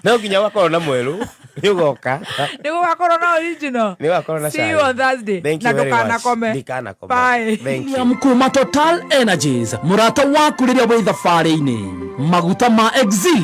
No nginya gwakorwo na mwerũ, nĩ ũgoka. Nĩ gũgakorwo na original. Nĩ gũgakorwo na See cai. you on Thursday. Thank Na you very much. ndũkanakome. Ndikanakoma. Bye. Thank you. William kuma Total Energies, mũrata waku rĩrĩa wĩ thabarĩ-inĩ, maguta ma Exili.